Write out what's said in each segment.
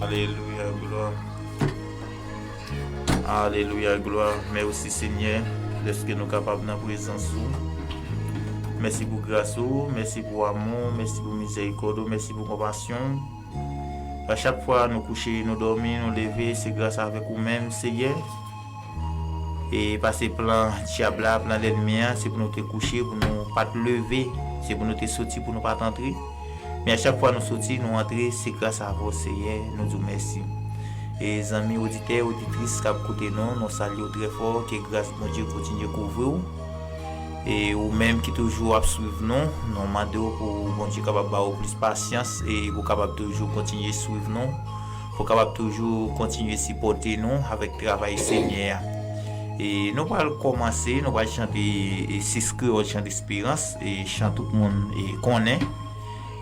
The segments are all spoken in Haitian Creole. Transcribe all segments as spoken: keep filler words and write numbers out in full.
Alelouya, glwa. Alelouya, glwa. Mèsi, Senyè, dèske nou kapab nan prezans ou. Mèsi pou gras ou, mèsi pou amou, mèsi pou mizèrikòd ou, mèsi pou konpasyon. A chak fwa nou kouche, nou dòmi, nou leve, se gras avèk ou menm, Senyè. E pase plan dyab la, plan lènmi an, se pou nou te kouche, pou nou pa t leve, se pou nou te soti, pou nou pa t antre. Men a chak fwa nou soti, nou antre, se gras a vou, Seyè, nou di w mèsi. E zanmi oditè, oditris k ap koute nou, nou salye w trè fò, ke gras Bondye kontinye kouvri w. E ou menm ki toujou ap swiv nou, nou mande w pou Bondye kapab ba w plis pasyans e pou kapab toujou kontinye swiv nou, pou kapab toujou kontinye sipòte nou avèk travay Senyè a. E nou pral kòmanse, nou pral chante e sis kreyòl chan desperans, e chan tout moun e konnen.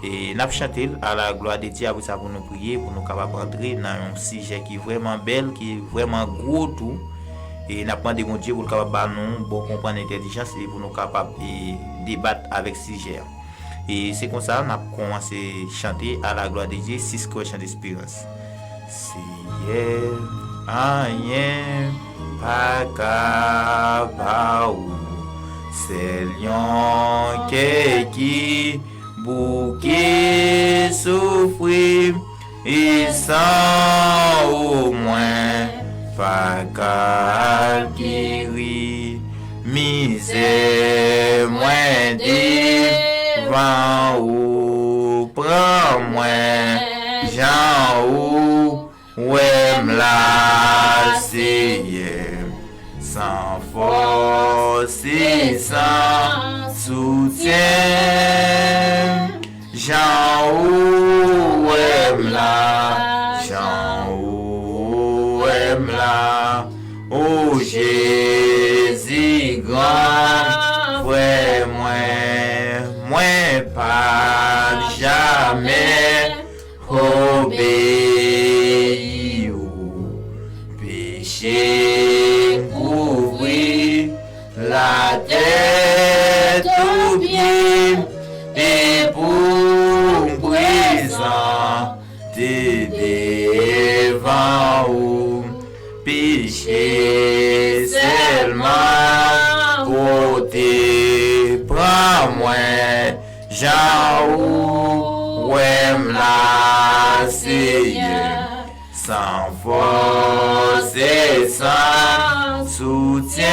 E n ap chante l a la glwa de Dye, apre sa pou nou priye, pou nou kapab antre nan yon sijè ki vrèman bèl, ki vrèman gwo tou. E n ap mande Bondye pou l kapab ba nou bon konprann entèlijans e pou nou kapab e debat avèk sijè a. E se konsa n ap kòmanse chante a la glwa de Dye, sis kreyòl chan desperans. Seyè, anyen pa ka ba ou, sèl yon kè ki bouke soufri, e san ou mwen pa ka geri. Mizè mwen devan ou, pran mwen jan ou wè m la, Seyè. San fòs e san soutyen, jan ou wè m la, jan ou wè m la. O Jezi, gran frè mwen, mwen p ap jamè obeyi ou. Peche m kouvri latè tou pye, e pou m prezante devan ou. Peche sèlman pote, pran mwen jan ou wè m la, Seyè. San fòs e san soutyen,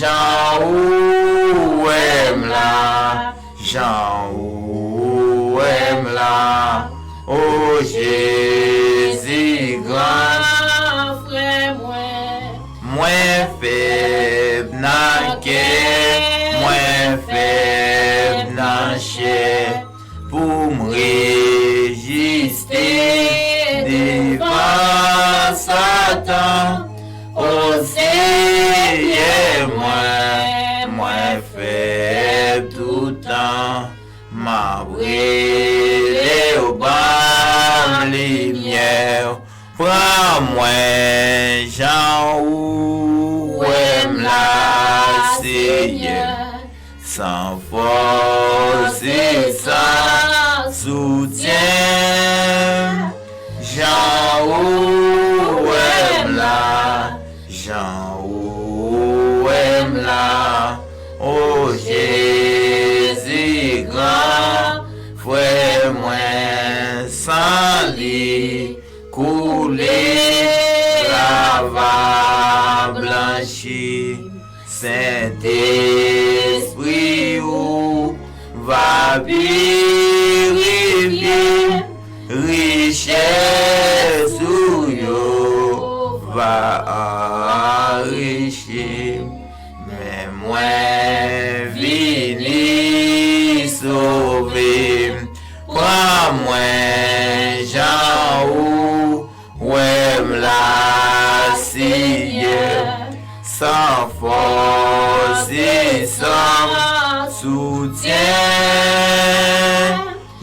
jan ou wè m la, jan ou wè m la. O Jezi, gran frè mwen, mwen fèb nan kè, mwen fèb nan chè, pou m reziste devan Satan. O Seyè mwen, mwen fèb toutan. M ap rele w, ban m limyè w, pran mwen jan ou wè m la, Seyè. San fòs e san soutyen, jan ou wè m la, jan ou wè m la. O Jezi, gran frè mwen, san li koule, lave, blanchi. Sentespri ou va pirifye, richès ou yo va anrichi. Men mwen vini, sove m, pran mwen jan ou wè m la, Seyè. San fòs e san soutyen,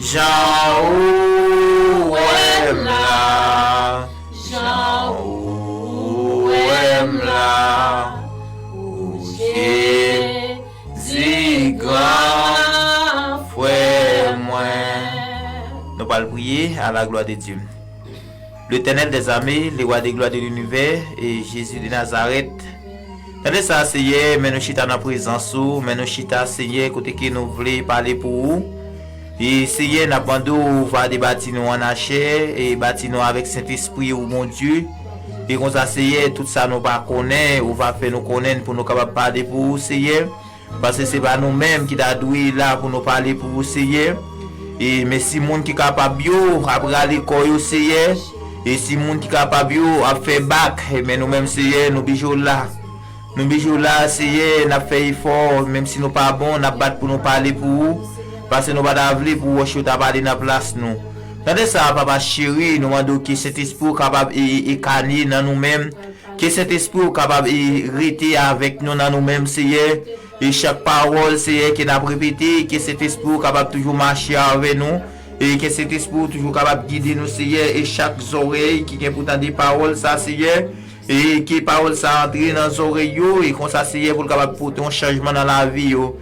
jan ou wè m la, jan ou wè Al priye à la gloire de Dieu. L'Éternel des armées, le roi de gloire de l'univers, et Jésus de Nazareth. Tande sa, Seyè, men nou chita nan prezans ou, men nou chita, Seyè, kote ke nou vle pale pou ou. E Seyè, n ap mande w va debati nou an achè, e bati nou avèk Sentespri ou, Bondye. E konsa, Seyè, tout sa nou pa konnen, ou va fè nou konnen pou nou kapab pale pou ou, Seyè. Paske se pa nou menm ki ta dwe la pou nou pale pou ou, Seyè. E men si moun ki kapab yo ap rale kò yo, Seyè, e si moun ki kapab yo ap fè bak, e men nou menm, Seyè, nou bijo la. Nou bijo la, Seyè, n ap fè efò, menm si nou pa bon, n ap bat pou nou pale pou ou. Paske nou pa ta vle pou wòch yo ta pale nan plas nou. Tande sa, Papa cheri, nou mande w ke Sentespri w kapab e, e, e kane nan nou menm. Ke Sentespri w kapab e rete avèk nou nan nou menm, Seyè. E chak pawòl, Seyè, ke n ap repete, ke Sentespri w kapab toujou mache avè nou. E ke Sentespri w toujou kapab gide nou, Seyè. E chak zòrèy ki gen pou tande pawòl sa, Seyè. E ke pawòl sa antre nan zòrèy yo. E konsa, Seyè, pou l kapab pote yon chanjman nan lavi yo.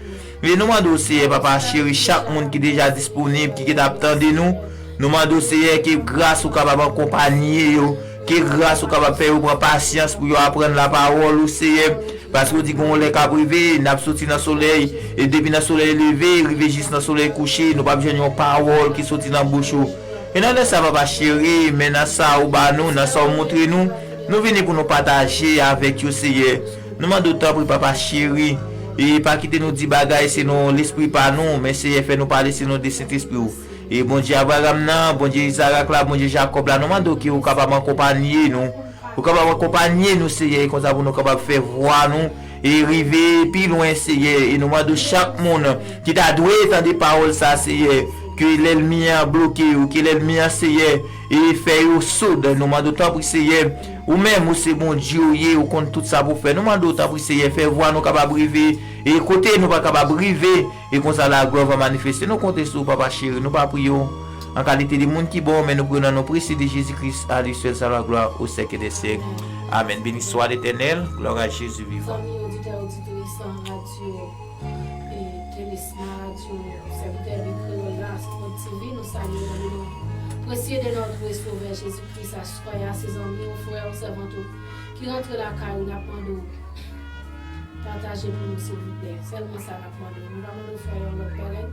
E nou mande w, Seyè, Papa cheri, chak moun ki deja disponib, ki, ki t ap tande nou, nou mande w, Seyè, ke gras ou kapab akonpanye yo, ke gras ou kapab fè yo pran pasyans pou yo aprann lapawòl ou, Seyè. Paske w di gen yon lè k ap rive, n ap soti nan solèy, e depi nan solèy leve, rive jis nan solèy kouche, nou p ap jwenn yon pawòl ki soti nan bouch ou. E nan lè sa, Papa cheri, men nan sa ou ba nou, nan sa ou montre nou, nou vini pou nou pataje avèk yo, Seyè. Nou mande w tanpri, Papa cheri, e pa kite nou di bagay selon lespri pa nou, men Seyè, fè nou pale selon de Sentespri w. E Bondye Abraram nan, Bondye Izarak la, Bondye Jakòb la, nou mande w ke ou kapab akonpanye nou. Ou kapab akonpanye nou, Seyè, e konsa pou nou kapab fè vwa nou e rive pi lwen, Seyè. E nou mande w chak moun ki ta dwe tande pawòl sa, Seyè, ke lènmi an bloke yo, ke lènmi an, Seyè, e fè yo soud. Nou mande w tanpri, Seyè, ou menm, ou se Bondye ou ye, ou konn tout sa pou fè. Nou mande w tanpri, Seyè, fè vwa nou kapab rive e kote nou pa kapab rive, e konsa laglwa va manifeste. Nou konte sou ou, Papa cheri. Nou pa priye w an kalite de moun ki bon, men nou priye w nan non prese de Jezi Kris, à lui seul soit la gloire au siècle des siècles. Amen. Béni soit l'Éternel. Gloire à Jésus vivant. Zanmi oditè, oditris, radyo, e, Telesma, radyo, sèvitè de Kreyòl la, Sport T V, nou salye w nan non presye de notre Sauveur Jésus-Christ. Aswè a, se zanmi w, frè w, sèvant ou ki rantre lakay ou, n ap mande w pataje pou nou, silvouplè. Sèlman sa n ap mande w. Nou pa mande w fè yon lòt bagay.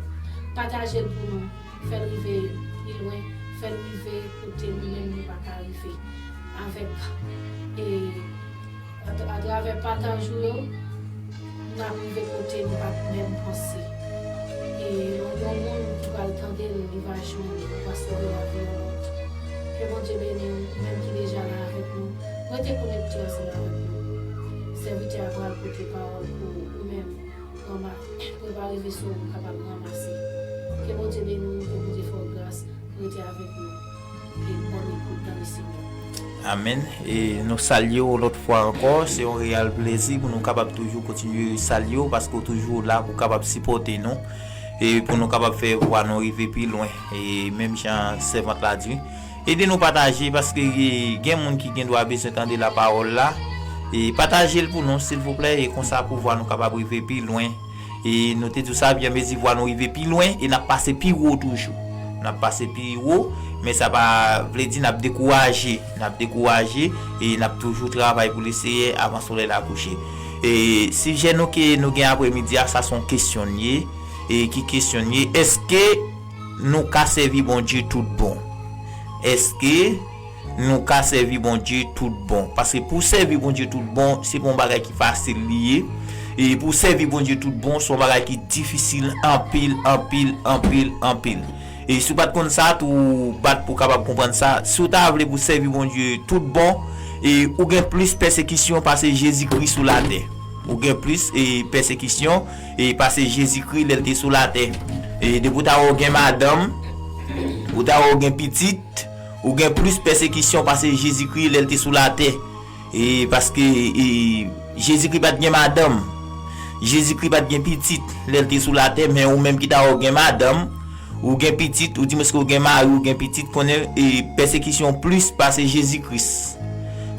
Pataje l pou nou. Fè l rive pi lwen. Fè l rive kote nou menm nou pa ka rive. Avèk, e, at-, atravè pataj ou yo, n ap rive kote nou pa t menm panse. E yon, yon moun ki pral tande l, li va jwenn li va sove lavi yon lòt. Ke Bondye beni w, ou menm ki deja la avèk nou. Rete konekte ansanm avèk nou. Sèvitè a pral pote pawòl pou ou menm. Ranma-, prepare veso w pou w kapab ranmase. Ke Bondye beni w, ke Bondye fè w gras. Rete avèk nou. E bòn ekout nan le Senyè. Amèn. E nou salye w yon lòt fwa ankò. Se yon reyèl plezi pou nou kapab toujou kontinye salye w, paske w toujou la pou w kapab sipòte nou. E pou nou kapab fè vwa nou rive pi lwen. E menm jan sèvant la di, ede nou pataje, paske gen moun ki gen dwa bezwen tande lapawòl la. E pataje l pou nou, silvouplè, e konsa pou vwa nou kapab rive pi lwen. E nou te di w sa, ofiramezi vwa nou rive pi lwen, e n ap pase pi wo toujou. N ap pase pi wo, men sa pa vle di n ap dekouraje. N ap dekouraje, e n ap toujou travay pou Leseyè avan solèy la kouche. E sijè nou ke nou gen apremidi a, sa se yon kesyon l ye. E ki kesyon l ye? Èske nou ka sèvi Bondye tout bon? Èske nou ka sèvi Bondye tout bon? Paske pou sèvi Bondye tout bon, se pa yon bagay ki fasil li ye. E pou sèvi Bondye tout bon, se yon bagay ki difisil anpil, anpil, anpil, anpil. E si w pa t konn sa, tou bat pou w kapab konprann sa. Si w ta vle pou w sèvi Bondye tout bon, e ou gen plis pèsekisyon pase Jezikri sou latè. Ou gen plis, e, pèsekisyon, e, pase Jezikri lè l te sou latè. E depi w ta wè w gen madanm, ou ta wè w gen pitit, ou gen plis pèsekisyon pase Jezikri lè l te sou latè. E paske, e, Jezikri pa t gen madanm. Jezikri pa t gen pitit lè l te sou latè, men ou menm ki ta wè w gen madanm, ou gen pitit, ou di mwen ke w gen mari, ou gen pitit, konnen, e, pèsekisyon plis pase Jezikri.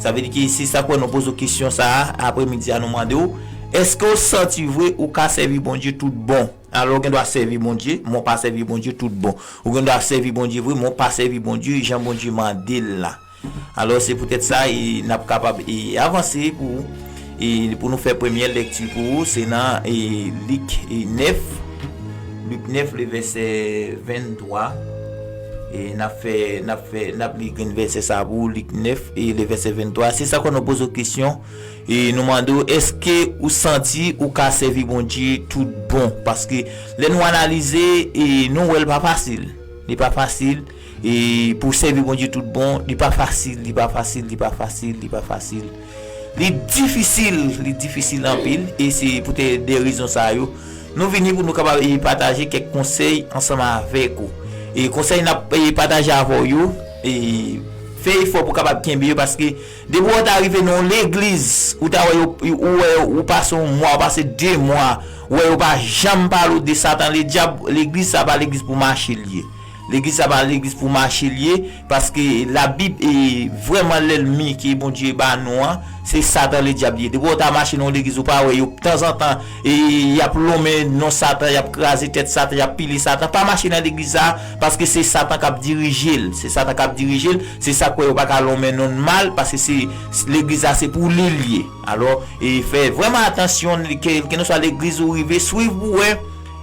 Sa vle di ke se sa k fè nou poze w kesyon sa a, apremidi a nou mande w, Èske w santi vre ou ka sèvi Bondye tout bon? Alò, ou gen dwa sèvi Bondye, men w pa sèvi Bondye tout bon. Ou gen dwa sèvi Bondye vre, men w pa sèvi Bondye jan Bondye mande l la. Alò, se poutèt sa, e, n ap kapab, e, avanse pou, e, pou nou fè premyè lèkti pou ou, se nan, e, Lik, e, nèf, Lik nèf, le vèsè venntwa. E n ap fè, n ap fè, n ap li grenn vèsè sa pou ou, Lik nèf, e, le vèsè venntwa. Se sa kòm nou poze w kesyon, e nou mande w, èske ou santi ou ka sèvi Bondye tout bon? Paske lè nou analize, e nou wè l pa fasil. Li pa fasil, e pou sèvi Bondye tout bon, li pa fasil, li pa fasil, li pa fasil, li pa fasil. Li difisil, li difisil anpil, e se poutèt de rezon sa yo, nou vini pou nou kapab, e, pataje kèk konsèy ansanm avèk ou. E konsèy n ap, e, pataje avè w yo, e fè efò pou w kapab kenbe yo, paske depi w ta rive nan yon legliz, ou ta wè yo, ou wè ou pase yon mwa, ou pase de mwa, ou wè yo pa janm pale w de Satan ledyab, legliz sa pa legliz pou mache l ye. Legliz sa pa legliz pou mache l ye, paske Labib, e vrèman lènmi ke Bondye ba nou an, se Satan ledyab li ye. Depi w ta mache nan yon legliz, ou pa wè yo tanzantan, e y ap lonmen non Satan, y ap kraze tèt Satan, y ap pile Satan. Pa mache nan legliz sa, paske se Satan k ap dirije l. Se Satan k ap dirije l. Se sa k fè yo pa ka lonmen non l mal, paske se, legliz la se pou li l ye. Alò, e fè vrèman atansyon, ke, kèlkeswa legliz ou rive, swiv pou wè,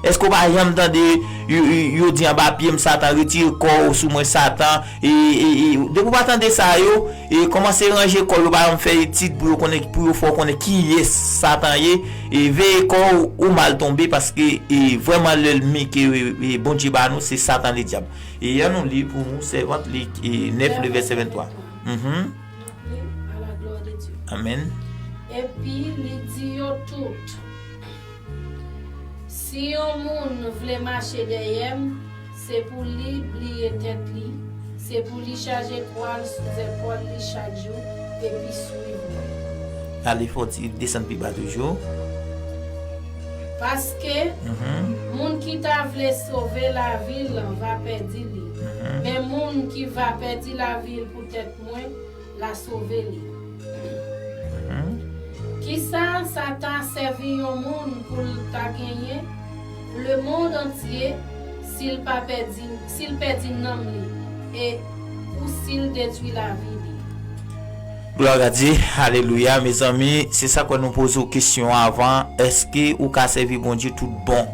èske w pa janm tande yo, yo, yo di anba pye m Satan, retire kò w sou mwen Satan, e, e, e, depi w pa tande sa yo, e kòmanse ranje kò w, yo pa janm fè etid pou yo konnen, pou yo fè w konnen kiyès Satan ye, e veye kò w, ou mal tonbe, paske, e vrèman lènmi ke, e, e Bondye ba nou, se Satan ledyab. E ann nou li pou nou, sèvant, Lik, e nèf, le vèsè venntwa. Mhm. Amèn. Epi li di yo tout, si yon moun vle mache dèyè m, se pou li bliye tèt li, se pou li chaje kwa l sou zèpòl li chak jou, epi swiv mwen. Ale fò ti desann pi ba toujou. Paske, mhm, moun ki ta vle sove lavi l va pèdi li, mhm, men moun ki va pèdi lavi l poutèt mwen, la sove li. Mhm. Kisa sa ta sèvi yon moun pou l ta genyen lemonn antye si l pa pèdi, si l pèdi nanm li e ou si l detwi lavi li? Glwa a Dye, alelouya, mezanmi, se sa k fè nou poze w kesyon avan, èske ou ka sèvi Bondye tout bon?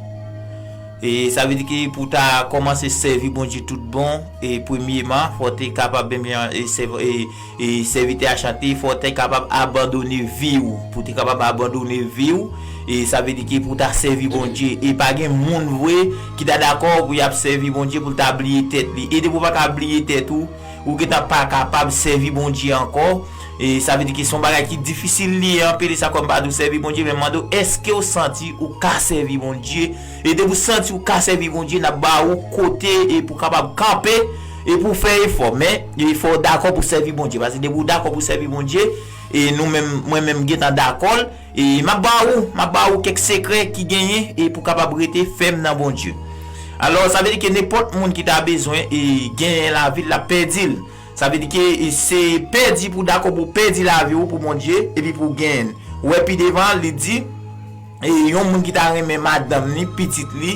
E sa vle di ke pou w ta kòmanse sèvi Bondye tout bon, e premyeman, fò w te kapab, ebyen, e sèv-, e, e sèvitè a chante, fò w te kapab abandone vi w. Pou w te kapab abandone vi w, e sa vle di ke pou w ta sèvi Bondye. E pa gen moun vre ki ta dakò pou y ap sèvi Bondye, pou l ta bliye tèt li. E depi w pa ka bliye tèt ou, ou gentan pa kapab sèvi Bondye ankò. E sa vle di ke se yon bagay ki difisil li ye anpil, e sa kòm pa di w sèvi Bondye, men m mande w, èske w santi ou ka sèvi Bondye? E depi w santi ou ka sèvi Bondye, n ap ba ou kote e pou w kapab kanpe e pou w fè efò. Men, e fò w dakò pou w sèvi Bondye. Paske depi w dakò pou w sèvi Bondye, e nou menm, mwen menm m gentan dakò l, e m ap ba ou, m ap ba ou kèk sekrè ki genyen e pou w kapab rete fèm nan Bondye. Alò, sa vle di ke nenpòt moun ki ta bezwen e genyen lavi l, l ap pèdi l. Sa vle di ke e se pèdi pou w dakò pou w pèdi lavi w pou Bondye epi pou w genyen l. Ou wè pi devan, li di, e yon moun ki ta renmen madanm li, pitit li,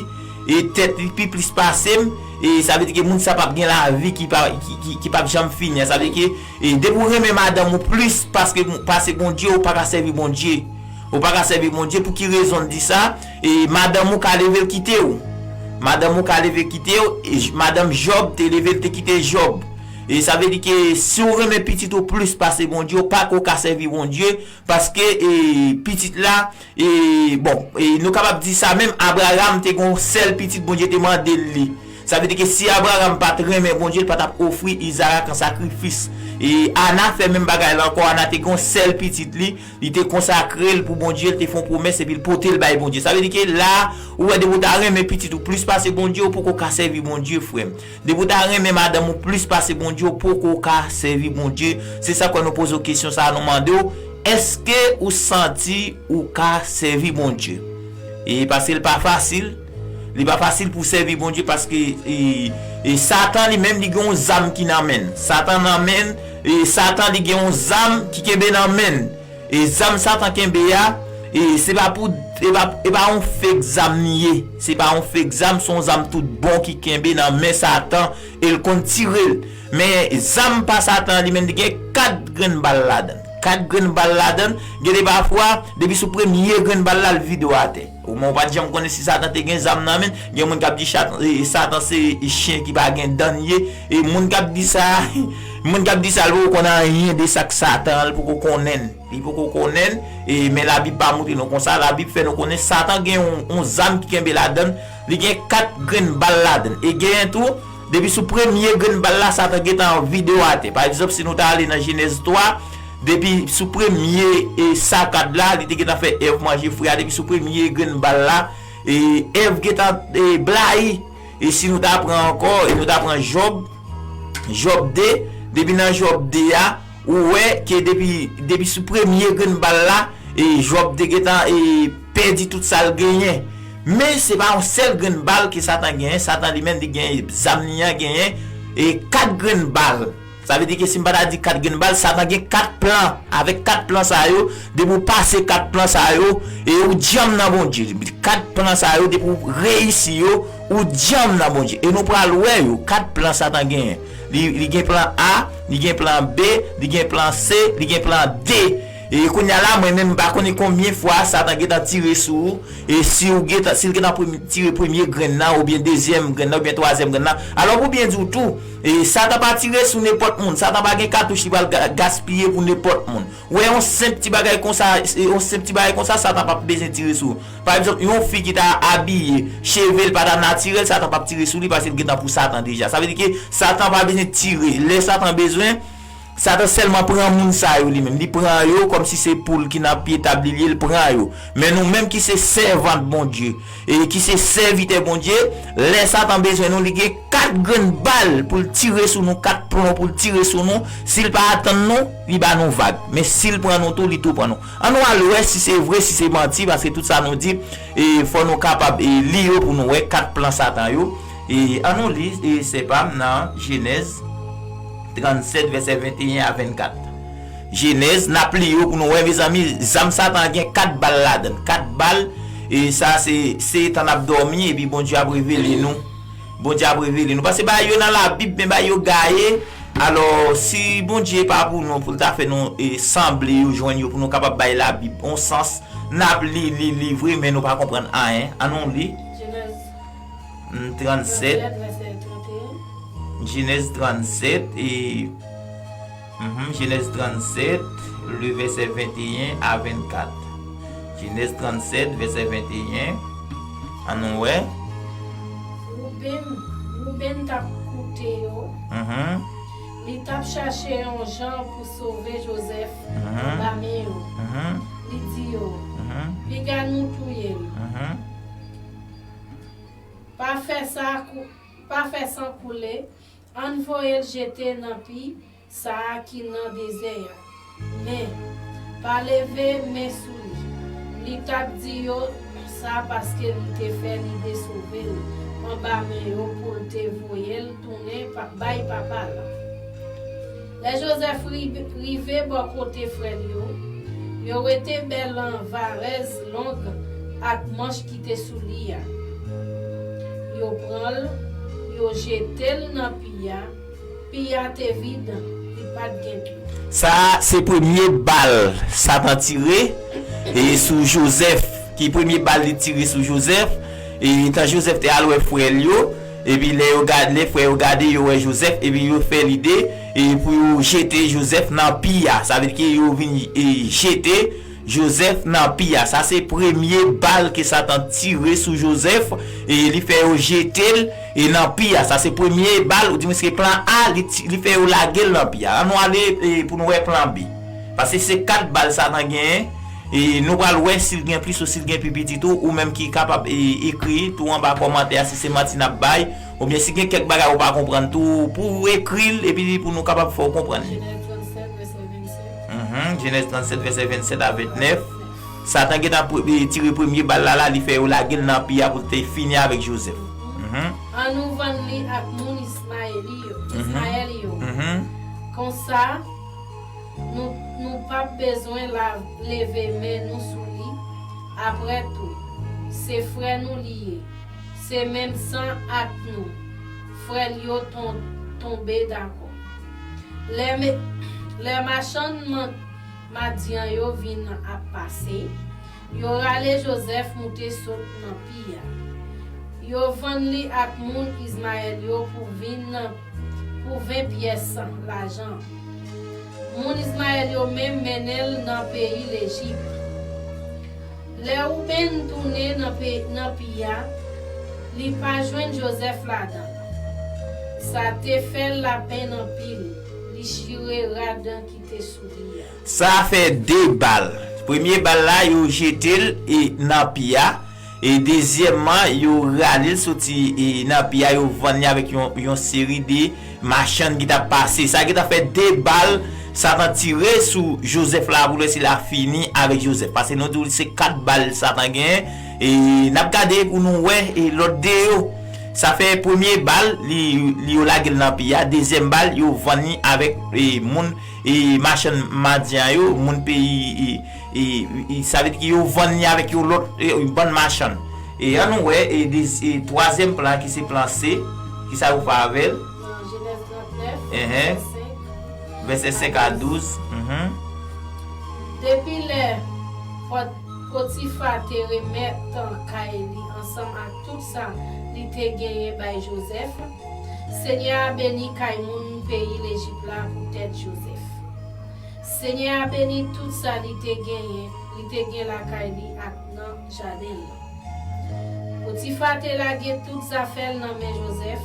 e tèt li pi plis pase m, e sa vle di ke moun sa p ap gen lavi ki pa, ki, ki, ki p ap janm fini. Sa vle di ke, e depi w renmen madanm ou plis paske, pase Bondye, ou pa ka sèvi Bondye. Ou pa ka sèvi Bondye. Pou ki rezon l di sa? E madanm ou ka leve l kite w. Madanm ou ka leve kite w. E J-, madanm Jòb te leve l te kite Jòb. E sa vle di ke si w renmen pitit ou plis pase Bondye, ou pa ko ka sèvi Bondye, paske, e, pitit la, e, bon, e, nou kapab di sa menm, Abraram te gon sèl pitit Bondye te mande l li. Sa vle di ke si Abraram pa t renmen Bondye, l pa t ap ofri Izarak an sakrifis. E Ana fè menm bagay la ankò, Ana te gon sèl pitit li, li te konsakre l pou Bondye, li te fè yon pwomès epi l pote l bay Bondye. Sa vle di ke la, ou wè depi w ta renmen pitit ou plis pase Bondye, ou poko ka sèvi Bondye, frè m. Depi w ta renmen madanm ou plis pase Bondye, ou poko ka sèvi Bondye. Se sa k fè nou poze w kesyon sa a, nou mande w, èske ou santi ou ka sèvi Bondye? E paske l pa fasil, li pa fasil pou w sèvi Bondye paske, e, e Satan li menm li gen yon zam ki nan men l. Satan nan men l, e Satan li gen yon zam ki kenbe nan men l. E zam Satan kenbe a, E se pa pou, e pa, e pa yon fake zam li ye. Se pa yon fake zam, se yon zam tout bon ki kenbe nan men Satan e l konn tire l. Men zam pa Satan an li menm li gen kat grenn bal ladan l. Kat grenn bal ladan l, gen de pafwa, depi sou premye grenn bal la, l vide w atè. Ou men w pa t janm konnen si Satan te gen zam nan men l. Gen moun k ap di chat, e, Satan se chen ki pa gen dan l ye. E moun k ap di sa, moun k ap di sa, l poko konn anyen de sa k Satan an, l poko konnen l. Li poko konnen l, e, men Labib pa montre nou konsa. Labib fè nou konnen Satan gen yon, yon zam ki kenbe ladan l. Li gen kat grenn bal ladan l. E genyen tou, depi sou premye grenn bal la, Satan gentan vide w atè. Pa egzanp, si nou ta ale nan Jenèz twa, depi sou premye, e, sakad la, li te gentan fè Èv manje fwi a. Depi sou premye grenn bal la, e, Èv gentan, e, blayi. E si nou ta pran ankò, e nou ta pran Jòb, Jòb de, depi nan Jòb de a, ou wè ke depi, depi sou premye grenn bal la, e Jòb te gentan, e, pèdi tout sa l genyen. Men se pa yon sèl grenn bal ke Satan genyen, Satan li menm li genyen, zam li an genyen, e kat grenn bal. Sa vle di ke si m pa ta di kat grenn bal, Satan gen kat plan. Avèk kat plan sa yo, depi w pase kat plan sa yo, e ou djanm nan Bondye. Kat plan sa yo, depi w reyisi yo, ou djanm nan Bondye. E nou pral wè yo, kat plan Satan genyen. Li, li gen plan A, li gen plan B, li gen plan C, li gen plan D. E kounye a la, mwen menm, m pa konnen konbyen fwa Satan gentan tire sou ou. E si w gentan, si l gentan premye, tire premye grenn nan, oubyen dezyèm grenn nan, oubyen twazyèm grenn nan. Alò, pou byen di w tou, e Satan pa tire sou nenpòt moun. Satan pa gen katouch li pral ga-, gaspiye pou nenpòt moun. Ou wè yon senp ti bagay konsa, e yon senp ti bagay konsa, Satan p ap bezwen tire sou ou. Pa egzanp, yon fi ki ta abiye, cheve l pa ta natirèl, Satan p ap tire sou li paske l gentan pou Satan deja. Sa vle di ke Satan pa bezwen tire. Lè Satan bezwen, Satan sèlman pran moun sa yo li menm. Li pran yo kòmsi se poul ki nan pye tab li l ye, l pran yo. Men nou menm ki se sèvant Bondye, e ki se sèvitè Bondye, lè Satan bezwen nou, li gen kat grenn bal pou l tire sou nou, kat plon pou l tire sou nou. Si l pa atann nou, li ba nou vag. Men si l pran nou tou, li tou pran nou. Ann nou al wè si se vre, si se manti, paske tout sa nou di, e fò nou kapab, e, li yo pou nou wè kat plan Satan yo. E ann nou li, e, sè pa m, nan Jenèz trannsèt, vèsè venteyen a vennkat. Jenèz, n ap li yo pou nou wè, mezanmi, zam Satan an gen kat bal ladan l. Kat bal, e sa se, se tan n ap dòmi, epi Bondye ap revele nou. Bondye ap revele nou. Paske bagay yo nan Labib, men bagay yo gaye. Alò, si Bondye pa pou nou, pou l ta fè nou, e, sanble yo, jwenn yo, pou nou kapab bay Labib yon sans, n ap li, li, li vre, men nou pa konprann anyen. Ann nou li. Jenèz Mm, trannsèt. Trannsèt, vèsè tranteyen. Jenèz trannsèt, e, mhm, Jenèz trannsèt, le vèsè venteyen a vennkat. Jenèz trannsèt, vèsè venteyen. Ann nou wè. Wouben, Wouben t ap koute yo. Mhm. Li t ap chache yon jan pou sove Jozèf Mhm. anba men yo. Mhm. Li di yo, Mhm. "Piga nou touye l." Mhm. Pa fè sa kou-, pa fè san koule, ann voye l jete nan pi sa a ki nan dezè a. Men, pa leve men sou li. Li t ap di yo sa paske li te fè lide sove l anba men yo pou l te voye l tounen pa-, bay papa l. Lè Jozèf ri-, rive bò kote frè l yo, yo wete bèl an varèz long ak manch ki te sou li a. Yo pran l, yo jete l nan pi a. Pi a te vid, li pa t gen twou. Sa a se premye bal Satan tire, e, sou Jozèf, ki premye bal li tire sou Jozèf, e, tan Jozèf te al wè frè l yo, epi lè yo gad-, lè frè yo gade, yo wè Jozèf, epi yo fè lide, e, pou yo jete Jozèf nan pi a. Sa vle di ke yo vin, e, jete Jozèf nan pi a. Sa se premye bal ke Satan tire sou Jozèf, e li fè yo jete l, e nan pi a. Sa se premye bal, oudimwens ke plan A, li ti-, li fè yo lage l nan pi a. Ann nou ale, e, pou nou wè plan B. Paske se kat bal Satan genyen, e nou pral wè si l gen plis ou si l gen pi piti tou, ou menm ki kapab, e, ekri tou anba kòmantè a si se manti n ap bay, oubyen si gen kèk bagay ou pa konprann tou, pou w ekri l, epi pou nou kapab fè w konprann li. Jenèz trannsèt, vèsè vennsèt. Mhm, Jenèz trannsèt, vèsè vennsèt a ventnèf. Satan gentan pre-, e, tire premye bal la, la, li fè yo lage l nan pi a pou l te fini avèk Jozèf. Mhm. Ann nou vann li ak moun Ismayeli yo, Mhm. Ismayèl yo. Mhm. Konsa, nou, nou p ap bezwen la, leve men nou sou li, Apre tou, se frè nou li ye, se menm san ak nou. Frè l yo ton, tonbe dakò. Lè, me, lè machann man, Madyan yo vin ap pase, yo rale Jozèf moute sot nan pi a. Yo vann li ak moun Izmayèl yo pou vin pou ven pyès lajan. Moun Izmayèl yo menm mennen l nan peyi Lejip. Lè Woubenn tounen nan, pe, nan pi a, li pa jwenn Jozèf ladan l. Sa te fè l lapenn anpil. Li chire rad ki te sou li a. Sa fè de bal. Premye bal la, yo jete l e, nan pi a. E dezyèmman, yo rale l soti e, nan pi a, yo vann li avèk yon, yon seri de machann ki t ap pase. Sa gentan fè de bal Satan tire sou Jozèf la pou l wè si l a fini avèk Jozèf. Paske nou di w se kat bal Satan genyen. E n ap gade pou nou wè e lòt de yo. Sa fè premye bal, li, li yo lage l nan pi a. Dezyèm bal, yo vann li avèk e, moun e machann Madyan yo, moun peyi e, e, e, sa vle di ke yo vann li avèk yon lòt e, yon bann machann. E ann nou wè e, de, e twazyèm plan ki se plan C, ki sa yo fè avè l? Nan Jenèz trannèf, Enhen. Vèsè senk a douz. Mhm. Depi lè Pòt, Potifa te remèt kay li ansanm ak tout sa li te genyen bay Jozèf, Senyè a beni kay moun peyi Lejip la poutèt Jozèf. Senyè a beni tout sa li te genyen, li te gen lakay li ak nan jaden l. Potifa te lage tout zafè l nan men Jozèf.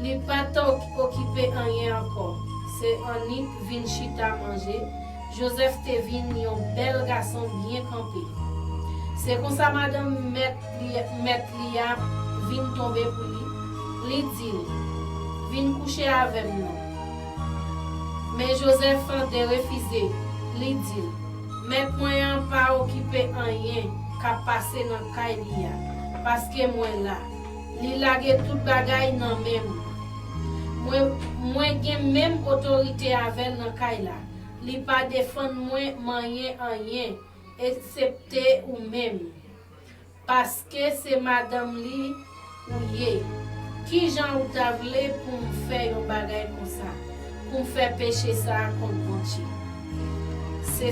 Li pa t ok- okipe anyen ankò. Se annik vin chita manje, Jozèf te vin yon bèl gason byen kanpe. Se konsa madanm mèt li, mèt li a vin tonbe pou li, li di l, vin kouche avè m non. Men Jozèf te refize, li di l, mèt mwen an pa okipe anyen k ap pase nan kay li a, paske mwen la. Li lage tout bagay nan men m. Mwen, mwen gen menm otorite avè l nan kay la. Li pa defann mwen manyen anyen, eksepte ou menm. Paske se madanm li ou ye. Kijan ou ta vle pou m fè yon bagay konsa, pou m fè peche sa a kont Bondye? Se,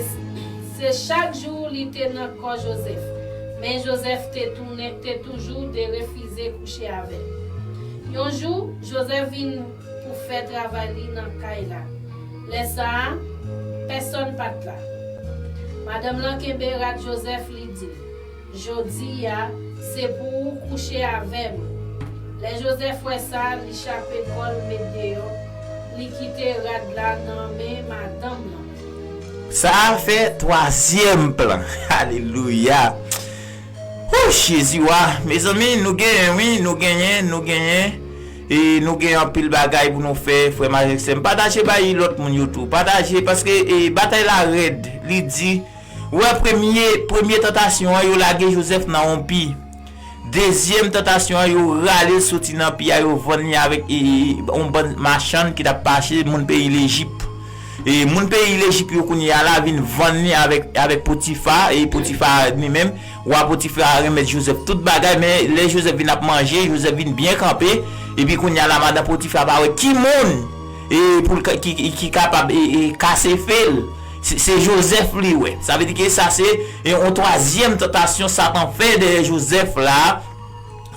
se chak jou li te nan kò Jozèf, men Jozèf te tounen, te toujou te refize kouche avè l. Yon jou, Jozèf vin pou fè travay li nan kay la. Lè sa a, pèsonn pa t la. Madanm lan kenbe rad Jozèf, li di l, jodi a, se pou ou kouche avè m. Lè Jozèf wè sa, li chape kò l met deyò, li kite rad la nan men madanm lan. Sa a fè twazyèm plan. Alelouya! Wouch, Jezi wa! Mezanmi, nou genyen, wi, nou genyen, nou genyen. E nou gen anpil bagay pou nou fè, frè m avèk sè m. Pataje bay lòt moun yo tou. Pataje, paske e, batay la rèd. Li di, ou wè premye, premye tantasyon an, yo lage Jozèf nan yon pi. Dezyèm tantasyon an, yo rale l soti nan pi a, yo vann li avèk e, e, yon bann machann ki t ap mache, moun peyi Lejip. E moun peyi Lejip yo kounye a la vin vann li avèk, avèk Potifa, e Potifa li menm, wa Potifa renmèt Jozèf tout bagay, men lè Jozèf vin ap manje, Jozèf vin byen kanpe, epi kounye a la madanm Potifa pa wè ki moun e pou l ka- ki, ki, ki kapab e, e kase fe l. Se, se Jozèf li wè. Sa vle di ke sa se e, yon twazyèm tantasyon Satan fè dèyè Jozèf la.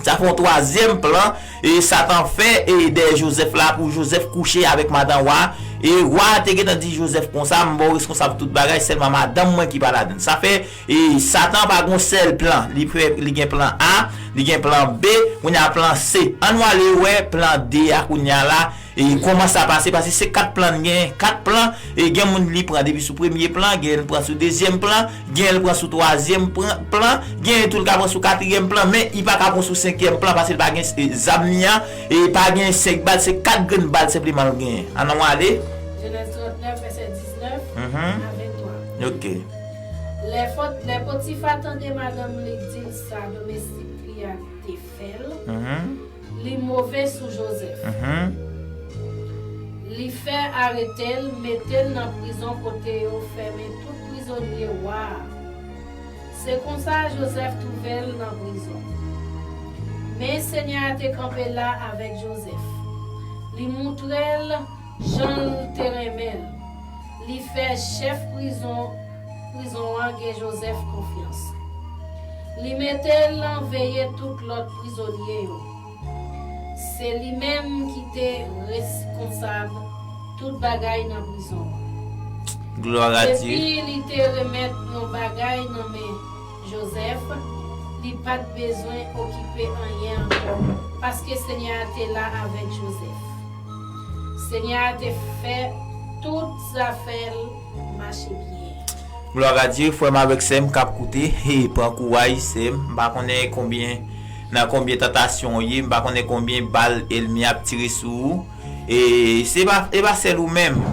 Sa fè yon twazyèm plan e Satan fè e dèyè Jozèf la pou Jozèf kouche avèk madanm wa. E wa te gentan di Jozèf konsa, m ba w reskonsab tout bagay, sèlman madanm mwen ki pa ladann. Sa fè e Satan pa gon sèl plan. Li fè, li gen plan A, li gen plan B, kounye a plan C. Ann nou ale wè plan D a kounye a la. E kòman sa pase? Paske se kat plan n gen, kat plan, e gen moun li pran depi sou premye plan, gen l pran sou dezyèm plan, gen l pran sou twazyèm pran- plan, gen tou l ka pran sou katriyèm plan, men li pa ka pran sou senkyèm plan, paske l pa gen e, zam li an, e pa gen senk bal, se kat grenn bal senpleman l genyen. Ann nou ale. Jenèz trannèf, vèsè diznèf Mhm. a venntwa. Ok. Lè Fòt, lè Potifa tande madanm li di l sa domestik li a te fè l, Mhm. li move sou Jozèf. Mhm. Li fè arete l, mete l nan prizon kote yo fèmen tout prizonye wa a. Se Se konsa Jozèf twouve l nan prizon. Men Senyè a te kanpe la avèk Jozèf. Li moutre l jan l te renmen l. Li fè chèf prizon, prizon an gen Jozèf konfyans. Li mete l nan veye tout lòt prizonye yo. Se li menm ki te reskonsab tout bagay nan prizon an. Glwa a Dye. Depi li te remèt yon bagay nan men Jozèf, li pa t bezwen okipe anyen ankò, paske Senyè a te la avèk Jozèf. Senyè a te fè tout zafè l mache byen. Glwa a Dye, frè m avèk sè m k ap koute, hey, pran kouraj, sè m. M pa konnen konbyen, nan konbyen tantasyon w ye, m pa konnen konbyen bal ènmi ap tire sou ou. E se pa, e pa sèl ou menm.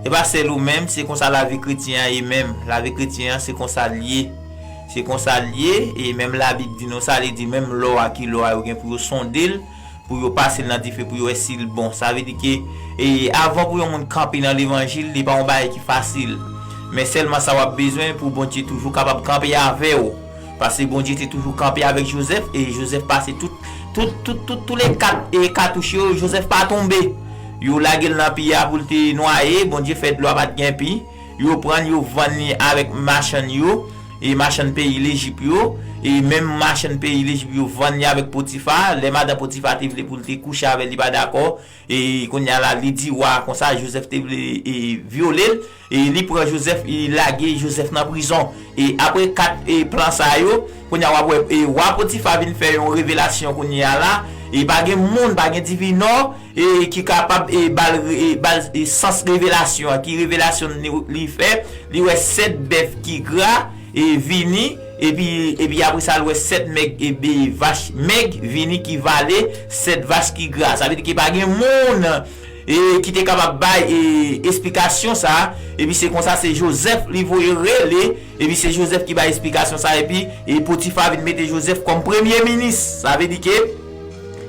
E pa sèl ou menm, se konsa lavi kretyen an ye menm. Lavi kretyen an, se konsa l ye. Se konsa l ye, e menm Labib di nou sa, li di menm lò a ki lò a, yo gen pou yo sonde l, pou yo pase l nan dife, pou yo wè si l bon. Sa vle di ke, e, avan pou yon moun kanpe nan levanjil, li pa yon bagay ki fasil. Men sèlman sa w ap bezwen pou Bondye toujou kapab kanpe avè w. Paske Bondye te toujou kanpe avèk Jozèf, e Jozèf pase tout, tout, tout, tout, tout le kat, e katouch yo, Jozèf pa tonbe. Yo lage l nan pi a pou l te nwaye, Bondye fè dlo a pa t gen pi. Yo pran l, yo vann li avèk machann yo, e machann peyi Lejip yo, e menm machann peyi Lejip yo vann li avèk Potifa. Lè madan Potifa te vle pou l te kouche avè l, li pa dakò. E kounye a la, li di wa konsa, Jozèf te vle, e, vyole l. E li pran Jozèf, e lage Jozèf nan prizon. E apre kat, e, plan sa yo, kounye a w ap wè, e, wa Potifa vin fè yon revelasyon kounye a la. E pa gen moun, pa gen divinò, e ki kapab, e, ba l, e, ba l, e, sans revelasyon an. Ki revelasyon li, li fè? Li wè sèt bèf ki gra, e, vini, epi, epi apre sa, l wè sèt mèg, e, e, vach mèg vini ki vale sèt vach ki gra. Sa vle di ke pa gen moun, e, ki te kapab bay, e, esplikasyon sa a. Epi se konsa, se Jozèf li voye rele, epi se Jozèf ki bay esplikasyon sa a, epi, e, Potifa vin mete Jozèf kòm premye minis. Sa vle di ke,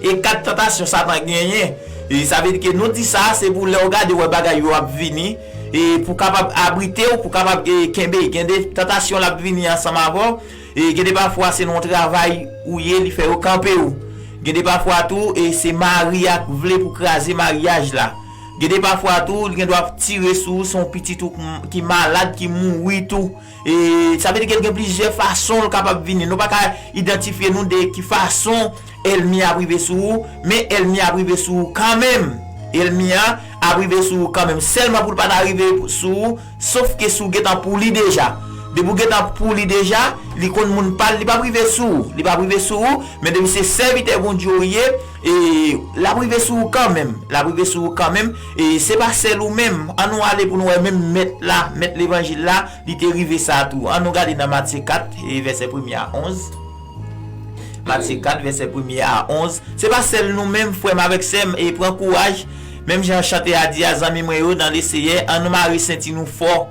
e kat tantasyon Satan genyen. E sa vle di ke nou di sa, se pou lè w gade w wè bagay yo ap vini, e pou kapab abrite w, pou kapab, e, kenbe. Gen de tantasyon l ap vini ansanm avè w, e gen de pafwa se nan yon travay ou ye, li fè yo kanpe w. Gen de pafwa tou, e se mari a k vle pou kraze maryaj la. Gen de pafwa tou, li gen dwa ap tire sou ou, se yon pitit ou k, ki malad, ki mouri tou. E sa vle di ke l gen plizyè fason l kapab vini. Nou pa ka idantifye nou de ki fason ènmi a ap rive sou ou, men ènmi a ap rive sou ou kanmenm. Ènmi a ap rive sou ou kanmenm. Sèlman pou l pa ta rive sou ou, sof ke si w gentan pou li deja. Depi w gentan pou li deja, li konn moun pa l, li p ap rive sou ou. Li p ap rive sou ou, men depi se sèvitè Bondye w ye, e l ap rive sou ou kanmenm. L ap rive sou ou kanmenm. E se pa sèl ou menm. Ann nou ale pou nou wè menm mèt la, mèt levanjil la, li te rive sa tou. Ann nou gade nan Matye kat, e vèsè premye a onz. Matye kat, vèsè premye a onz. Se pa sèl nou menm, frè m avèk sè m, e pran kouraj. Menm jan chante a di a, zanmi mwen yo, nan Leseyè, ann nou mare senti nou fò.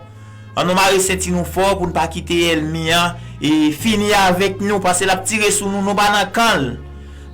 Ann nou mare senti nou fò pou n pa kite ènmi an, e, fini avèk nou, paske l ap tire sou nou, nou pa nan kan l.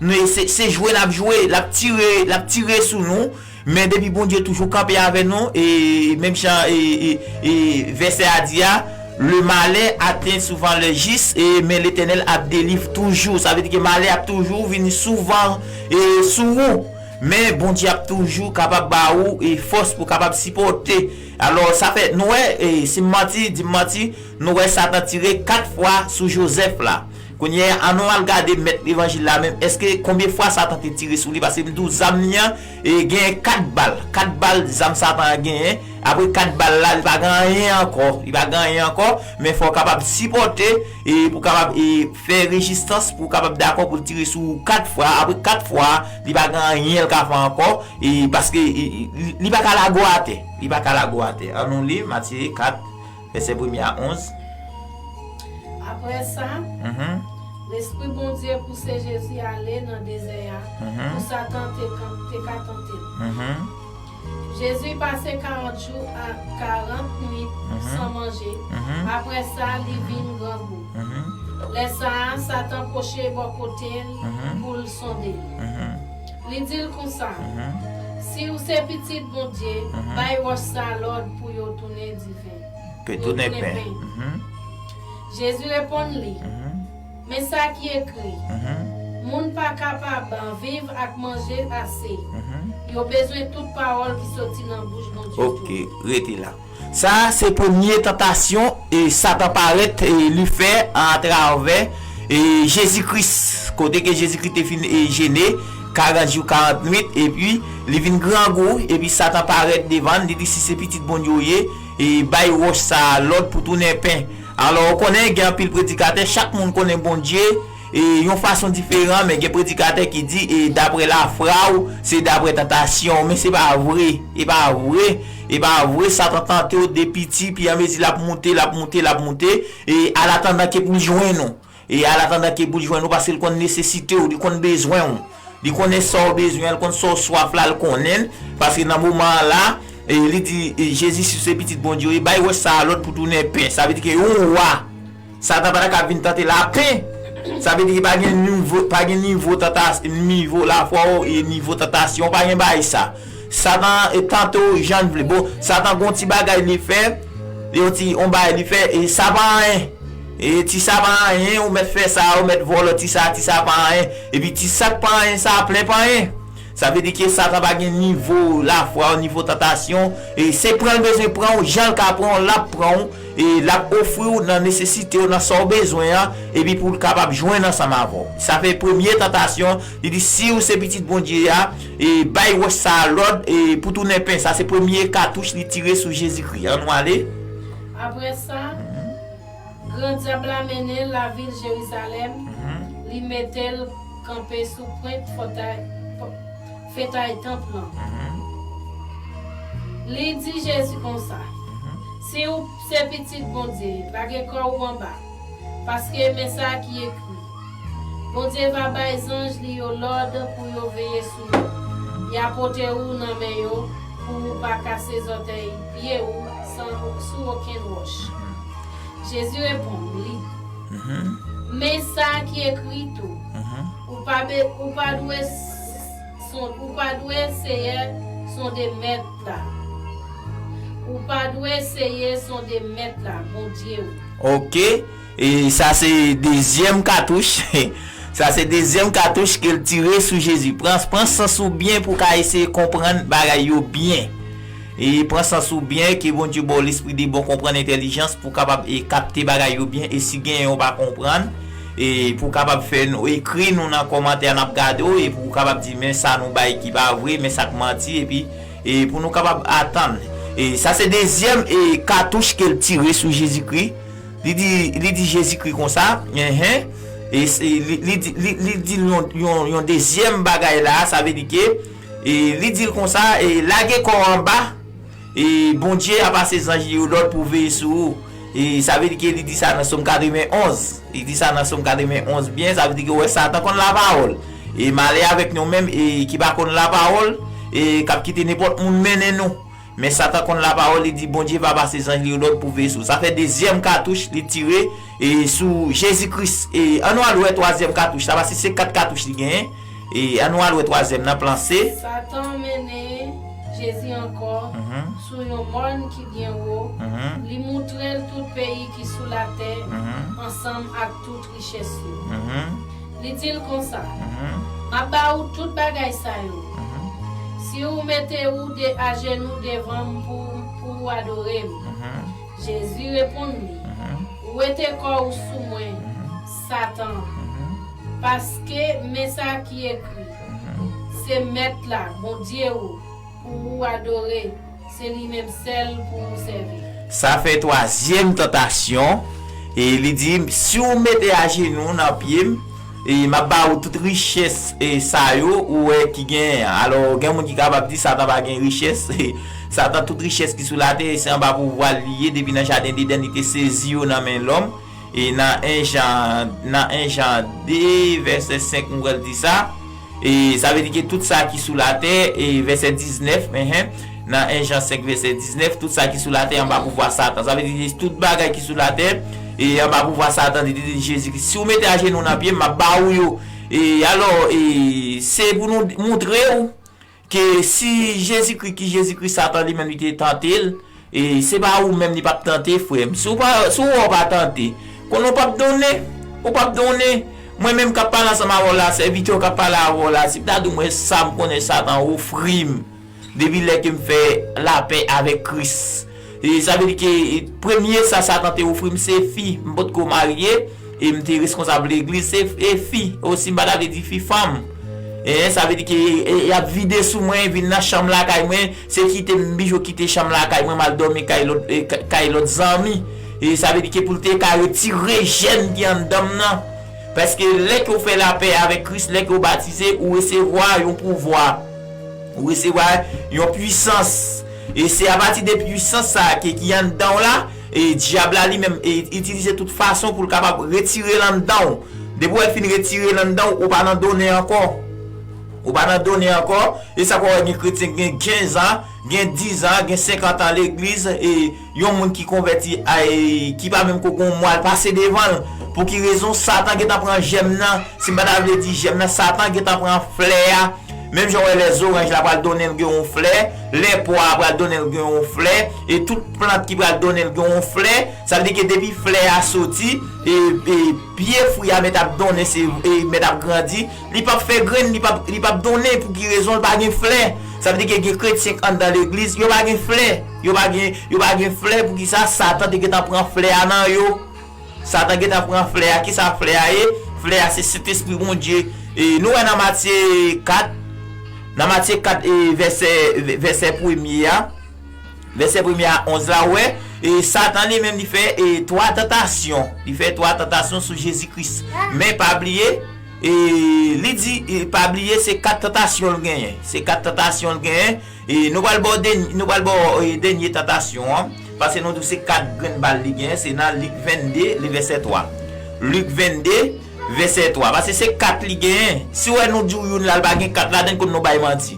Nou, e se, se jwe n ap jwe, l ap tire, l ap tire sou nou. Men depi Bondye toujou kanpe avè nou, e menm jan, e, e, e vèsè a di a, le malè aten souvan le jis, e, men Letènèl ap delivre toujou. Sa vle di ke malè ap toujou vini souvan, e, sou ou. Men Bondye ap toujou kapab ba ou, e, fòs pou kapab sipòte. Alò, sa fè, nou wè, e, si m manti, di m manti, nou wè Satan tire kat fwa sou Jozèf la. Kounye a, ann nou al gade mèt levanjil la menm. Èske konbyen fwa Satan te tire sou li? Paske m di w zam li an, e, genyen kat bal. Kat bal zam Satan an genyen. Apre kat bal la, li pa gen anyen ankò. Li pa gen anyen ankò. Men fò w kapab sipòte, e pou kapab, e, fè rezistans, pou w kapab dakò pou l tire sou ou kat fwa. Apre kat fwa, li pa gen anyen l ka fè ankò. E paske, e, li, li pa ka lage w atè. Li pa ka lage w atè. Ann nou li Matye kat, vèsè premye a onz. Apre sa, Mhm. Lespri Bondye pouse Jezi ale nan dezè a Mhm. pou Satan te, kan- te ka tante l. Mhm. Jezi pase karant jou ak karant nuit Mhm. san manje. Mhm. Apre sa, li vin grangou. Mhm. Lè sa a, Satan pwoche bò kote l Mhm. pou l sonde l. Mhm. Li di l konsa, Mhm. Si w se pitit Bondye, Mhm. bay wòch sa lòd pou yo tounen diven. Ke Yo tounen tounen pen. pen. Mhm. Jezi reponn li, Men sa ki ekri, Moun pa kapab viv ak manje ase. Yo bezwen tout pawòl ki soti nan bouch Bondye tou. Ok, rete la. Sa a se premye tantasyon e Satan parèt e li fè atravè e Jezi Kris. Kote ke Jezi Kris te fin e jene karant jou, karant nwit, epi li vin grangou, epi Satan parèt devan l, li di, "Si se pitit Bondye w ye, e bay wòch sa a lòd pou tounen pen." Alò, ou konnen, gen anpil predikatè, chak moun konnen Bondye e yon fason diferan, men gen predikatè ki di, e daprè lafwa w, se daprè tantasyon w, men se pa vre, e pa vre, e pa vre, Satan tante w de piti, pi anmezi l ap moute, l ap moute, l ap moute, e alatandan ke pou l jwenn ou. E alatandan ke pou l jwenn ou, paske l konn nesesite w, li konn bezwen w. Li konnen sa w bezwen, li konn sa w swaf la, li konnen l, paske nan moman an la, e li di, e Jezi, si w se pitit Bondye w ye, bay wòch sa a lòd pou tounen pen. Sa vle di ke yon wa, Satan pa ta ka vin tante l a pen. Sa vle di ke pa gen nivo, pa gen nivo tanta-, nivo lafwa w e nivo tantasyon w, pa gen bagay sa. Satan e tante w jan l vle. Bon, Satan gon ti bagay li fè, yon ti, yon bagay li fè, e sa pa anyen. E ti sa pa anyen, ou mèt fè sa, ou mèt vòlò ti sa, ti sa pa anyen. Epi ti sa k pa anyen sa, plen pa anyen. Sa vle di ke Satan pa gen nivo lafwa w, nivo tantasyon. E se pran l bezwen pran w, jan l ka pran w, l ap pran w. E l ap ofri w nan nesesite w, nan sa w bezwen an, epi pou l kapab jwenn ansanm avè w. Sa fè premye tantasyon, li di, "Si w se pitit Bondye a, e bay wòch sa a lòd, e pou tounen pen." Sa se premye katouch li tire sou Jezikri. Ann nou ale. Apre sa, Gran Dyab la mennen l lavil Jerizalèm, li mete l kanpe sou pwent fòtay, fetay tanp lan. Li di Jezi konsa, "Si w se pitit Bondye, lage kò w anba, paske men sa ki ekri, Bondye va bay zanj li yo lòd pou yo veye sou ou. Y a pote ou nan men yo pou ou pa kase zòtèy pye ou san, sou okenn wòch." Jezi reponn li, Men sa ki ekri tou, ou pa, be, ou pa dwe s-, son, ou pa dwe seye sonde mèt la. Ou pa dwe seye sonde mèt la, Bondye ou. Ok. E sa se dezyèm katouch. Sa se dezyèm katouch ke l tire sou Jezi. Pran, pran sans ou byen pou w ka eseye konprann bagay yo byen. E pran sans ou byen, ke Bondye ba w lespri de bon konprann, entèlijans pou w kapab e kapte bagay yo byen. E si genyen w pa konprann, e pou w kapab fè nou, ekri nou nan kòmantè a, n ap gade w, e pou w kapab di, men sa nou bay ki pa vre, men sa k manti, epi, e pou nou kapab atann. E sa se dezyèm e katouch ke l tire sou Jezikri. Li di, li di Jezikri konsa, enhen, e se, li, li di, li, li di l yon, yon, yon dezyèm bagay la, sa vle di ke, e li di l konsa, e lage kò w anba, e Bondye a pase zanj li yo lòd pou veye sou ou. E sa vle di ke li di sa nan Sòm katrevenn onz. Li di sa nan Sòm katrevenn onz byen, sa vle di ke w wè Satan konn lapawòl. E malè avèk nou menm, e ki pa konn lapawòl, e k ap kite nenpòt moun mennen nou. Men Satan konn lapawòl, li di Bondye va pase zanj li yo lòd pou veye sou ou. Sa fè dezyèm katouch li tire, e sou Jezi Kris. E ann nou al wè twazyèm katouch, sa paske se kat katouch li genyen. E ann nou al wè twazyèm nan, plan C. Satan mennen Jezi ankò sou yon mòn ki byen wo, li moutre l tout peyi ki sou latè ansanm ak tout richès yo. Li di l konsa, M ap ba ou tout bagay sa yo, si ou mete ou de ajenou devan m pou, pou ou adore m. Jezi reponn li, Wete kò ou sou mwen, Satan, paske men sa ki ekri, Se Mèt la, Bondye ou, pou ou adore, se li menm sèl pou ou sèvi. Sa fè twazyèm tantasyon, e li di, Si w mete ajenou w nan pye m, e m ap ba ou tout richès, e sa yo, ou wè ki genyen an. Alò, gen moun ki kapab di Satan pa gen richès. Satan, tout richès ki sou latè, se anba pouvwa l li ye. Depi nan jaden Edenn, li te sezi yo nan men lòm. E nan en Jan, nan en Jan de, vèsè senk, m kwè l di sa. E sa vle di ke tout sa ki sou latè, e vèsè diznèf, enhen, nan en Jan senk, vèsè diznèf, tout sa ki sou latè anba pouvwa Satan. Sa vle di tout bagay ki sou latè, e anba pouvwa Satan, li te di Jezi Kris, "Si w mete ajenou w nan pye m, m ap ba ou yo." E alò, e se pou nou montre w ke si Jezikri, ki Jezikri, Satan li menm li te tante l, e se pa ou menm li p ap tante, frè m. Si w pa, si w wè w pa tante, Konnen w p ap donnen. Ou p ap donnen. Mwen menm k ap pale ansanm avè w la, sèvitè w k ap pale avè w la, si m ta di w mwen sa m konnen Satan ofri m depi lè ke m fè lapè avèk Kris. E sa vle di ke, e, premye sa Satan te ofri m se fi. M potko marye, e m te reskonsab legliz, se, e, fi. Osi, m pa ta vle di fi, fanm. E, sa vle di ke, e, y ap vide sou mwen, vin nan chanm lakay mwen, se kite m, m toujou kite chanm lakay mwen, m al dòmi kay lòt, e, ka-, kay lòt zanmi. E sa vle di ke pou l te ka retire jèn ki anndan m nan. Paske lè ke w fè lapè avèk Kris, lè ke w batize, ou resevwa yon pouvwa. Ou resevwa yon pwisans. E se apati de pwisans sa a ke, ki anndan w la, e dyab la li menm, e itilize tout fason pou l kapab retire l anndan w. Depi w wè l fin retire l anndan w, ou pa nan donnen ankò. Ou pa nan donnen ankò. E sa k wè gen kretyen gen kenz an, gen diz an, gen senkant an legliz, e yon moun ki konvèti, a, e ki pa menm ko gen yon mwa, l pase devan l. Pou ki rezon? Satan gentan pran jèm nan. Si m pa ta vle di jèm nan, Satan gentan pran flè a. Menm jan w wè lè zoranj la pral donnen l gen yon flè, lè pwa a pral donnen l gen yon flè, e tout plant ki pral donnen l gen yon flè, sa vle di ke depi flè a soti, e, e pye fwi a mèt ap donnen, se, e mèt ap grandi, li p ap fè grenn, li p ap, li p ap donnen. Pou ki rezon? L pa gen flè. Sa vle di ke gen kretyen k anndan legliz, yo pa gen flè. Yo pa gen, yo pa gen flè. Poukisa? Satan te gentan pran flè a nan yo. Satan gentan pran flè a. Kisa flè a ye? Flè a se Sentespri Bondye. E nou wè nan Matye kat, nan Matye kat, e vèsè, vèsè premye a, vèsè premye a onz la, ou wè, e Satan li menm li fè, e twa tantasyon. Li fè twa tantasyon sou Jezi Kris. Men pa bliye, e li di, e pa bliye se kat tantasyon l genyen. Se kat tantasyon l genyen. E nou pral ba w dèny-, nou pral ba w, e, dènye tantasyon an. Paske nou di w se kat grenn bal li genyen, se nan Lik vennde, li vèsè twa. Lik vennde, vèsè twa. Paske se kat li genyen. Si w wè nou di w youn la, l pa gen kat ladan l, konn nou bay manti.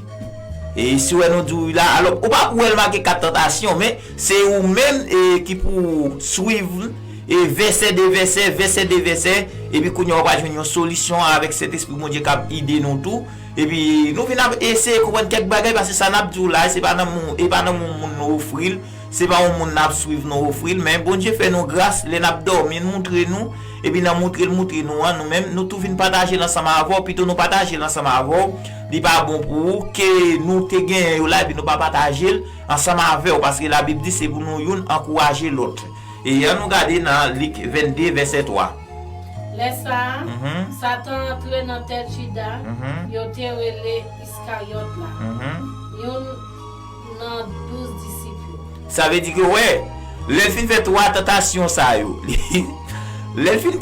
E si w wè nou di w la, alò, ou pa wè l make kat tantasyon, men se ou menm, e, ki pou swiv, e, vèsè de vèsè, vèsè de vèsè, epi kounye a w pral jwenn yon solisyon avèk Sentespri Bondye k ap ide nou tou. Epi nou vin ap eseye konprann kèk bagay, paske sa n ap di w la, se pa nan moun, e pa nan moun, moun nou ofri l, se pa yon moun n ap swiv nou ofri l, men Bondye fè nou gras, lè n ap dòmi, l moutre nou, epi nan moutre l moutre nou an, nou menm, nou tou vin pataje l ansanm avè w, pito nou pataje l ansanm avè w, li pa bon pou ou, ke nou te genyen yo la, epi nou pa pataje l ansanm avè w, paske Labib di se pou nou youn ankouraje lòt. E ann nou gade nan Lik vennde, vèsè twa. Lè sa a, Mhm. Satan antre nan tèt Jida, Mhm. yo te rele Iskaryòt la, Mhm. youn nan douz disip yo. Sa vle di ke, wè, lè l fin fè twa tantasyon sa yo, lè l fin,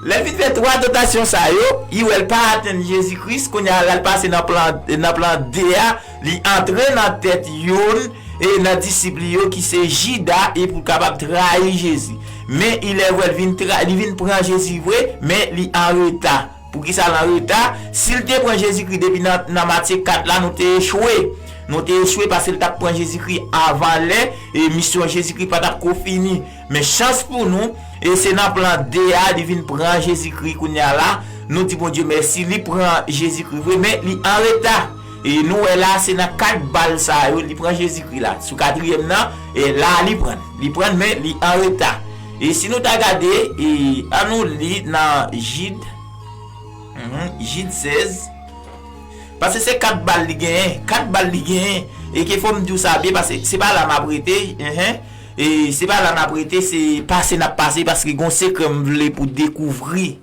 lè l fin fè twa tantasyon sa yo, li wè l pa atenn Jezi Kris, kounye a la l pase nan plan, nan plan de a, li antre nan tèt youn, e nan disip li yo ki se Jida, e pou l kapab trayi Jezi. Men, li lè vwè l vin tra-, li vin pran Jezi vre, men li an reta. Poukisa l an reta? Si l te pran Jezikri depi nan, nan Matye kat la, nou te echwe. Nou te echwe paske l t ap pran Jezikri avan lè, e misyon Jezikri pa t ap ko fini. Men chans pou nou, e se nan plan de a, li vin pran Jezikri kounye a la. Nou di Bondye mèsi, li pran Jezikri vre, men li an reta. E nou wè la, se nan kat bal sa yo, li pran Jezikri la. Sou katriyèm nan, e la li pran. Li pran, men li an reta. E si nou ta gade, e ann nou li nan Jid, mhm, Jid sèz. Paske se kat bal li genyen, kat bal li genyen. E ke fò m di w sa byen, paske se pa la n ap rete, enhen. E se pa la n ap rete, se pase n ap pase, paske gon sekrè m vle pou dekouvri.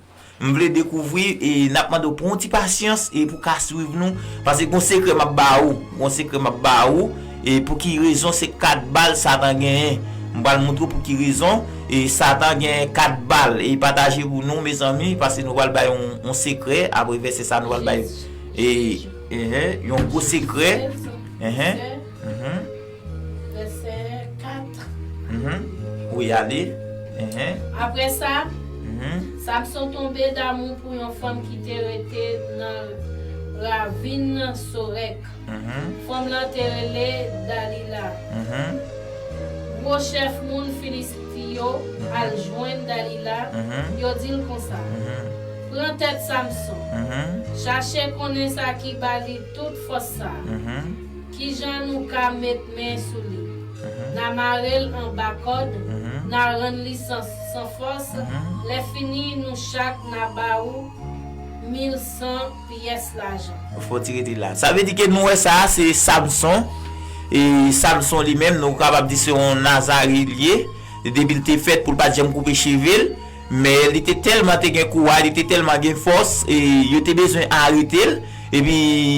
M vle dekouvri, e n ap mande w pran yon ti pasyans, e pou ka swiv nou, paske gon sekrè m ap ba ou, gon sekrè m ap ba ou, e pou ki rezon se kat bal Satan genyen. M pral montre w pou ki rezon, e Satan genyen kat bal, e pataje pou nou, mezanmi, paske nou pral bay yon, yon sekrè, apre vèsè sa, nou pral bay, e, enhen, yon gwo sekrè, enhen, mhm. Vèsè kat. Mhm. Wi, ale. Enhen. Apre sa, Mhm. Samson tonbe damou pou yon fanm ki te rete nan ravin Sorèk. Mhm. Fanm lan te rele Dalila. Mhm. Gwo chèf moun Filisti yo al jwenn Dalila, Mhm. yo di l konsa, Mhm. Pran tèt Samson, Mhm. chache konnen sa ki ba li tout fòs sa a. Mhm. Kijan nou ka met men sou li? Mhm. N a mare l anba kòd, Mhm. N a rann li san, san fòs. Lèfini, nou chak n a ba ou mil san pyès lajan. Fò ti rete la. Sa vle di ke nou wè sa, se Samson. E Samson li menm, nou kapab di se yon Nazaren li ye. Depi l te fèt pou l pa t janm koupe cheve l. Men li te tèlman te gen kouraj, li te tèlman gen fòs, e yo te bezwen arete l. Epi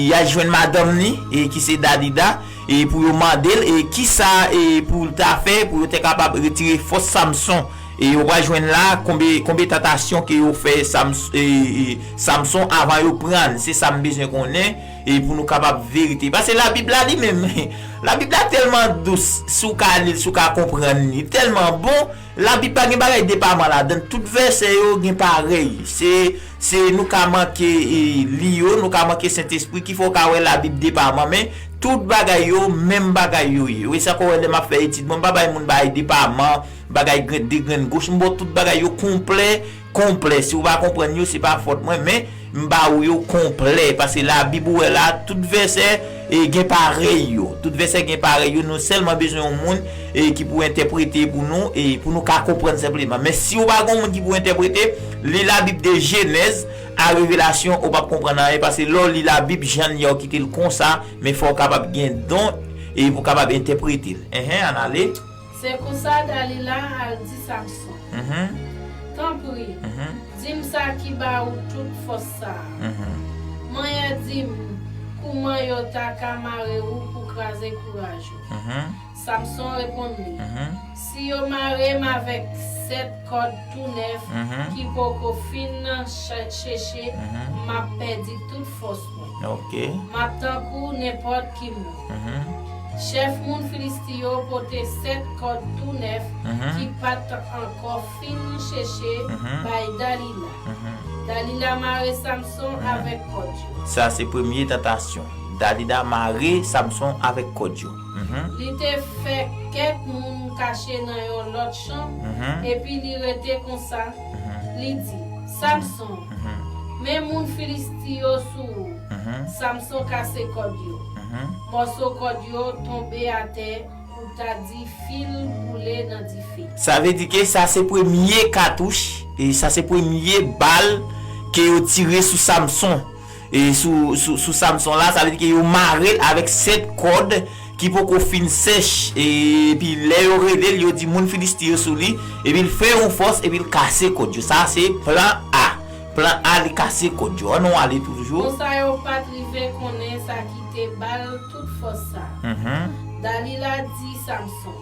y al jwenn madanm li, e ki se Dalila, e pou yo mande l, e kisa, e pou l ta fè, pou yo te kapab retire fòs Samson. E yo pral jwenn la, konbe, konbe tantasyon ke yo fè Sams, e, e, Samson avan yo pran l. Se sa m bezwen konnen, e pou nou kapab verite. Paske Labib la li menm, Labib la tèlman dous, si w ka li l, si w ka konprann li, tèlman bon, Labib pa gen bagay depaman ladan l. Tout vèsè yo gen parèy. Se, se nou ka manke, e, li yo, nou ka manke Sentespri ki fè w ka wè Labib depaman, men tout bagay yo, menm bagay yo ye. Wi, sa k wè lè m ap fè etid mwen, m pa bay moun bagay depaman, bagay grenn, de grenn goch, m ba w tout bagay yo konplè, konplè. Si w pa konprann yo, se pa fòt mwen, men m ba ou yo konplè. Paske Labib ou wè la, tout vèsè, e, gen parèy yo. Tout vèsè gen parèy yo. Nou sèlman bezwen yon moun, e, ki pou entèprete pou nou, e pou nou ka konprann senpleman. Men si w pa gen yon moun ki pou entèprete, li Labib de Jenèz a Revelasyon, ou p ap konprann anyen. Paske lè w li Labib, jan l ye a, w kite l konsa, men fò w kapab gen don, e pou w kapab entèprete l. Enhen, ann ale. Se konsa Dalila al di Samson, Tanpri, di m sa ki ba ou tout fòs sa a. Manyè di m kouman yo ta ka mare ou pou kraze kouraj ou. Samson reponn li, Si yo mare m avèk sèt kòd tou nèf ki poko fin cheche, m ap pèdi tout fòs mwen. M ap tankou nenpòt ki moun. Chèf moun Filisti yo pote sèt kòd tou nèf ki pa t ankò fin cheche bay Dalila. Dalila mare Samson avèk kòd yo. Sa se premye tantasyon. Dalila mare Samson avèk kòd yo. Li te fè kèk moun kache nan yon lòt chanm, epi li rete konsa. Li di, Samson, men moun Filisti yo sou ou. Samson kase kòd yo. Mòso kòd yo tonbe atè, ou ta di fil boule nan dife. Sa vle di ke sa se premye katouch, e sa se premye bal ke yo tire sou Samson. E sou, sou, sou Samson la, sa vle di ke yo mare l avèk sèt kòd ki poko fin sèch. E, epi lè yo rele l, yo di moun Filisti yo sou li, epi l fè yon fòs, epi l kase kòd yo. Sa se plan A. Plan A, li kase kòd yo. Ann nou ale toujou. Konsa yo pa t rive konnen sa ki te ba l tout fòs sa a. Dalila di Samson,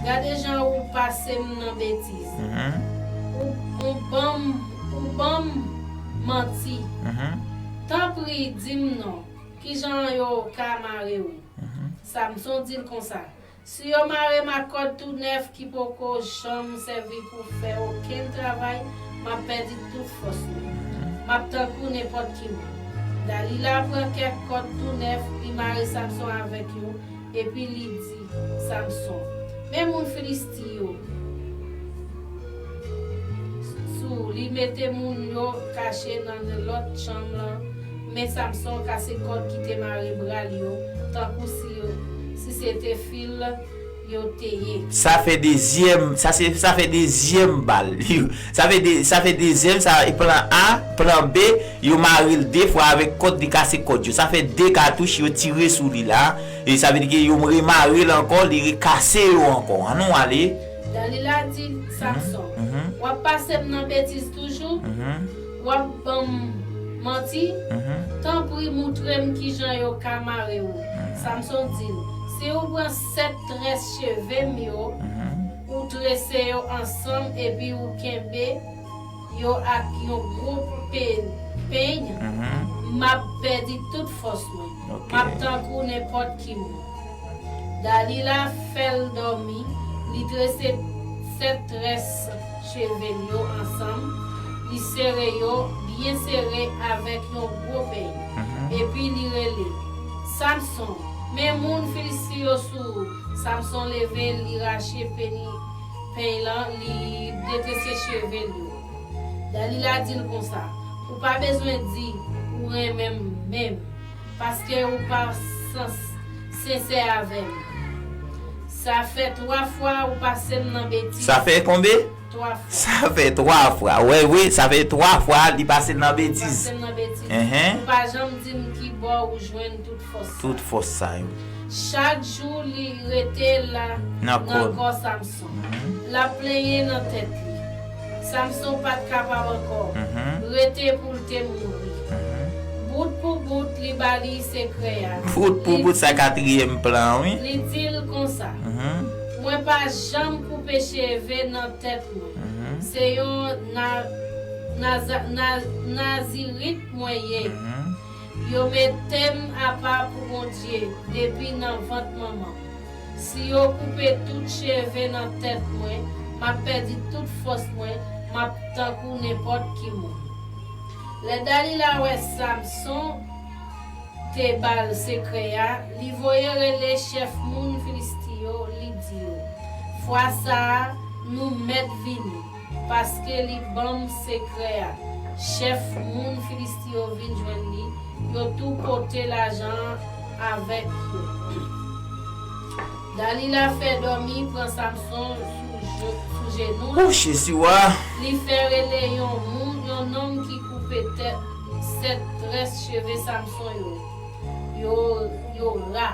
Gade jan ou pase m nan betiz. Ou, ou ban m, ou ban m manti. Tanpri, di m non, kijan yo ka mare ou? Samson di l konsa, Si yo mare m ak kòd tou nèf ki poko janm sèvi pou fè okenn travay, m ap pèdi tout fòs mwen. M ap tankou nenpòt ki moun. Dalila pran kèk kòd tou nèf, li mare Samson avèk yo, epi li di Samson, Men moun Filisti yo sou ou. Li mete moun yo kache nan lòt chanm lan, men Samson kase kòd ki te mare bra l yo, tankou si yo, si se te fil yo te ye. Sa fè dezyèm, sa se, sa fè dezyèm bal. Sa fè de, sa fè dezyèm, sa e plan A, plan B, yo mare l de fwa avèk kòd, li kase kòd yo. Sa fè de katouch yo tire sou li la. E sa vle di ke yo remare l ankò, li rekase yo ankò. Ann nou ale. Dalila di Samson, W ap pase m nan betiz toujou? W ap ban m manti? Tanpri, moutre m kijan yo ka mare ou. Samson di l, Si ou pran sèt très cheve m yo, ou trese yo ansanm epi ou kenbe yo ak yon gwo pe, peny, m ap pèdi tout fòs mwen. M ap tankou nenpòt ki moun. Dalila fè l dòmi, li trese sèt très cheve l yo ansanm, li sere yo byen sere avèk yon gwo peny, epi li rele, Samson, men moun Filisti yo sou ou! Samson leve, li rache peny, peny lan, li detrese cheve l yo. Dalila di l konsa, Ou pa bezwen di ou renmen m menm, paske ou pa sensè avè m. Sa fè twa fwa ou pase m nan betiz. Sa fè konbe? Twa fwa. Sa fè twa fwa. Wè, wi, sa fè twa fwa li pase l nan betiz. Pase m nan betiz. Enhen. Ou pa janm di m ki bò ou jwenn tout fòs sa. Tout fòs sa yo. Chak jou li rete la nan kò Samson. L ap plenyen nan tèt li. Samson pa t kapab ankò rete pou l te mouri. Bout pou bout, li ba li sekrè a. Bout pou bout, sa katriyèm plan, wi. Li di l konsa, mwen pa janm koupe cheve nan tèt mwen. Se yon na, naza, na, nazirit mwen ye. Yo mete m apa pou Bondye depi nan vant manman m. Si yo koupe tout cheve nan tèt mwen, m ap pèdi tout fòs mwen, m ap tankou nenpòt ki moun. Lè Dalila wè Samson te ba l sekrè a, li voye rele chèf moun Filisti yo, li di yo, fwa sa a, nou mèt vini. Paske li ban m sekrè a. Chèf moun Filisti yo vin jwenn li, yo tou pote lajan an avèk yo. Dalila fè dòmi pran Samson sou je, sou jenou l. Ou Jezi wa. Li fè rele yon moun, yon nonm ki koupe tèt, sèt très cheve Samson yo. Yo, yo ra.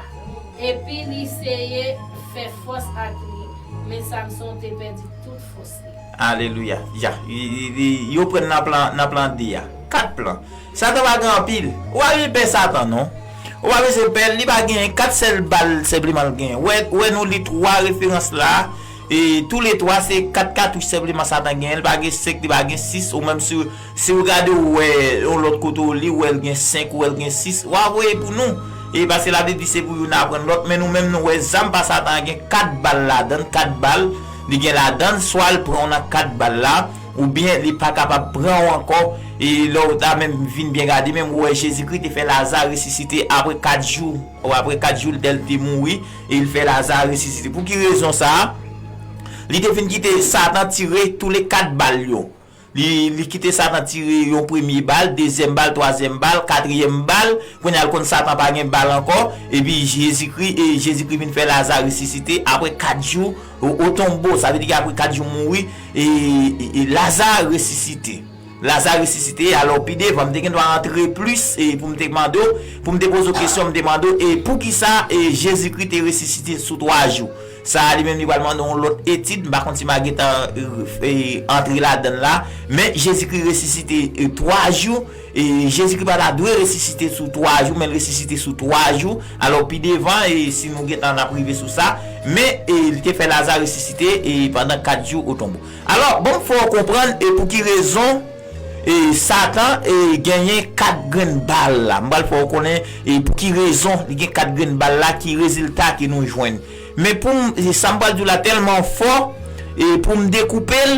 Epi li seye fè fòs ak li, men Samson te pèdi tout fòs li. Alelouya. Ya, li, li, li, yo pran nan plan, nan plan de a. Kat plan. Satan pa gen anpil. Ou pa bezwen pè Satan, non. Ou pa bezwen pè l, li pa genyen kat sèl bal senpleman l genyen. Wè, wè nou li twa referans la. E tou le twa se kat katouch senpleman Satan genyen. Li pa gen senk, li pa gen sis, ou menm si Si w gade, ou wè yon lòt kote, ou li, ou wè l gen senk, ou wè l gen sis, w a voye pou nou. E paske Labib di se pou youn aprann lòt, men nou menm nou wè zam pa Satan an gen kat bal ladan l, kat bal li gen ladan l, swa l pran w nan kat bal la, oubyen li pa kapab pran w ankò. E lè w ta menm vin byen gade, menm ou wè Jezikri te fè Laza resisite apre kat jou, ou apre kat jou lè l te mouri, e l fè Laza resisite. Pou ki rezon sa a? Li te fin kite Satan tire tou le kat bal yo. Li, li kite Satan tire yon premye bal, dezyèm bal, twazyèm bal, katriyèm bal. Kounye a l konn Satan pa gen bal ankò. Epi Jezikri, e Jezikri vin fè Laza resisite apre kat jou o, o tonbo. Sa vle di ke apre kat jou mouri, e, e, e Laza resisite. Laza resisite, alò pi devan, m te gen dwa antre plis, e pou m te mande w, pou m te poze w kesyon, m te mande w, e poukisa, e Jezikri te resisite sou twa jou? Sa a li menm li pral mande yon lòt etid, m pa konn si m a gentan, e, e, antre ladan l la, men Jezikri resisite, e, twa jou, e Jezikri pa ta dwe resisite sou twa jou, men l resisite sou twa jou. Alò, pi devan, e si nou gentan n ap rive sou sa, men, e, li te fè Laza resisite, e pandan kat jou o tonbo. Alò, bon, fò w konprann, e pou ki rezon, e Satan, e genyen kat grenn bal la. M pral fè w konnen, e pou ki rezon li gen kat grenn bal la, ki rezilta ke nou jwenn. Men pou m, e sa m pral di w la tèlman fò, e pou m dekoupe l,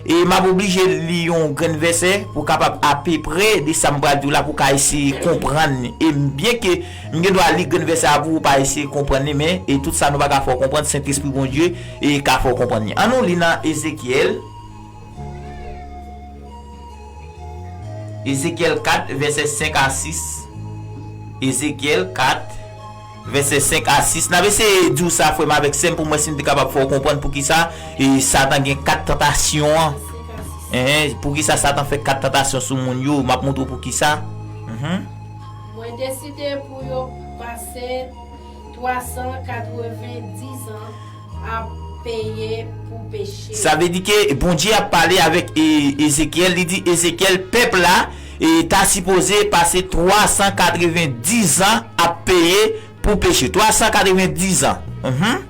e m ap oblije li yon grenn vèsè pou w kapab apeprè de sa m pral di w la, pou w ka eseye konprann li. E m, byen ke m gen dwa li grenn vèsè a pou ou pa eseye konprann li, men e tout sa nou pa ka fè w konprann, Sentespri Bondye, e ka fè w konprann li. Ann nou li nan Ezekyèl. Ezekyèl kat, vèsè senk a sis. Ezekyèl kat, vèsè senk a sis. N ap eseye di w sa, frè m avèk sè m, pou m wè si m te kapab fè w konprann poukisa, e, Satan gen kat tantasyon an. Enhen, poukisa Satan fè kat tantasyon sou moun yo? M ap montre w poukisa. Mhm. Mwen deside pou yo pase twa san katrevendiz an ap peye pou peche. Sa vle di ke Bondye ap pale avèk, e, Ezekyèl, li di Ezekyèl, pèp la, e, ta sipoze pase twa san katrevendiz an ap peye pou peche. Twa san katrevendiz an. Mhm.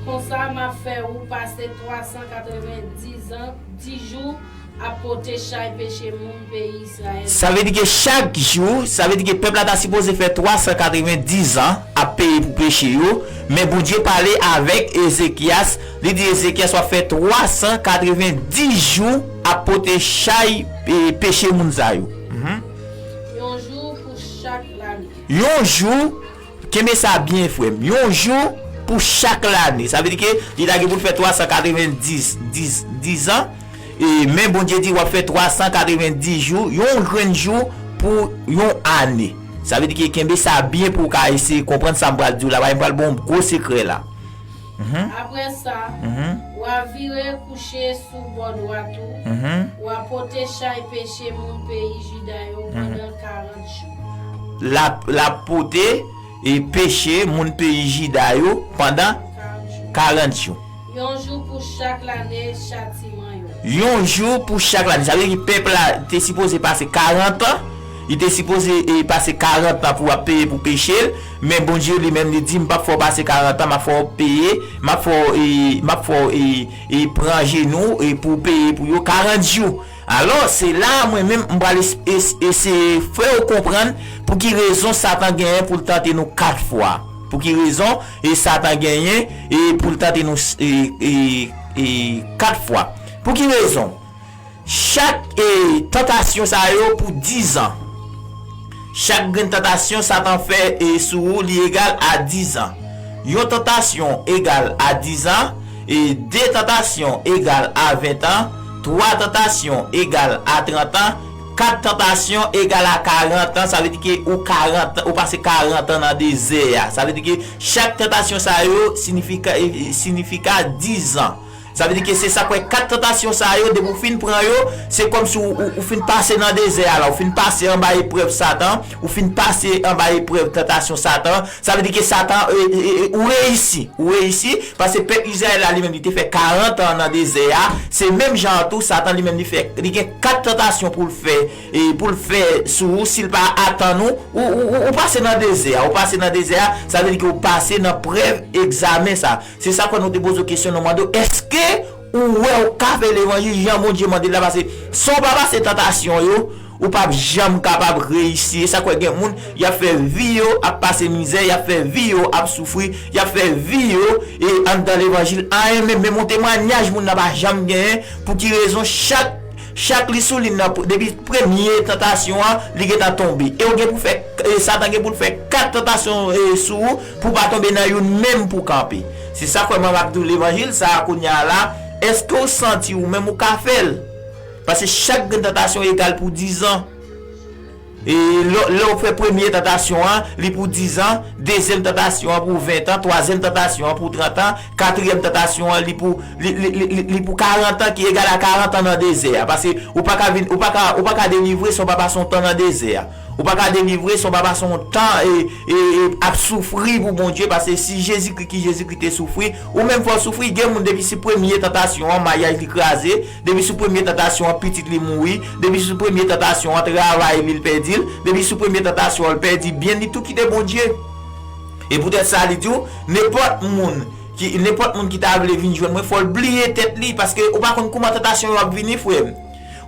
Konsa, m ap fè ou pase twa san katrevendiz an, dis jou, ap pote chay peche moun peyi Izrayèl. Sa vle di ke chak jou, sa vle di ke pèp la ta sipoze fè twa san katrevendiz an ap peye pou peche yo, men Bondye pale avèk Ezekyas, li di Ezekyas w ap fè twa san katrevendiz jou ap pote chay, e, peche moun sa yo. Mhm. Yon jou pou chak lane. Yon jou Kenbe sa byen, frè m. Yon jou pou chak lane. Sa vle di ke li ta gen pou l fè twa san katrevendiz, diz, diz an. E, men Bondye di w ap fè twa san katrevendiz jou, yon grenn jou pou yon ane. Sa vle di ke kenbe sa byen pou w ka eseye konprann sa m pral di w la. Paske m pral ba w yon gwo sekrè la. Apre sa, w a vire kouche sou bò dwat ou, w a pote chay peche moun peyi Jida yo pandan karant jou. L ap, l ap pote e peche moun peyi Jida yo pandan karant jou. Yon jou pou chak lane chatiman yo. Yon jou pou chak lane. Sa vle di pèp la te sipoze pase karant an. Li te sipoze e pase karant an pou ap peye pou peche l. Men Bondye li menm li di, "M p ap fè w pase karant an, m ap fè w peye, m ap fè w, e, m ap fè w, e, e, pran jenou, e, pou w peye pou yo karant jou." Alò, se la mwen menm m pral es-, es-, eseye fè w konprann pou ki rezon Satan genyen pou l tante nou kat fwa. Pou ki rezon e Satan genyen e pou l tante nou s-, e, e, e, kat fwa. Pou ki rezon? Chak e, tantasyon sa yo pou diz an. Chak grenn tantasyon Satan fè e, sou ou, li egal a diz an. Yon tantasyon egal a diz an, e de tantasyon egal a ven an, twa tantasyon egal a trant an, kat tantasyon egal a karant an, sa vle di ke ou karant an, ou pase karant an nan dezè a. Sa vle di ke chak tantasyon sa yo sinifika, e, e, sinifika diz an. Sa vle di ke se sa k fè kat tantasyon sa yo, depi w fin pran yo, se kòmsi w, w, w fin pase nan dezè a la, w fin pase anba eprèv Satan, w fin pase anba eprèv tantasyon Satan. Sa vle di ke Satan, e, e, e, ou reyisi, ou reyisi, paske pèp Izrayèl la li menm li te fè karant an nan dezè a, se menm jan an tou, Satan li menm li fè, li gen kat tantasyon pou l fè, e pou l fè sou ou, si l pa atann ou, ou, ou, ou, ou pase nan dezè a, ou pase nan dezè a, sa vle di ke ou pase nan prèv egzamen sa. Se sa k fè nou te poze w kesyon, nou mande w, èske ou wè ou ka fè levanjil jan Bondye mande l la? Paske si w pa pase tantasyon yo, ou p ap janm kapab reyisi. E sa k fè gen moun, y ap fè vi yo ap pase mizè, y ap fè vi yo ap soufri, y ap fè vi yo e anndan levanjil. Anyen menm, menm yon temwayaj moun nan pa janm genyen. Pou ki rezon? Chak Chak li sou liy nan, depi premye tantasyon an, li gentan tonbe. E ou gen pou fè, e Satan gen pou l fè kat tantasyon, e, sou ou, pou w pa tonbe nan youn menm pou kanpe. Se sa k fè mwen m ap di w levanjil sa a kounye a la, èske w santi ou menm ou ka fè l? Paske chak grenn tantasyon egal pou diz an. E lè, lè w fè premye tantasyon an, li pou diz an, dezyèm tantasyon an pou ven an, twazyèm tantasyon an pou trant an, katriyèm tantasyon an, li pou, li, li, li, li, li pou karant an, ki egal a karant an nan dezè a. Paske ou pa ka vin, ou pa ka, ou pa ka delivre san w pa pase yon tan nan dezè a. Ou pa ka delivre san w pa pase yon tan e, e, e ap soufri pou Bondye, paske si Jezikri ki Jezikri te soufri, ou menm fò w soufri. Gen moun depi sou premye tantasyon an, maryaj li kraze, depi sou premye tantasyon an, pitit li mouri. Depi sou premye tantasyon an, travay li, l pèdi l. Depi sou premye tantasyon an, l pèdi byen li, tou kite Bondye. E poutèt sa, li di w, nenpòt moun ki, nenpòt moun ki ta vle vin jwenn mwen, fò l bliye tèt li, paske ou pa konn kouman tantasyon yo ap vini, frè m.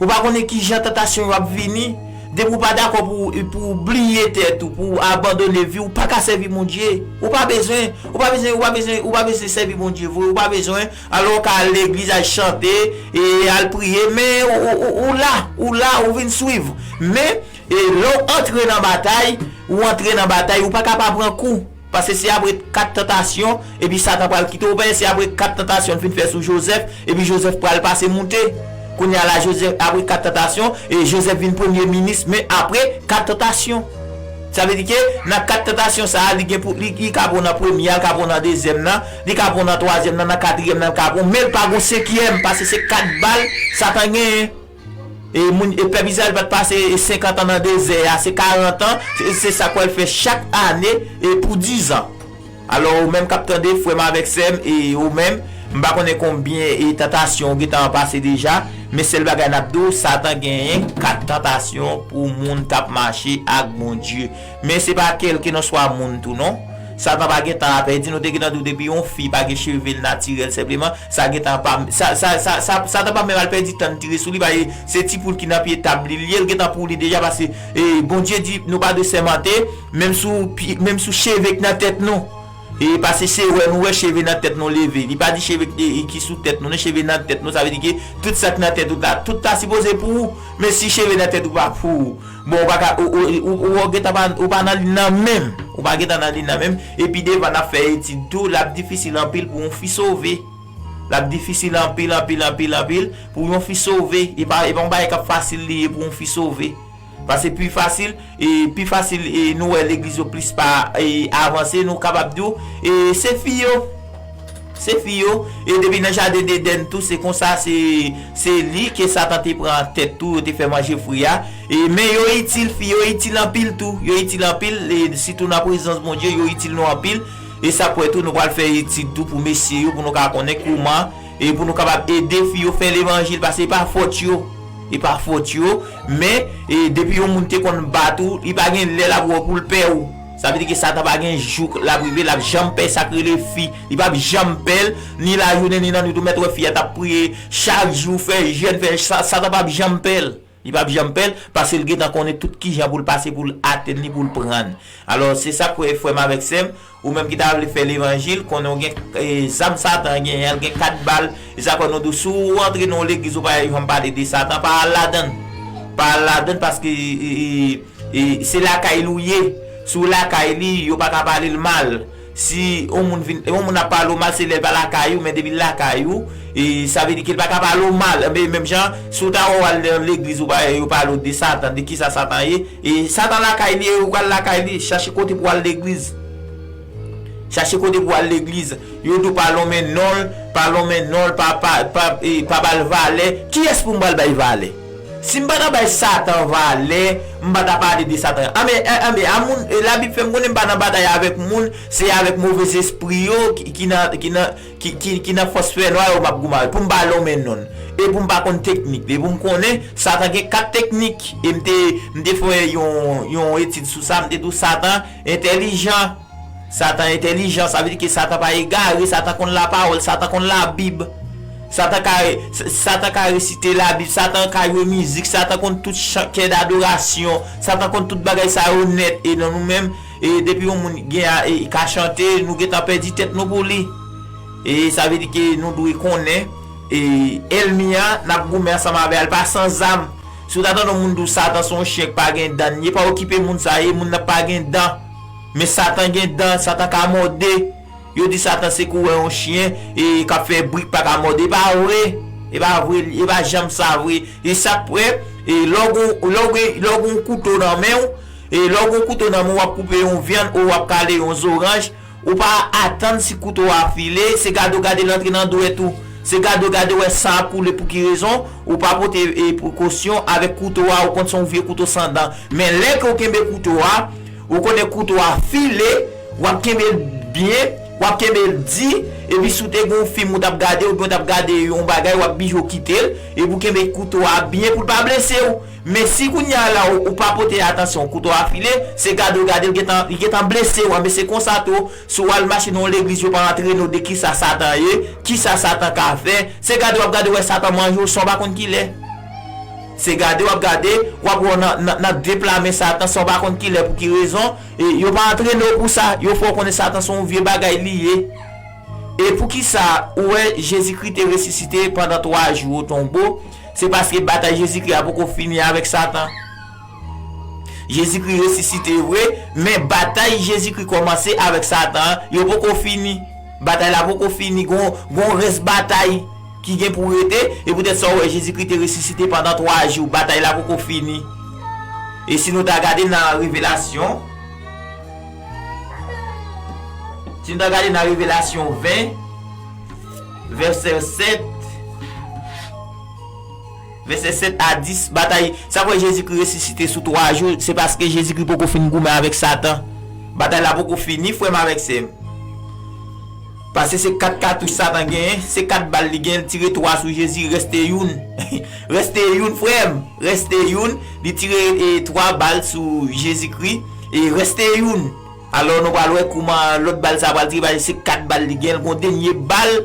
Ou pa konnen ki jan tantasyon yo ap vini. Depi w pa dakò pou, pou w bliye tèt ou, pou w abandone vi w, ou pa ka sèvi Bondye. Ou pa bezwen, ou pa bezwen, ou pa bezwen, ou pa bezwen sèvi Bondye vre, ou pa bezwen. Alò, w ka al legliz, al chante, e al priye, men ou, ou, ou, ou la, ou la, ou vin swiv. Men, e lè w antre nan batay, ou antre nan batay, ou pa ka pa pran kou. Paske se apre kat tantasyon, epi Satan pral kite w. Ou pa wè se apre kat tantasyon l fin fè sou Jozèf, epi Jozèf pral pase moute. Kounye a la, Jozèf, apre kat tantasyon, e Jozèf vin premye minis, men apre kat tantasyon. Sa vle di ke nan kat tantasyon sa a, li gen pou, li, li ka pran nan premye a, li ka pran nan dezyèm nan, li ka pran nan twazyèm nan, nan katriyèm nan, li ka pran, men li pa gon senkyèm, paske se kat bal Satan genyen. E moun, e pèp Izrayèl pa t pase senkant an nan dezè a, se karant an, se, se sa k pral fè chak ane, e pou diz an. Alò, ou menm k ap tande, frè m avèk sè m, e ou menm, m pa konnen konbyen e tantasyon ou gentan pase deja, men sèl bagay n ap di w, Satan genyen kat tantasyon pou moun k ap mache ak Bondye. Men se pa kèlkenswa moun tou non. Satan pa gentan ap pèdi, nou te gentan di w depi yon fi pa gen cheve l natirèl senpleman, sa gentan pa, sa, sa, sa, sa, Satan pa menm al pèdi tan n tire sou li, paske se ti poul ki nan pye tab li l ye, l gentan pouli deja, paske, e, Bondye di nou pa dwe sèmante, menm sou pye, menm sou cheve k nan tèt nou. E paske se wè nou wè cheve nan tèt nou leve. Li pa di cheve ki, ki sou tèt nou, non, cheve nan tèt nou, sa vle di ke tout sa k nan tèt ou ta, tout ta sipoze pou ou. Men si cheve nan tèt ou pa pou ou, bon, ou pa ka, ou, ou, ou, ou, ou gentan pa, ou pa nan liy nan menm. Ou pa gentan nan liy nan menm. Epi devan n ap fè etid tou, l ap difisil anpil pou yon fi sove. L ap difisil anpil, anpil, anpil, anpil pou yon fi sove. E pa, e pa yon bagay k ap fasil li ye pou yon fi sove. Paske pi fasil, e pi fasil, e nou wè legliz yo plis pa, e avanse, nou kapab di w, e se fi yo. Se fi yo, e depi nan jaden Edenn tou, se konsa, se, se li ke Satan te pran tèt tou, yo te fè manje fwi a. E, men yo itil, fi yo itil anpil tou, yo itil anpil, e sitou nan prezans Bondye, yo itil nou anpil. E sa kwè tou, nou pral fè etid tou pou mesye yo, pou nou ka konnen kouman, e pou nou kapab ede fi yo fè levanjil, paske e pa fòt yo, e pa fòt yo, men, e depi yon moun te konn bat ou, li pa gen lè l ap wè pou l pè ou. Sa vle di ke Satan pa gen jou l ap rive, l ap janm pè sa k rele fi. Li p ap janm pè l, ni lajounen, ni lannwit. Ou mèt wè fi a t ap priye chak jou, fè jèn, fè sa, Satan p ap janm pè l. Li p ap janm pè l, paske l gentan konnen tout kijan pou l pase, pou l atenn li, pou l pran l. Alò, se sa k fè, frè m avèk sè m, ou menm ki ta vle fè levanjil, konnen w gen, e, zam Satan genyen an, l gen kat bal. E sa k fè nou di w, si w antre nan yon legliz, ou pa janm pale de Satan, pa al ladan l. Pa al ladan l, paske, e, e, e, e se lakay li w ye. Si w lakay li, yo pa ka pale l mal. Si yon moun vin, yon moun ap pale w mal, se lè l pa lakay ou, men depi l lakay ou, e sa vle di ke l pa ka pale w mal. Enben, menm jan, si w ta wè w al nan legliz, ou pa, yo pale w de Satan, de kisa Satan ye, e Satan lakay li, e ou pral lakay li, chache kote pou w al legliz. Chache kote pou w al legliz. Yo di w pa lonmen non l, pa lonmen non l, pa, pa, pa, e, pa ba l valè. Kiyès pou m pral bay valè? Si m pa ta bay Satan valè, m pa ta pale de Satan. Anben, e, anben, a moun, e, Labib fè m konnen m pa nan batay avèk moun, se avèk move zespri yo ki, ki nan, ki nan, ki, ki, ki nan fòs fènwa yo m ap goumen avè l. Pou m pa lonmen non l. E pou m pa konn teknik li. Pou m konnen, Satan gen kat teknik. E m te, m te fè yon, yon etid sou sa, m te di w Satan entèlijan. Satan entèlijan, sa vle di ke Satan pa egare, Satan konn lapawòl, Satan konn Labib. Satan ka, Satan ka resite Labib, Satan ka jwe mizik, Satan konn tout chan, kè dadorasyon, Satan konn tout bagay sa yo nèt. E nan nou menm, e depi yon moun gen a, e, ka chante, nou gentan pèdi tèt nou pou li. E sa vle di ke nou dwe konnen, e, ènmi an, n ap goumen ansanm avè l, pa san zam. Si w ta tande yon moun di w Satan se yon chen k pa gen dan, li pa okipe moun sa, e moun nan pa gen dan. Men Satan gen dan, Satan ka mòde. Yo di Satan se kouwè yon chen, e k ap fè bri k pa ka mòde. E pa vre. E pa vre, e pa janm sa vre. E sa k fè, e lè w gon, lè w gen, lè w gon kouto nan men w, e lè w gon kouto nan men w, w ap koupe yon vyann, ou w ap kale yon zoranj, ou pa atann si kouto a file, se gade w gade l antre nan dwèt ou. Se gade w gade w wè san ap koule. Pou ki rezon? Ou pa pote, e, prekosyon avèk kouto a, ou konn se yon vye kouto san dan. Men lè ke w kenbe kouto a, ou konnen kouto a file, w ap kenbe l byen, w ap kenbe l di, epi si w te gen yon fim ou t ap gade, oubyen w t ap gade yon bagay, w ap bije w kite l, epi w kenbe kouto a byen pou l pa blese w. Men si kounye a la ou, ou pa pote atansyon, kouto a file, se gade w gade l gentan, li gentan blese w. Anben se konsa tou, si w al mache nan yon legliz, yo pa antrene w de kisa Satan ye, kisa Satan ka fè, se gade w ap gade w wè Satan manje w san w pa konn kilè. Se gade w ap gade, w ap wè w nan, nan, nan de pla men Satan san w pa konn kilè. Pou ki rezon? E yo pa antrene w pou sa. Yo fè w konnen Satan se yon vye bagay li ye. E poukisa ou wè Jezikri te resisite pandan twa jou o tonbo? Se paske batay Jezikri a poko fini avèk Satan. Jezikri resisite vre, men batay Jezikri kòmanse avèk Satan an, yo poko fini. Batay la poko fini, gon, gon rès batay ki gen pou rete, e poutèt sa w wè Jezikri te resisite pandan twa jou, batay la poko fini. E si nou ta gade nan Revelasyon, si nou ta gade nan Revelasyon ven, vèsè sèt, vèsè sèt a dis, batay, sa k fè Jezikri resisite sou twa jou, se paske Jezikri poko fin goumen avèk Satan. Batay la poko fini, frè m avèk sè m. Paske se kat katouch Satan genyen, se kat bal li genyen, li tire twa sou Jezi, reste youn. Reste youn, frè m, reste youn. Li tire, e, twa bal sou Jezikri, e reste youn. Alò, nou pral wè kouman lòt bal sa pral tire, paske se kat bal li genyen, l gon dènye bal,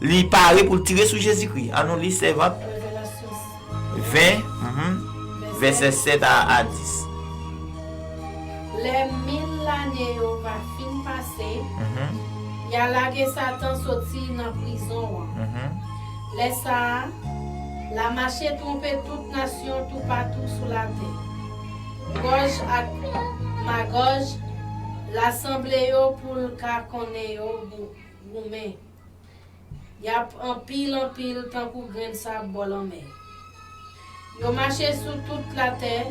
li pare pou l tire sou Jezikri. Ann nou li, sèvant. Revelasyon ven, mhm, vèsè sèt a, a dis. Lè mil lane yo va fin pase, mhm, y a lage Satan soti nan prizon an. Mhm. Lè sa a, l a mache twonpe tout nasyon toupatou sou latè, Gòj ak Magòj, l a sanble yo pou l ka konnen yo gou-, goumen. Y ap anpil, anpil tankou grenn sab bò lanmè. Yo mache sou tout latè,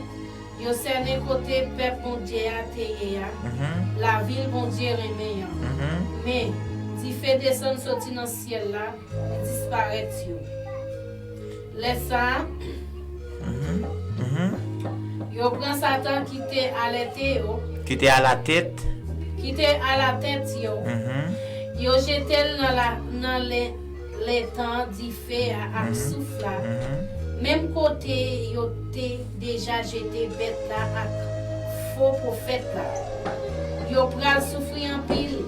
yo sènen kote pèp Bondye a te ye a, mhm, lavil Bondye renmen an. Mhm. Men, Dife desann soti nan syèl la, li disparèt yo. Lè sa a, Mhm. Mhm. yo pran Satan ki te alète yo, Ki te alatèt. ki te alatèt yo, Mhm. yo jete l nan, la, nan le, letan dife a ak souf la, Mhm. menm kote yo te deja jete bèt la ak fo pwofèt la. Yo pral soufri anpil,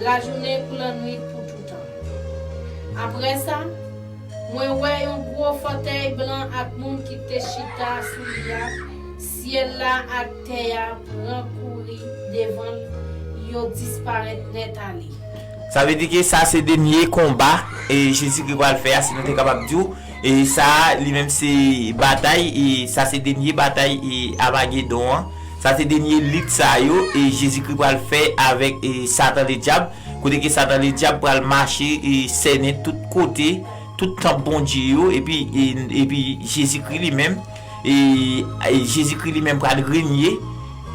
lajounen kou lannwit pou toutan. Apre sa, mwen wè yon gwo fòtèy blan ak moun ki te chita sou li a, syèl la ak tè a pran kouri devan l, yo disparèt nèt ale. Sa vle di ke sa se dènye konba e Jezikri pral fè a, si nou te kapab di w. E sa, li menm se batay, e sa se dènye batay e Amagedon an. Sa se dènye lit sa yo e Jezikri pral fè avèk e Satan Ledyab. Kote ke Satan Ledyab pral mache e sènen tout kote, tout tanp Bondye yo, epi, e, epi Jezikri li menm, e, e Jezikri li menm pral renye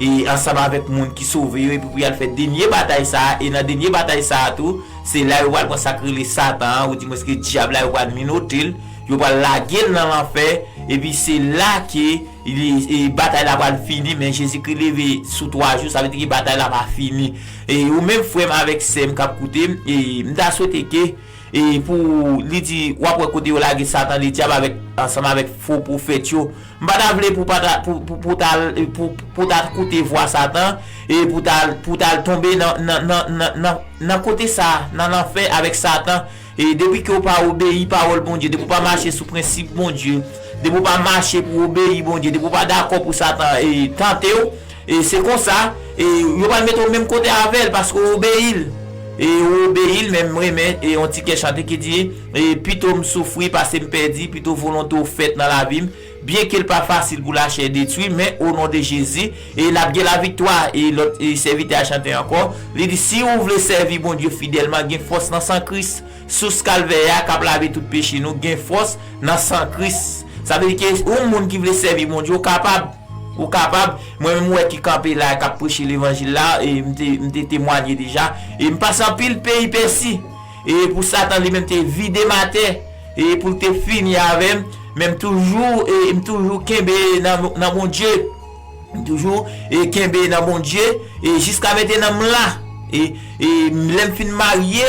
e ansanm avèk moun ki sove yo, epi pou y al fè dènye batay sa a, e nan dènye batay sa a tou, se la yo pral pran sa k rele Satan an, ou dimwens ke dyab la, yo pral menote l, yo pral lage l nan lanfè, epi se la ke li, e, batay la pral fini, men Jezikri leve sou twa jou, sa vle di ke batay la pa fini. E ou menm frè m avèk sè m k ap koute m, e m ta swete ke, e pou li di, w ap wè kote yo lage Satan Ledyab avèk, ansanm avèk fo pwofèt yo. M pa ta vle pou pa ta, pou, pou, pou ta, pou, pou ta koute vwa Satan, e pou ta, pou ta tonbe nan, nan, nan, nan, nan, nan kote sa, nan lanfè avèk Satan. E depi ke w pa obeyi pawòl Bondye, depi w pa mache sou prensip Bondye, depi w pa mache pou obeyi Bondye, depi w pa dakò pou Satan e tante w, e se konsa, e yo pral mete w menm kote avè l paske w obeyi l. E w obeyi l, men m renmen e yon ti kè chante ki di, e pito m soufri pase m pèdi, pito volonte w fèt nan lavi m. Byenke l pa fasil pou lachè detwi, men o non de Jezi, e n ap gen laviktwa. E lòt e sèvitè a chante ankò, li di, si ou vle sèvi Bondye fidèlman, gen fòs nan san Kris. Sous Kalvè a k ap lave tout peche nou, gen fòs nan san Kris. Sa vle di ke yon moun ki vle sèvi Bondye, ou kapab. Ou kapab. Mwen menm, m wè ki kanpe la, k ap preche levanjil la, e m te, m te temwanye deja. E m pase anpil peripesi. E pou Satan li menm te vide m atè, e pou l te fini avè m, men m toujou, e m toujou kenbe nan, nan Bondye. M toujou, e kenbe nan Bondye, e jiska mentnan m la. E, e lè m fin marye,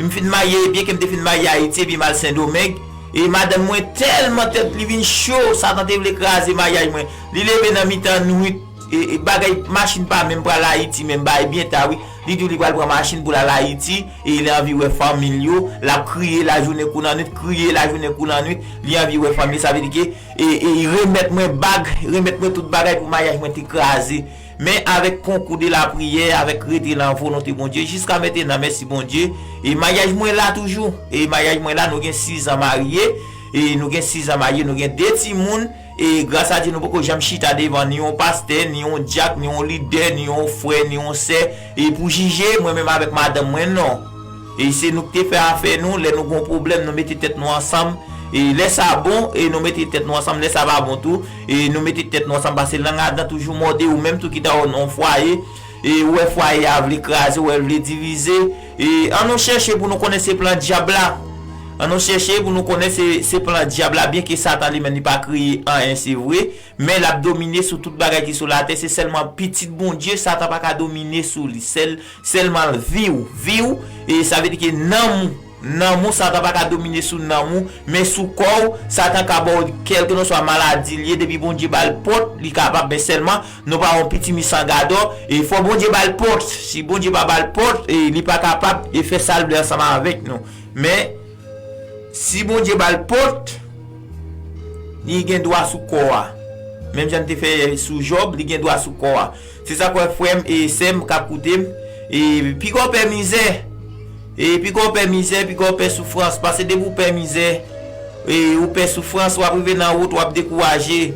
m fin marye, byenke m te fin marye Ayiti, epi m al Sendomeng, e madanm mwen tèlman tèt li vin cho, Satan te vle kraze maryaj mwen. Li leve nan mitan nwit, e, e bagay machin pa menm pral Ayiti, menm bagay byen ta wi. Li di w li pral pran machin pou l al Ayiti, e li anvi wè fanmi l yo, l ap kriye lajounen kou lannwit, kriye lajounen kou lannwit, li anvi wè fanmi l, sa vle di ke, e, e remèt mwen bag, remèt mwen tout bagay pou maryaj mwen te kraze. Men avèk konkou de lapriyè, avèk rete nan volonte Bondye, jiska mentnan, mèsi Bondye, e maryaj mwen la toujou, e maryaj mwen la, nou gen sizan marye, e nou gen sizan marye, nou gen de timoun, e gras a Dye nou poko janm chita devan ni yon pastè, ni yon dyak, ni yon lidè, ni yon frè, ni yon sè, e pou jije mwen menm avèk madanm mwen, non. E se nou ki te fè afè nou, lè nou gon pwoblèm, nou mete tèt nou ansanm, e lè sa bon, e nou mete tèt nou ansanm, lè sa pa bon tou, e nou mete tèt nou ansanm, paske lang adan toujou mòde, ou menm tou ki ta wè nan yon fwaye, e ou wè fwaye a vle kraze, ou wè l vle divize, e ann nou chèche pou nou konnen se plan dyab la. Ann nou chèche pou nou konnen se, se plan dyab la, byenke Satan li menm li pa kreye anyen, se vre, men l ap domine sou tout bagay ki sou latè, se sèlman pitit Bondye, Satan pa ka domine sou li, sèl, sèlman vi w, vi w, e sa vle di ke nanm ou, nanm ou, Satan pa ka domine sou nanm ou, men sou kò w, Satan ka ba w kèlkeswa maladi l ye, depi Bondye ba l pòt, li kapab, men sèlman, nou pa yon pitimi san gadò, e fò Bondye ba l pòt, si Bondye pa ba l pòt, e li pa kapab, e fè sa l vle ansanm avèk nou. Men, si Bondye ba l pòt, li gen dwa sou kò a. Menm jan l te fè sou Jòb, li gen dwa sou kò a. Se sa k fè frè m e sè m k ap koute m, e piga w pè mizè, e piga w pè mizè, piga w pè soufrans, paske depi w pè mizè, e ou pè soufrans, w ap rive nan wout, w ap dekouraje.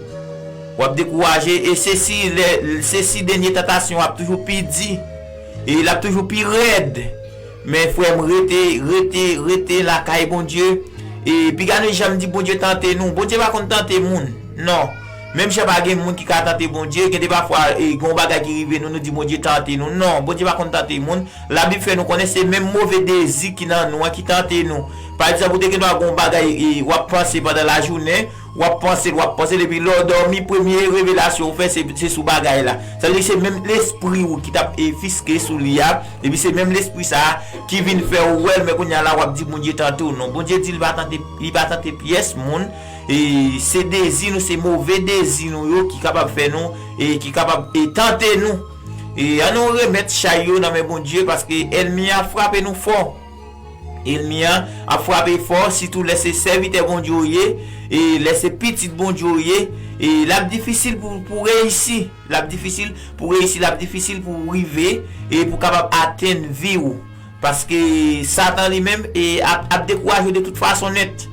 W ap dekouraje, e se si lè, se si dènye tantasyon ap toujou pi di, e l ap toujou pi rèd. Men frè m, rete, rete, rete lakay Bondye. E piga nou janm di Bondye tante nou. Bondye pa konn tante moun. Non. Menm jan pa gen moun ki ka tante Bondye, gen de pafwa, e, gen yon bagay ki rive nou, nou di Bondye tante nou. Non, Bondye pa konn tante moun. Labib fè nou konnen se menm move dezi ki nan nou an ki tante nou. Pa egzanp, ou te gen dwa gen yon bagay, e, w ap panse pandan lajounen, w ap panse l, w ap panse l, epi lè w dòmi, premye revelasyon ou fè, se, se sou bagay la. Sa vle di se menm lespri ou ki t ap, e, fiske sou li a, epi se menm lespri sa a ki vin fè w wè l, men kounye a la, w ap di Bondye tante w. Non, Bondye di li pa tante, li pa tante pyès moun, e, se dezi nou, se move dezi nou yo ki kapab fè nou, e, ki kapab, e, tante nou. E, ann nou remèt chay yo nan men Bondye, paske ènmi a frape nou fò. Ènmi an ap frape fò, sitou lè se sèvitè Bondye w ye, e lè se pitit Bondye w ye, e l ap difisil pou, pou reyisi. L ap difisil pou reyisi, l ap difisil pou w rive, e pou kapab atenn vi w. Paske Satan li menm, e ap, ap dekouraje w de tout fason nèt.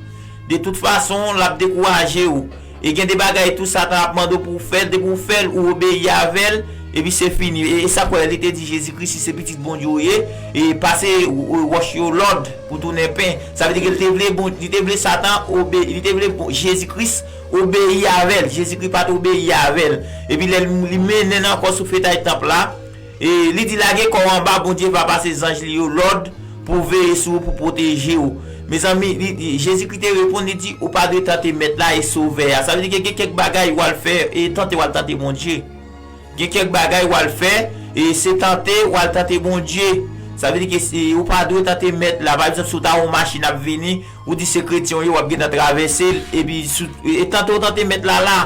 De tout fason, l ap dekouraje w. E gen de bagay tou Satan ap mande w pou w fè l, depi w fè l, ou obeyi avè l, epi se fini. E, e sa kwè, li te di Jezi Kris, si se pitit Bondye w ye, e pase, e, wòch yo lòd pou tounen pen. Sa vle di ke li te vle, bon, li te vle Satan obe-, li te vle, bon, Jezi Kris obeyi avè l. Jezi Kris pa t obeyi avè l. Epi lè li, li mennen l ankò sou fetay tanp la, e li di, lage kò w anba, Bondye va pase zanj li yo lòd pou veye sou ou, pou pwoteje w. Mezanmi, li, li, Jezikri te reponn, li di, ou pa dwe tante Mèt la e Sovè a. Sa vle di ke gen kèk bagay w al fè, e tante w al tante Bondye. Gen kèk bagay w al fè, e se tante w al tante Bondye. Sa vle di ke se, ou pa dwe tante Mèt la. Pa egzanp, si w ta wè yon machin ap vini, ou di se kretyen w ye, w ap gentan travèse l, epi sou, e tante w tante Mèt la la.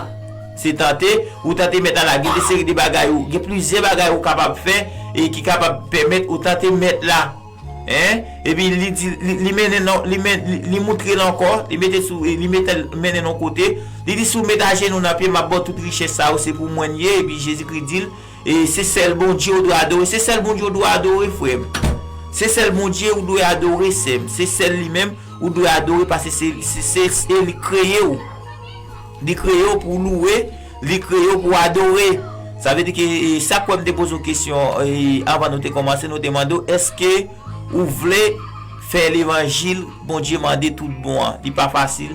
Se tante, ou tante Mèt la la. Gen de seri de bagay, ou, gen plizyè bagay ou kapab fè, e ki kapab pèmèt ou tante Mèt la. Hein? Epi li di, li, li mennen non, li men, li, li moutre l ankò, li mete sou, li mete l, mennen non kote. Li di, si w met ajenou nan pye m, m ap ba w tout richès sa yo, se pou mwen l ye. Epi Jezikri di l, e se sèl Bondye ou dwe adore, se sèl Bondye ou dwe adore, frè m. Se sèl Bondye ou dwe adore, sè m. Se sèl li menm ou dwe adore, paske se, se, se, se li kreye w. Li kreye w pou w louwe, li kreye w pou w adore. Sa vle di ke, e, sa k fè m te poze w kesyon, e, anvan nou te kòmanse, nou te mande w, èske ou vle fè levanjil Bondye mande tout bon an? Li pa fasil.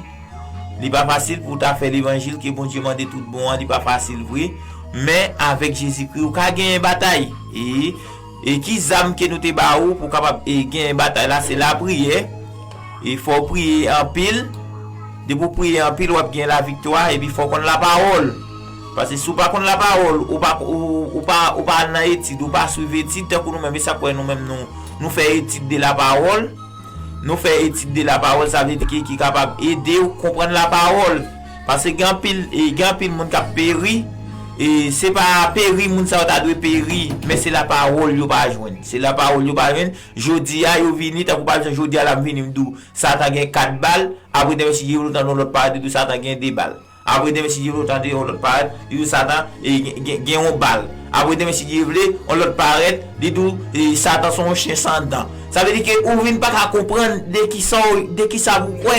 Li pa fasil pou w ta fè levanjil ke Bondye mande tout bon an, li pa fasil vre. Men avèk Jezikri, ou ka genyen batay. E, e ki zam ke nou te ba ou pou w kapab, e, genyen batay la? Se lapriyè. E fò w priye anpil. Depi w priye anpil, w ap gen laviktwa. Epi fò w konn lapawòl. Paske si w pa konn lapawòl, ou pa, ou, ou pa, ou pa al nan etid, ou pa swiv etid, tankou nou menm, e sa k fè nou menm nou, nou fè etid de lapawòl. Nou fè etid de lapawòl, sa vle di ki, ki kapab ede w konprann lapawòl. Paske gen anpil, e, gen anpil moun k ap peri. E se pa peri moun sa yo ta dwe peri, men se lapawòl yo pa jwenn. Se lapawòl yo pa jwenn. Jodi a, yo vini, tankou pa egzanp, jodi a la, m vini, m di w, Satan gen kat bal. Apre demen, si Dye vle, w tande yon lòt parèt, li di w Satan gen de bal. Apre demen, si Dye vle, w tande yon lòt parèt, li di w Satan, e, gen, gen, gen yon bal. Apre demen, si Dye vle, yon lòt parèt, li di w, e, Satan se yon chen san dan. Sa vle di ke ou vin pa ka konprann de kisa w, de kisa pou w kwè.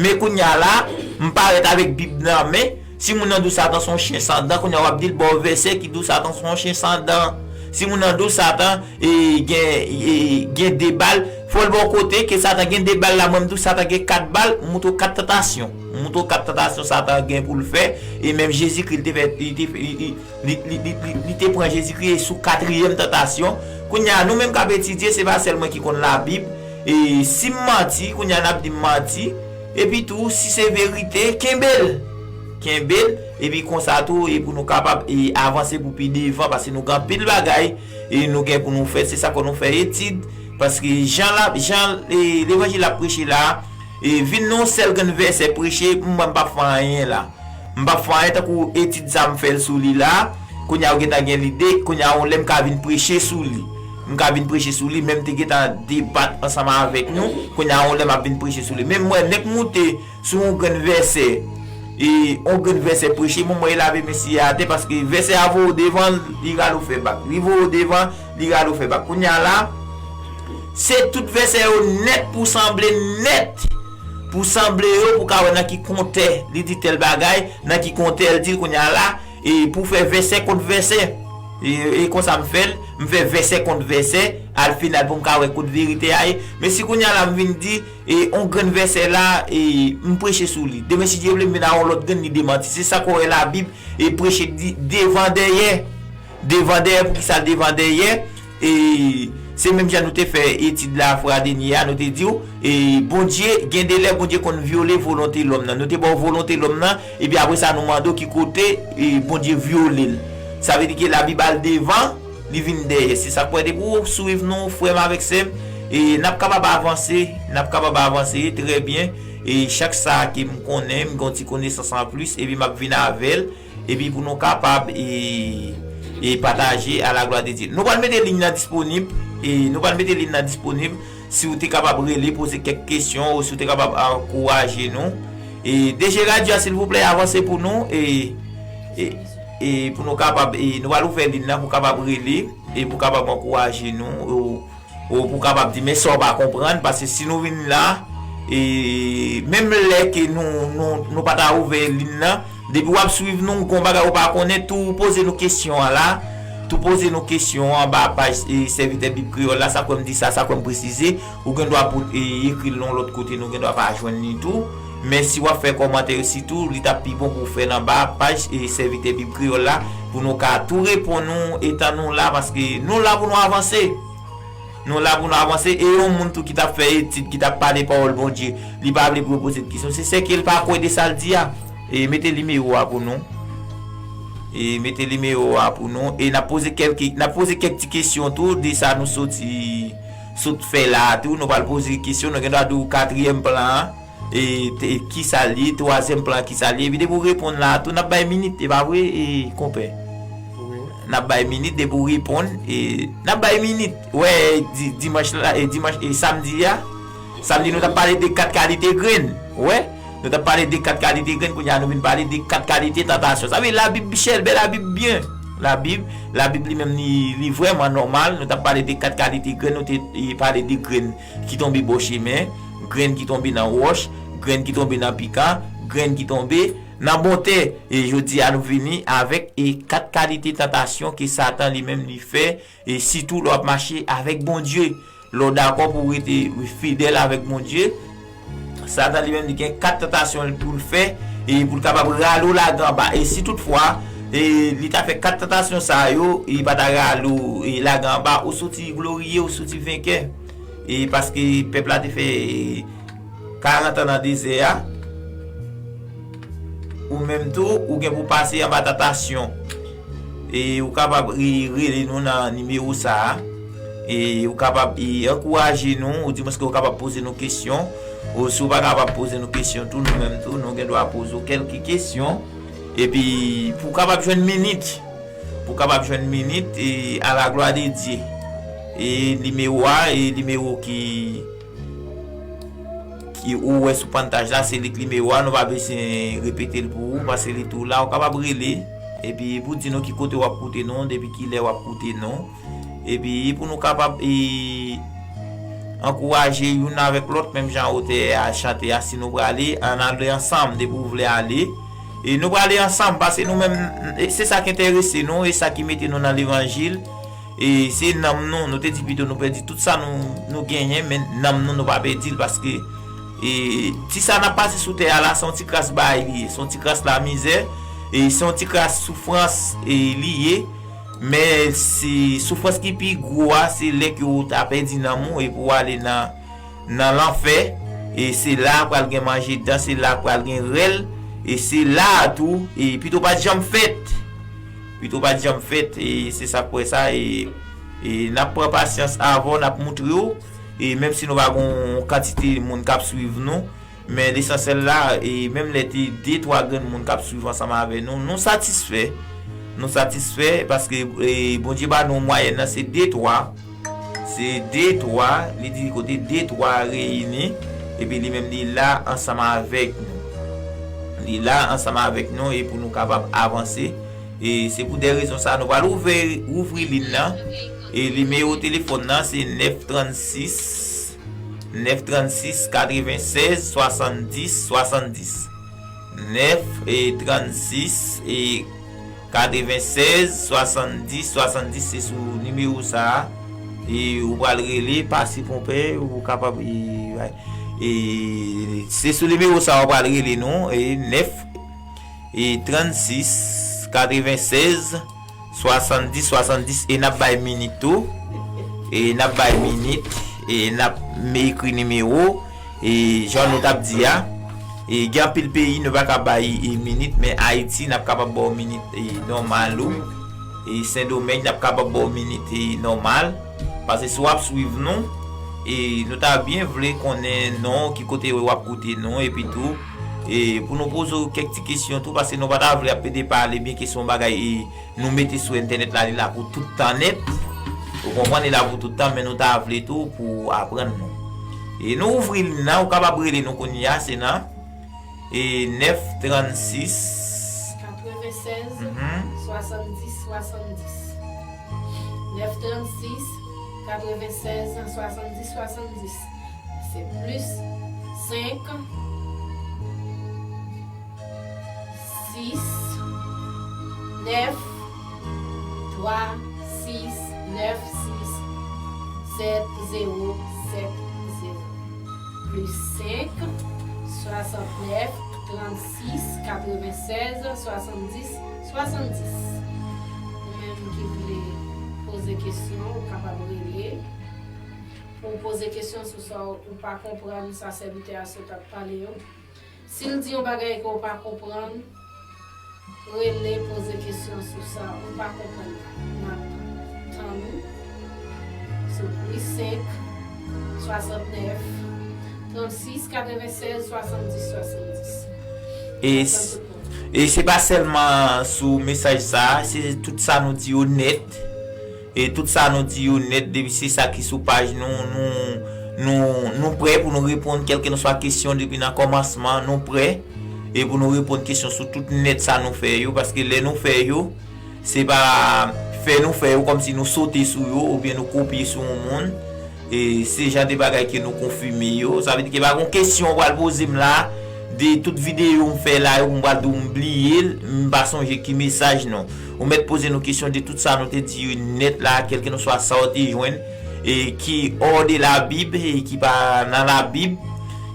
Men kounye a la, m parèt avèk Bib nan men, si moun nan di w Satan se yon chen san dan, kounye a w ap di l ba w vèsè ki di w Satan se yon chen san dan. Si moun nan di w Satan, e, gen, e, gen de bal, fò l ba w kote ke Satan gen de bal la, mwen m di w Satan gen kat bal, m moutre w kat tantasyon. M moutre w kat tantasyon Satan gen pou l fè, e menm Jezikri, li te fè, li te fè, li, li, li, li, li, li te pran Jezikri e sou katriyèm tantasyon. Kounye a, nou menm k ap etidye, se pa sèl mwen ki konn Labib. E si m manti, kounye a n ap di m manti. Epi tou, si se verite, kenbe l. Kenbe l. Epi konsa tou, e pou nou kapab, e, avanse pou pi devan, paske nou gen anpil bagay, e nou gen pou nou fè. Se sa k fè nou fè etid. Paske jan la, jan, e, levanjil ap preche la, e, vin nan yon sèl grenn vèsè preche, m, mwen m p ap fè anyen la. M p ap fè anyen tankou etid sa m fè l sou li la. Kounye a ou gentan gen lide, kounye a yon lè m ka vin preche sou li. M ka vin preche sou li, men m te gentan debat ansanm avèk nou. Kounye a yon lè m ap vin preche sou li. Men m wè nèg moute sou yon grenn vèsè. E yon grenn vèsè preche, men m wè l lave men sye atè paske vèsè a voye w devan, li rale w fè bak. Li voye w devan, li rale w fè bak. Kounye a la, se tout vèsè yo nèt pou sanble nèt. Pou sanble yo, pou ka wè nan ki kontè li di tèl bagay, nan ki kontè l di l kounye a la, e pou fè vèsè kont vèsè. E, e konsa m fè l, m fè vèsè kont vèsè, al final pou m ka wè kot verite a ye. Men si kounye a la m vin di, e, on grenn vèsè la, e, m preche sou li. Demen, si Dye vle, m vin a on lòt grenn, li demanti. Se sa k fè w wè Labib, e, preche di, devan dèyè. Devan dèyè, poukisa l devan dèyè? E, se menm jan nou te fè etid la fwa dènye a, nou te di w, e, Bondye, gen de lè Bondye konn vyole volonte lòm nan. Nou te ba w volonte lòm nan, epi apre sa, nou mande w ki kote, e, Bondye vyole l. Sa vle di ke Labib al devan, li vin dèyè. Se sa k fè depi w swiv nou, frè m avèk sè m, e n ap kapab avanse, n ap kapab avanse trè byen. E chak sa ke m konnen, m gen yon ti konesans anplis, epi m ap vin avè l, epi pou nou kapab, e, e pataje à la gloire de Dieu. Nou pral mete liy nan disponib, e nou pral mete liy nan disponib. Si w te kapab rele, poze kèk kesyon, ou si w te kapab ankouraje nou. E D G Radio a, silvouplè, avanse pou nou, e, e, e pou nou kapab, e nou pral ouvè liy nan pou kapab rele, e pou kapab ankouraje nou, ou, ou pou kapab di, men sa w pa konprann, paske si nou vin la, e menm lè ke nou, nou, nou pa ta ouvè liy nan, depi w ap swiv nou, gon bagay ou pa konnen, tou poze nou kesyon an la, tou poze nou kesyon an anba paj, e, Sèvitè Bib Kreyòl la, sa kwè m di sa, sa kwè m presize, ou gen dwa pou, e, ekri l nan lòt kote, nou gen dwa pa jwenn li tou. Men si w ap fè kòmantè yo sitou, li t ap pi bon pou w fè l anba paj, e, Sèvitè Bib Kreyòl la, pou nou ka tou reponn ou, etan nou la, paske nou la pou nou avanse. Nou la pou nou avanse, e yon moun tou ki t ap fè etid, ki t ap pale pawòl Bondye, li pa vle pou yo poze l kesyon, se sèke l pa kwè de sa l di a. E mete nimewo a pou nou. E mete nimewo a pou nou. E n ap poze kèk, n ap poze kèk ti kesyon tou de sa nou soti, sot fè la a tou. Nou pral poze kesyon, nou gen dwa di w katriyèm plan an. E, te, kisa l ye, twazyèm plan, kisa l ye. Epi depi w reponn la a tou, n ap bay minit, e pa vre, e, konpè? Wi. N ap bay minit, depi w reponn, e, n ap bay minit. Wè, di, dimanch la, e, dimanch, e, samdi a, samdi nou t ap pale de kat kalite grenn. Wè, nou t ap pale de kat kalite grenn, kounye a nou vin pale de kat kalite tantasyon. Sa vle Labib, chèlbè Labib byen. Labib, Labib li menm li, li vrèman nòmal. Nou t ap pale de kat kalite grenn, nou te, e, pale de grenn ki tonbe bò chemen, grenn ki tonbe nan wòch, grenn ki tonbe nan pika, grenn ki tonbe nan bon tè. E jodi a nou vini avèk, e, kat kalite tantasyon ke Satan li menm li fè, e sitou lè w ap mache avèk Bondye. Lè w dakò pou w rete fidèl avèk Bondye, Satan li menm li gen kat tantasyon pou l fè, e pou l kapab rale w lage anba. E si toutfwa, e li ta fè kat tantasyon sa yo, e li pa ta rale w, e lage anba, ou soti gloriye, ou soti venkè. E paske pèp la te fè, e, karant an nan dezè a, ou menm tou, ou gen pou pase anba tantasyon. E ou kapab, e, rele nou nan nimewo sa a. E ou kapab, e, ankouraje nou, ou di mwen ke ou kapab poze nou kesyon. Ou si ou pa kapab poze nou kesyon tou, nou menm tou, nou gen dwa poze w kèlke kesyon. Epi, pou w kapab jwenn minit, pou w kapab jwenn minit, e, à la gloire de Dieu. E nimewo a, e nimewo ki, ki ou wè sou pantaj la, se li k nimewo a, nou pa bezwen repete l pou ou, paske li tou la, ou kapab rele, epi pou di nou ki kote w ap koute nou, depi ki lè w ap koute nou, epi pou nou kapab, e, ankouraje youn avèk lòt, menm jan otè a chante a, si nou prale, ann ale ansanm, depi w vle ale, e nou prale ansanm, paske nou menm, e se sa k enterese nou, e sa ki mete nou nan levanjil, e se nanm nou, nou te di pito nou pèdi tout sa nou, nou genyen, men nanm nou, nou pa pèdi l, paske, e, ti sa n ap pase sou tè a la, se yon ti kras bagay li ye, se yon ti kras lamizè, e se yon ti kras soufrans, e, li ye, men se soufrans ki pi gwo a, se lè ke w ta pèdi nanm ou, e pou w ale nan, nan lanfè, e se la pral gen manje dan, se la pral gen rèl, e se la a tou, e pito pa t janm fèt. Pito pa t janm fèt, e se sa k fè sa, e, e n ap pran pasyans avè w, n ap moutre w, e menm si nou pa gen yon kantite moun k ap swiv nou, men lesansyèl la, e menm lè te de, twa grenn moun k ap swiv ansanm avè nou, nou satisfè. Nou satisfè paske, e, Bondye ba nou mwayèn nan, se de, twa. Se de, twa, li di kote de, twa reyini, epi li menm li la ansanm avèk nou. Li la ansanm avèk nou e pou nou kapab avanse. E se pou de rezon sa, nou pral ouvè, ouvri liy nan. E nimewo telefòn nan, se nèf trannsis, nèf trannsis, katrevensèz, swasanndis, swasanndis. Nèf e trannsis e katrevensèz swasanndis swasanndis, se sou nimewo sa a. E ou pral rele, pase ponpe, ou kapab, e, e, se sou nimewo sa a ou pral rele nou, e, nèf, e, trannsis, katrevensèz, swasanndis, swasanndis, e n ap bay minit tou. E n ap bay minit, e n ap ekri nimewo, e jan nou t ap di a. E gen anpil peyi nou pa ka bay, e, minit, men Ayiti, n ap kapab ba w minit, e, nòmal ou. E Sendomeng, n ap kapab ba w minit, e, nòmal. Paske si w ap swiv nou, e nou ta byen vle konnen non, ki kote w ap koute nou, epi tou, e pou nou poze w kèk ti kesyon tou, paske nou pa ta vle ap pede pale byen ke se yon bagay, e nou mete sou entènèt la, li la pou tout tan nèt. Ou konprann, li la pou tout tan, men nou ta vle tou pou aprann nou. E nou ouvri liy nan, ou kapab rele nou kounye a, se nan, e, nèf trannsis, katrevensèz, mhm, swasanndis, swasanndis. Nèf trannsis, katrevensèz, swasanndis, swasanndis. Se plis senk, sis, nèf, twa, sis, nèf, sis, sèt, zewo, sèt, zewo. Plis senk, swasantnèf, trannsis, katrevensèz, swasanndis, swasanndis. Ou menm ki vle poze kesyon, ou kapab rele. Pou w poze kesyon sou sa w pa konprann, sa sèvitè a sot ap pale yo. Si l di yon bagay ke w pa konprann, rele, poze kesyon sou sa ou pa konprann la. N ap tann ou sou plis senk, swasantnèf, trannsis, katrevensèz, swasanndis, swasanndis. E, e se pa sèlman sou mesaj sa a, se tout sa nou di yo nèt. E tout sa nou di yo nèt, depi se sa ki sou paj nou, nou, nou, nou prè pou nou reponn kèlkenswa kesyon depi nan kòmansman, nou prè. E pou nou reponn kesyon sou tout nèt sa nou fè yo, paske lè nou fè yo, se pa fè nou fè yo kòmsi nou sote sou yo oubyen nou kopye sou yon moun. E se jan de bagay ke nou konfime yo. Sa vle di ke pa gon kesyon ou pral poze m la, de tout videyo m fè la yo, m pral di w m bliye l, m pa sonje ki mesaj non. Ou mèt poze nou kesyon de tout sa nou te di yo nèt la, kèlkenswa sa w te jwenn, e ki hors de la Bible, e ki pa nan la Bible.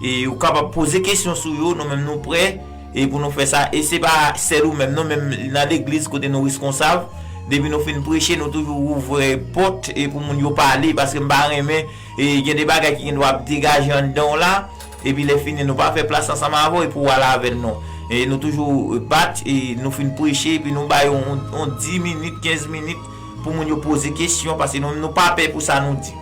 E ou kapab poze kesyon sou yo, nou menm nou prè, e pou nou fè sa. E se pa sèl ou menm, nou menm nan legliz kote nou reskonsab, depi nou fin preche, nou toujou ouvè pòt, e pou moun yo pale, paske m pa renmen, e gen de bagay ki gen dwa ap degaje anndan w la, epi lè fini, nou pa fè plas ansanm avè w, epi w ale avè l non. E nou toujou bat, e nou fin preche, epi nou bay yon, yon dis minit, kenz minit, pou moun yo poze kesyon, paske nou, nou pa pè pou sa nou di.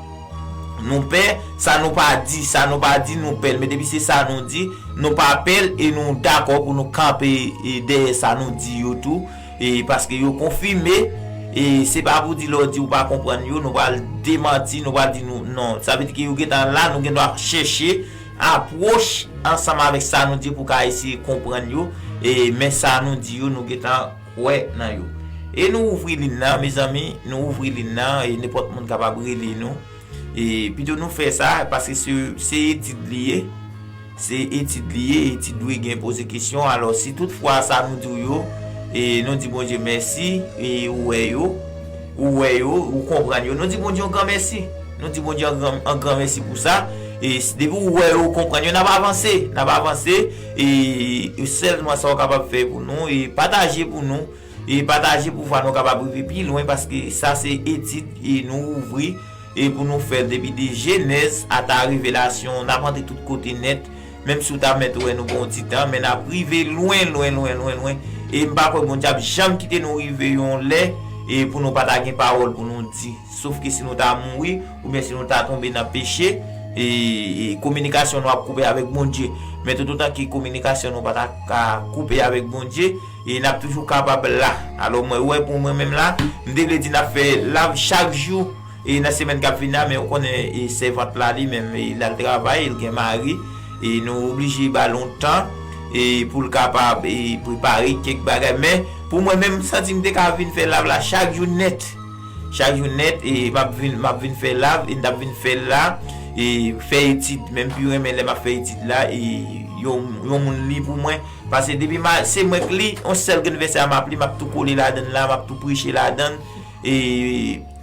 Nou pè sa nou pa di, sa nou pa di, nou pè l. Men depi se sa nou di, nou pa pè l e nou dakò pou nou kanpe, e, dèyè sa nou di yo tou. E paske yo konfime, e se pa pou di lè w di ou pa konprann yo, nou pral demanti, nou pral di nou non. Sa vle di ke yo gentan la, nou gen dwa chèche apwòch ansanm avèk sa nou di pou ka eseye konprann yo. E men sa nou di yo, nou gentan kwè nan yo. E nou ouvri liy nan, mezanmi, nou ouvri liy nan, e nenpòt moun kapab rele nou. E pito nou fè sa, paske se, se etid li ye. Se etid li ye, etid dwe gen poze kesyon. Alò, si toutfwa sa nou di w yo, e nou di Bondye mèsi, e ou wè yo, ou wè yo, ou konprann yo. Nou di Bondye yon gran mèsi. Nou di Bondye yon gran, yon gran mèsi pou sa. E s-, depi ou wè yo, ou konprann yo, n ap avanse. N ap avanse. E, e sèlman sa w kapab fè pou nou, e pataje pou nou. E pataje pou vwa nou kapab rive pi lwen, paske sa se etid e nou ouvri e pou nou fè l depi de Jenèz ata Revelasyon, n ap antre tout kote nèt, menm si w ta mèt wè nou pran yon ti tan, men n ap rive lwen, lwen, lwen, lwen, lwen. E m pa kwè Bondye ap janm kite nou rive yon lè e pou nou pa ta gen pawòl pou nou di. Sof ke si nou ta mouri, oubyen si nou ta tonbe nan peche, e, e kominikasyon nou ap koupe avèk Bondye. Men toutotan ke kominikasyon nou pa ta ka koupe avèk Bondye, e n ap toujou kapab la. Alò, mwen wè pou mwen menm la, m te vle di n ap fè live chak jou, e nan semèn k ap vin la, men ou konnen, e sèvant la li menm, e l al travay, e l gen mari, e nou oblije ba l yon tan, e pou l kapab, e prepare kèk bagay. Men, pou mwen menm, m santi m te ka vin fè live la chak jou nèt. Chak jou nèt, e m ap vin, m ap vin fè live, e m t ap vin fè l la, e fè etid. Men m pi renmen lè m ap fè etid la, e yon, yon moun li pou mwen. Paske depi ma, se mwen k li, yon sèl grenn vèsè a m ap li, m ap tou kole ladan l la, m ap tou preche ladan l. E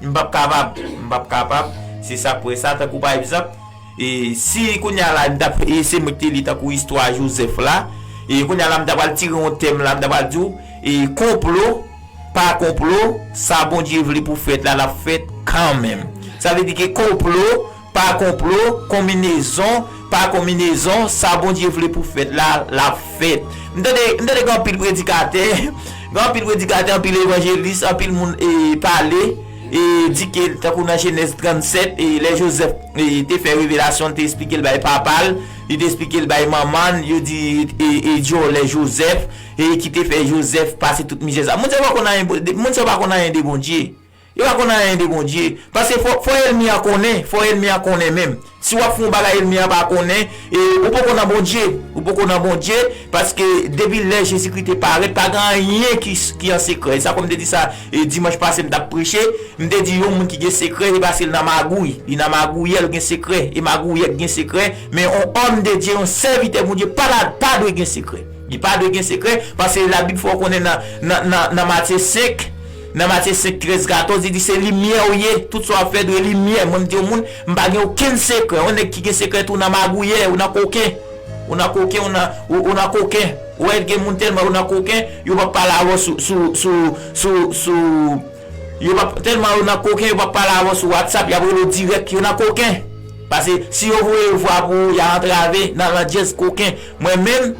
m p ap kapab, m p ap kapab. Se sa k pwen sa, tankou pa egzanp, e si kounye a la, m t ap, e se mwen k te li tankou istwa Jozèf la, e kounye a la, m ta pral tire yon tèm la, m ta pral di w, e konplo, pa konplo, sa Bondye vle pou fèt la, l ap fèt kanmenm. Sa vle di ke konplo, pa konplo, konbinezon, pa konbinezon, sa Bondye vle pou fèt la, l ap fèt. M tande, m tande gen anpil predikatè, gen anpil predikatè, anpil evanjelis, anpil moun e pale, e di ke tankou nan Jenèz trannsèt, e lè Jozèf e te fè revelasyon, li te esplike l bay papa l, li te esplike l bay manman l, yo di, e, e dyòlè Jozèf, e ki te fè Jozèf pase tout mizè sa. Moun sa yo pa konn anyen, moun sa yo pa konn anyen de Bondye. Yo pa konn anyen de Bondye. Paske fò, fò ènmi an konnen, fò ènmi an konnen menm. Si w ap fè yon bagay ènmi an pa konnen, e ou poko nan Bondye. Ou poko nan Bondye, paske depi lè Jezikri te parèt, pa gen anyen ki, ki an sekrè. E sa kòm te di sa, e dimanch pase m t ap preche, m te di yon moun ki gen sekrè, se paske l nan magouy. Li nan magouyè, l gen sekrè. E magouyè k gen sekrè, men yon òm de Dye, yon sèvitè Bondye, pa, pa dwe gen sekrè. Li pa dwe gen sekrè, paske Labib fè w konnen nan, nan, nan, nan Matye senk, nan Matye senk, trèz, katòz, li di se limyè w ye, tout sa w ap fè dwe limyè. Mwen, m di yon moun, m pa gen okenn sekrè. Yon nèg ki gen sekrè tou nan magouyè, ou nan koken. Ou nan koken, ou nan, ou, ou nan koken. Ou wè gen moun tèlman ou nan koken, yo p ap pale avè w sou, sou, sou, sou, sou, yo p ap, tèlman yo nan koken, yo p ap pale avè w sou WhatsApp, y ap rele w dirèk, yo nan koken. Paske si yo voye vwa pou ou, y a antrave nan landjèz koken. Mwen menm,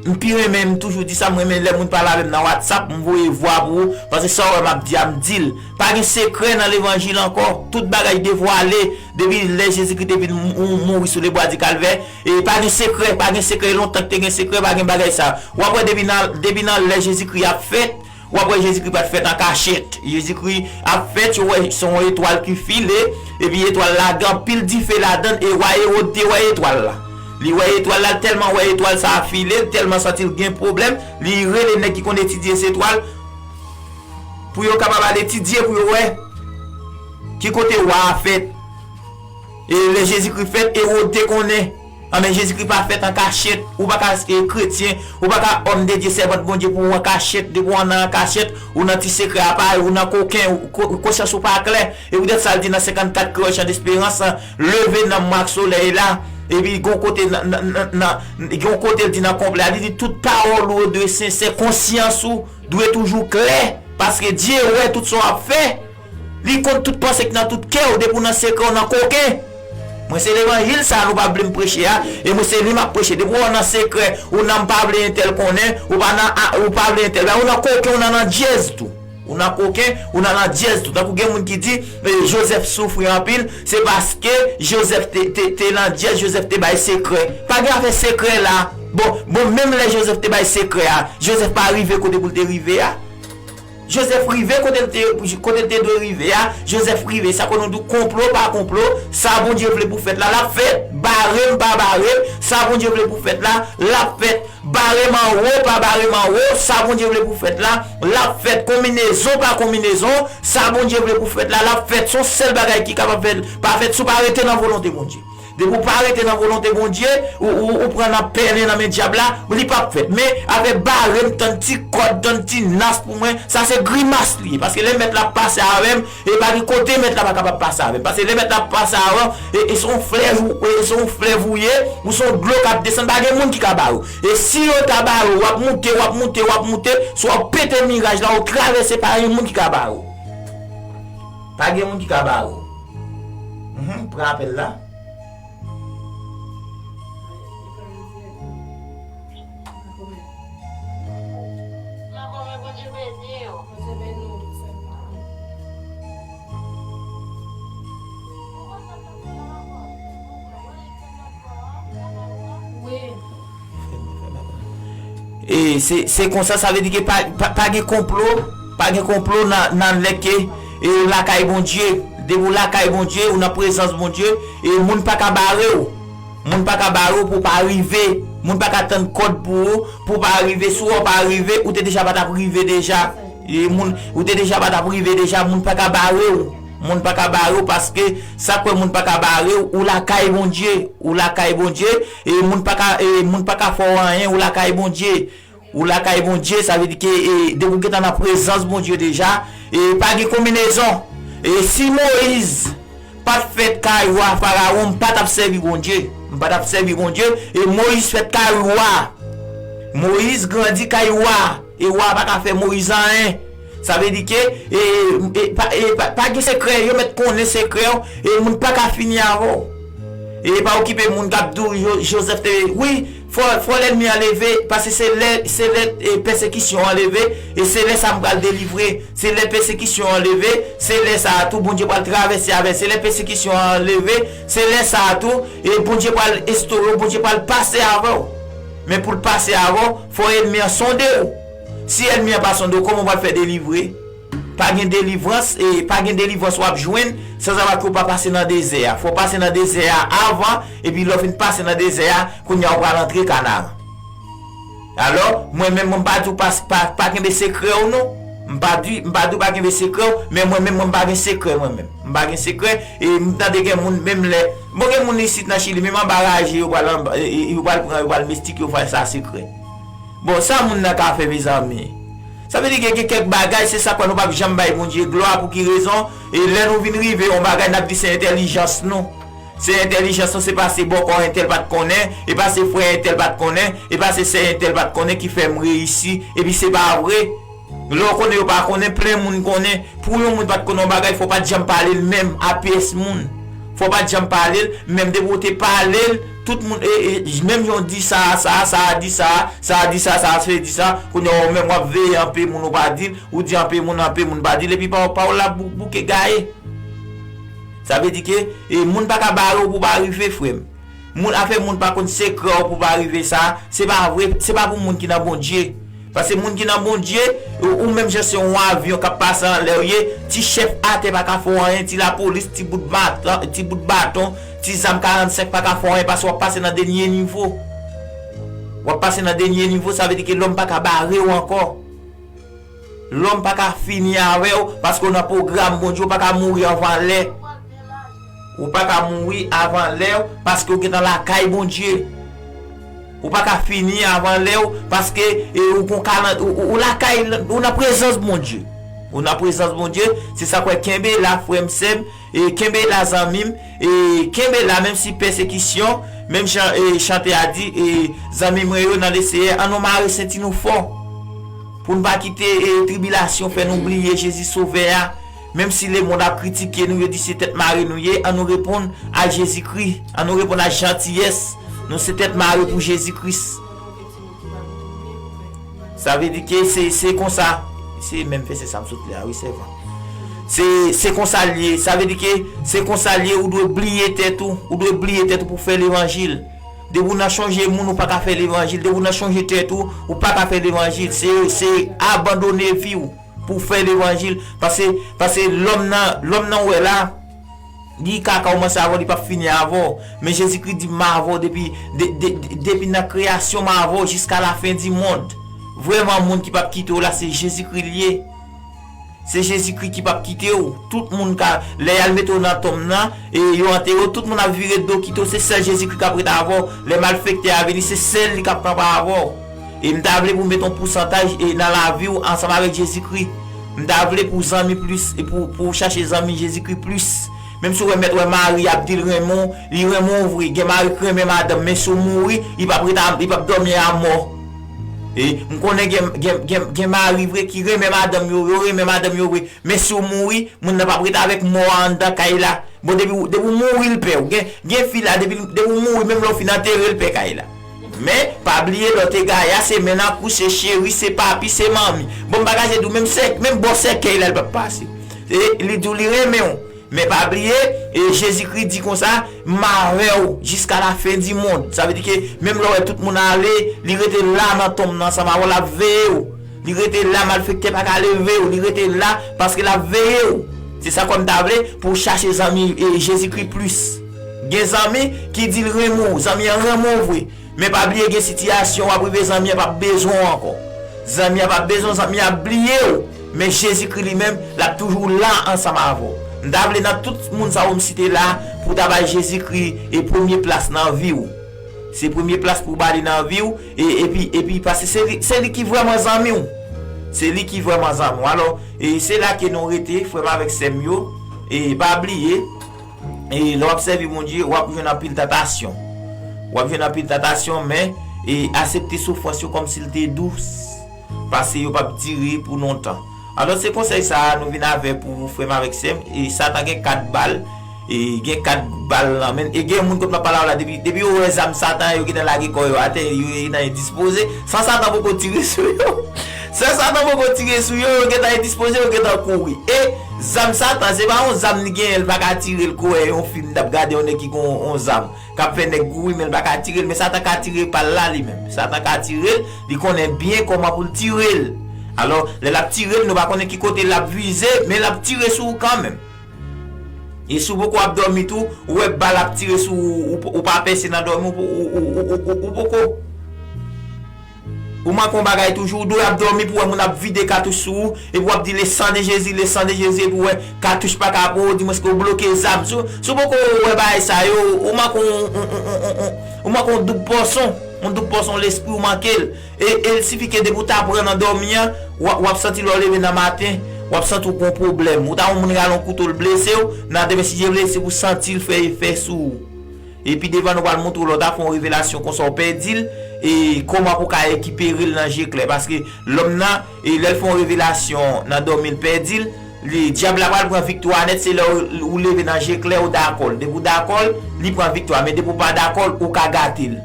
m pi renmen, m toujou di sa, m renmen lè moun pale avè m nan WhatsApp, m voye vwa pou ou, paske sa w wè m ap di a, m di l. Pa gen sekrè nan levanjil ankò, tout bagay devwale, depi lè Jezikri te vin mou-, mouri sou lebwa di Kalvè, e pa gen sekrè, pa gen sekrè, lontan k te gen sekrè, pa gen bagay sa. W ap wè depi nan, depi nan lè Jezikri ap fèt, w ap wè Jezikri pa t fèt an kachèt. Jezikri ap fèt, yo wè se yon etwal ki file, epi etwal la gen anpil dife ladan l, e wa Ewòd te wè etwal la. Li wè etwal la, l tèlman wè etwal sa a file, l tèlman santi l gen pwoblèm, li rele nèg ki konn etidye zetwal pou yo kapab al etidye, pou yo wè ki kote wa a fèt. E lè Jezikri fèt, Ewòd te konnen. Anben, Jezikri pa fèt an kachèt. Ou pa ka, e, kretyen, ou pa ka òm de Dye, sèvant Bondye pou ou an kachèt. Depi w nan an kachèt, ou nan ti sekrè a pa, ou nan koken, ou ko-, konsyans ou pa klè. E poutèt sa l di nan senkannkat Kreyòl Chan Desperans, leve nanm mwen ak solèy la. Epi gon kote nan, nan, nan, nan, gon kote l di nan konplè a, li di tout pawòl ou yo dwe sensè, konsyans ou dwe toujou klè, paske Dye wè tout sa w ap fè. Li konn tout panse k nan tout kè w, depi w nan sekrè w nan koken. Mwen se levanjil sa a nou pa vle m preche a, e mwen se li m ap preche. Depi w nan sekrè, ou nan m pa vle entèl konnen, ou pa nan a, ou pa vle entèl, ou nan koken, ou nan landjèz tou. Ou nan koken, ou nan landjèz tou. Tankou gen moun ki di, e, Jozèf soufri anpil, se paske Jozèf te, te, te landjèz, Jozèf te bay sekrè. Pa gen afè sekrè la. Bon, bon, menm lè Jozèf te bay sekrè a, Jozèf pa rive kote pou l te rive a. Jozèf rive kote l te, kote l te dwe rive a. Jozèf rive. Sa konnen w di w konplo pa konplo, sa Bondye vle pou fèt la, l ap fèt. Bare m pa bare m, sa Bondye vle pou fèt la, l ap fèt. Bare m anwo pa bare m anwo, sa Bondye vle pou fèt la, l ap fèt. Konbinezon pa konbinezon, sa Bondye vle pou fèt la, l ap fèt. Se yon sèl bagay ki kapab fè l pa fèt, si w pa rete nan volonte Bondye. Depi w pa rete nan volonte Bondye, ou, ou, ou pran nan pèlen nan men dyab la, li p ap fèt. Men, afè bare m, tann ti kòd, tann ti nas pou mwen, sa se grimas li ye. Paske lè mèt la ap pase avè m, e pa gen kote mèt la pa kapab pase avè m. Paske lè mèt la ap pase avè m, e, e se yon flèv ou, e se yon flèv ou ye, ou se yon dlo k ap desann, pa gen moun ki ka bare w. E si yo ta bare w, w ap moute, w ap moute, w ap moute, si w ap pete miraj la, ou travèse, pa gen moun ki ka bare w. Pa gen moun ki ka bare w. Mhm, pran apèl la. E se, se konsa, sa vle di ke pa, pa, pa gen konplo, pa gen konplo nan, nan lè ke, e, ou lakay Bondye. Depi ou lakay Bondye, ou nan prezans Bondye, e moun pa ka bare w. Moun pa ka bare w pou w pa rive. Moun pa ka tann kòd pou ou, pou w pa rive. Si w pa rive, ou te deja pa t ap rive deja. E moun, ou te deja pa t ap rive deja, moun pa ka bare w. Moun pa ka bare w paske sa k fè moun pa ka bare w, ou lakay Bondye, ou lakay Bondye, e moun pa ka, e moun pa ka fè w anyen, ou lakay Bondye. Ou lakay Bondye, sa vle di ke e, depi w gentan nan prezans Bondye deja, e pa gen konbinezon. E si Moyiz pa t fèt kay wa Farawon, m pa t ap sèvi Bondye. M pa t ap sèvi Bondye. E Moyiz fèt kay wa. Moyiz grandi kay wa. E wa pa ka fè Moyiz anyen. Sa vle di ke e, e, pa, e, pa, pa gen sekrè, yo mèt konnen sekrè w, e moun pa ka fini avè w. E pa okipe moun k ap di w Jo- Jozèf te, wi, fò, fò lènmi an leve, paske se lè, se lè e, pèsekisyon an leve, e se lè sa m pral delivre. Se lè pèsekisyon an leve, se lè sa a tou Bondye pral travèse avè. Se lè pèsekisyon an leve, se lè sa a tou, e Bondye pral estore w, Bondye pral pase avè w. Men pou l pase avè w, fò ènmi an sonde w. Si ènmi an pa sonde w, kòman w pral fè delivre? Pa gen delivrans, e pa gen delivrans w ap jwenn san sa pa ke w pa pase nan dezè a. Fò w pase nan dezè a avan, epi lè w fin pase nan dezè a, kounye a w pral antre Kanaran. Alò, mwen menm, mwen pa di w pa, pa, pa kenbe sekrè w non. M pa di, m pa di w pa kenbe sekrè w, men mwen menm, mwen pa gen sekrè mwen menm. M pa gen sekrè, e m tande gen moun menm lè, bon, gen moun isit nan Chili, menm anba raje, yo pral anba, e, e, yo pral pran, yo pral mestike, yo fè sa sekrè. Bon, sa moun nan ka fè, mezanmi? Sa vle di gen, gen kèk bagay, se sa k fè nou p ap janm bay Bondye glwa. Pou ki rezon? E lè nou vin rive yon bagay, n ap di se entèlijans nou. Se entèlijans nou, se pase bòkò entèl pa t konnen, e pase frè entèl pa t konnen, e pase sè entèl pa t konnen ki fè m reyisi, epi se pa vre. Lè w konnen yo pa konnen, plen moun konnen. Pou yon moun pa t konnen yon bagay, fò w pa t janm pale l menm a pyès moun. Fò w pa t janm pale l, menm depi w te pale l, tout moun, e, e, menm jan w di sa a, sa a, sa a di sa a, sa a di sa, sa a se di sa, kounye a ou menm w ap veye anpe moun ou pa di l, ou di anpe moun, anpe moun pa di l, epi pa, pawòl la bou- bouke gaye. Sa vle di ke e, moun pa ka bare w pou w pa rive, frè m. Moun, afè moun pa konn sekrè w pou w pa rive sa, se pa vre, se pa pou moun ki nan Bondye. Paske moun ki nan Bondye, ou, ou menm jan se yon avyon k ap pase anlè w ye, ti chèf atè pa ka fè w anyen, ti lapolis, ti bout baton, ti bout baton, ti zam karannsenk pa ka fè w anyen, paske w ap pase nan dènye nivo. W ap pase nan dènye nivo, sa vle di ke lòm pa ka bare w ankò. Lòm pa ka fini avè w, paske w nan pwogram Bondye, w pa ka mouri anvan lè. Ou pa ka mouri avan lè w, paske w gentan lakay Bondye. Ou pa ka fini avan lè w, paske e, ou gon kalan-, ou, ou, ou lakay, ou nan prezans Bondye. Ou nan prezans Bondye, se sa k fè kenbe la, frè m, sè m, e kenbe la, zanmi m, e kenbe la, menm si pèsekisyon, menm jan e, chante a di, e zanmi mwen yo nan Leseyè, ann nou mare senti nou fò. Pou n pa kite e, tribilasyon fè nou bliye Jezi Sovè a. Menm si lemonn ap kritike nou, yo di se tèt mare nou ye, ann nou reponn a Jezikri. Ann nou reponn a jantiyès. Nou se tèt mare pou Jezi Kris. Sa vle di ke se, se konsa. Se menm vèsè sa m sot li a, wi, sèvant. Se, se konsa l ye. Sa vle di ke se konsa l ye, ou dwe bliye tèt ou. Ou dwe bliye tèt ou pou fè levanjil. Depi w nan chonje moun, ou pa ka fè levanjil. Depi w nan chonje tèt ou, ou pa ka fè levanjil. Se, se abandone vi w pou w fè levanjil. Paske, paske lòm nan, lòm nan w wè la, li ka kòmanse avè w, li p ap fini avè w. Men Jezikri di, "M avè w depi, de, de, de, depi nan kreyasyon, m avè w jiska lafen di mond." Vrèman, moun ki p ap kite w la, se Jezikri l ye. Se Jezikri ki p ap kite w. Tout moun ka, lè y al mete w nan tonm nan, e yo antere w, tout moun ap vire do kite w, se sèl Jezikri k ap ret avè w. Lè malfektè a vini, se sèl li k ap kanpe avè w. E m ta vle pou w mete yon pousantaj e nan lavi w ansanm avèk Jezikri. M ta vle pou w zanmi plis, e pou, pou w chache zanmi Jezikri plis. Menm si w wè mèt wè mari ap di l renmen w, li renmen w vre. Gen mari ki renmen madanm, men si w mouri, li p ap ret a, li p ap dòmi a mò. E m konnen gen, gen, gen, gen mari vre ki renmen madanm yo, yo renmen madanm yo vre. Men si w mouri, moun nan p ap ret avèk mò a anndan kay la. Bon, depi, w- depi w mouri, l pè w. Gen, gen fi la, depi, depi w mouri, menm lè w fin antere, l pè kay la. Men, pa bliye, lè w te gaye a, se men nan kou, se cheri, se papi, se manmi. Bon, m pa ka di w, menm sè, menm bò sèkèy la, l p ap pase. E li di w li renmen w. Men pa bliye, e Jezikri di konsa, "M avè w jiska lafen di mond." Sa vle di ke menm lè w wè tout moun ale, li rete la nan tonm nan ansanm avè w, l ap veye w. Li rete la, malfektè pa ka leve w, li rete la paske l ap veye w. Se sa k fè m ta vle pou w chache zanmi e Jezikri plis. Gen zanmi ki di l renmen w, zanmi an renmen w vre. Men pa bliye gen sitiyasyon w ap rive zanmi an p ap bezwen w ankò. Zanmi an p ap bezwen w, zanmi an ap bliye w. Men Jezikri li menm, l ap toujou la ansanm avè w. M ta vle nan tout moun sa yo m site la, pou w ta bay Jezikri e premye plas nan vi w. Se premye plas pou w ba li nan vi w, e, epi, epi, paske se li, se li ki vrèman zanmi w. Se li ki vrèman zanmi w. Alò, e se la ke nou rete, frè m avèk sè m yo, e pa bliye, e lè w ap sèvi Bondye, w ap jwenn anpil tantasyon. W ap jwenn anpil tantasyon, men, e aksepte soufrans yo kòmsi l te dous. Paske yo p ap dire pou lontan. Alò, se konsèy sa a nou vin avè pou frè m avèk sè m. E Satan gen kat bal, e gen kat bal nan men l. E gen moun kot m ap pale a w la, depi, depi yo wè zam Satan, yo gentan lage kò yo atè, yo gentan endispoze. San Satan poko tire sou yo. San Satan poko tire sou yo, yo gentan endispoze, yo gentan kouri. E zam Satan, se pa yon zam li genyen, l pa ka tire l, kou wè yon fim, n ap gade yon nèg ki gen yon, yon zam k ap fè nèg kouri, men l pa ka tire l. Men Satan ka tire pa l la li menm. Satan ka tire l, li konnen byen kòman pou l tire l. Alò, lè l ap tire l, nou pa konnen ki kote l ap vize, men l ap tire sou ou kanmenm. E si w poko ap dòmi tou, ou wè bal ap tire sou ou, ou, ou pa pèse nan dòmi, ou, ou, ou poko. Ou manke yon bagay toujou, ou dwe ap dòmi pou wè moun ap vide katouch sou ou, epi w ap di, le sang de Jésus, le sang de Jésus, epi w wè katouch pa ka pran w, dimwens ke w bloke zam. Si w, si w poko wè bagay sa yo, ou manke yon, yon, yon, yon, yon, yon, ou manke yon doub pòson, yon doub pòson lespri w manke l. E, e l sifi ke depi w ta pran nan dòmi an, w ap, w ap santi lè w leve nan maten, w ap santi w gen yon pwoblèm. Ou ta wè yon moun rale yon kouto, l blese w, nan demen, si Dye vle, se pou santi l fè efè sou ou. Epi devan nou pral montre w lè w ta fè yon revelasyon konsa w pèdi l, e kòman pou w ka rekipere l nan je klè. Paske lòm nan, e lè l fè yon revelasyon nan dòmi l pèdi l, li, dyab la pral pran viktwa nèt, se lè w, ou leve nan je klè, ou dakò l. Depi w dakò l, li pran viktwa. Men depi w pa dakò l, ou ka gate l.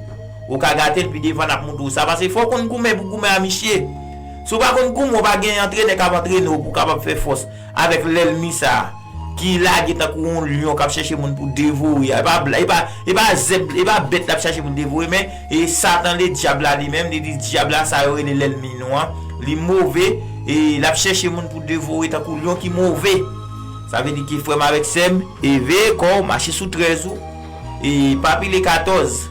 Ou ka gate l, pi devan n ap montre w sa. Paske fò w konn goumen pou goumen a misye. Si w pa konn goumen, w pa gen antrenè k ap antrene w pou w kapab fè fòs avèk lènmi sa a, ki lage tankou yon lyon k ap chèche moun pou devore a. E pa bla-, e pa, e pa zèb, e pa bèt l ap chèche pou l devore, men e Satan, le dyab la li menm, li di dyab la, sa yo rele lènmi nou an, li move, e l ap chèche moun pou devore tankou lyon ki move. Sa vle di ke frè m avèk sè m, e veye kò w, mache sou trèz ou, e pa pile katòz.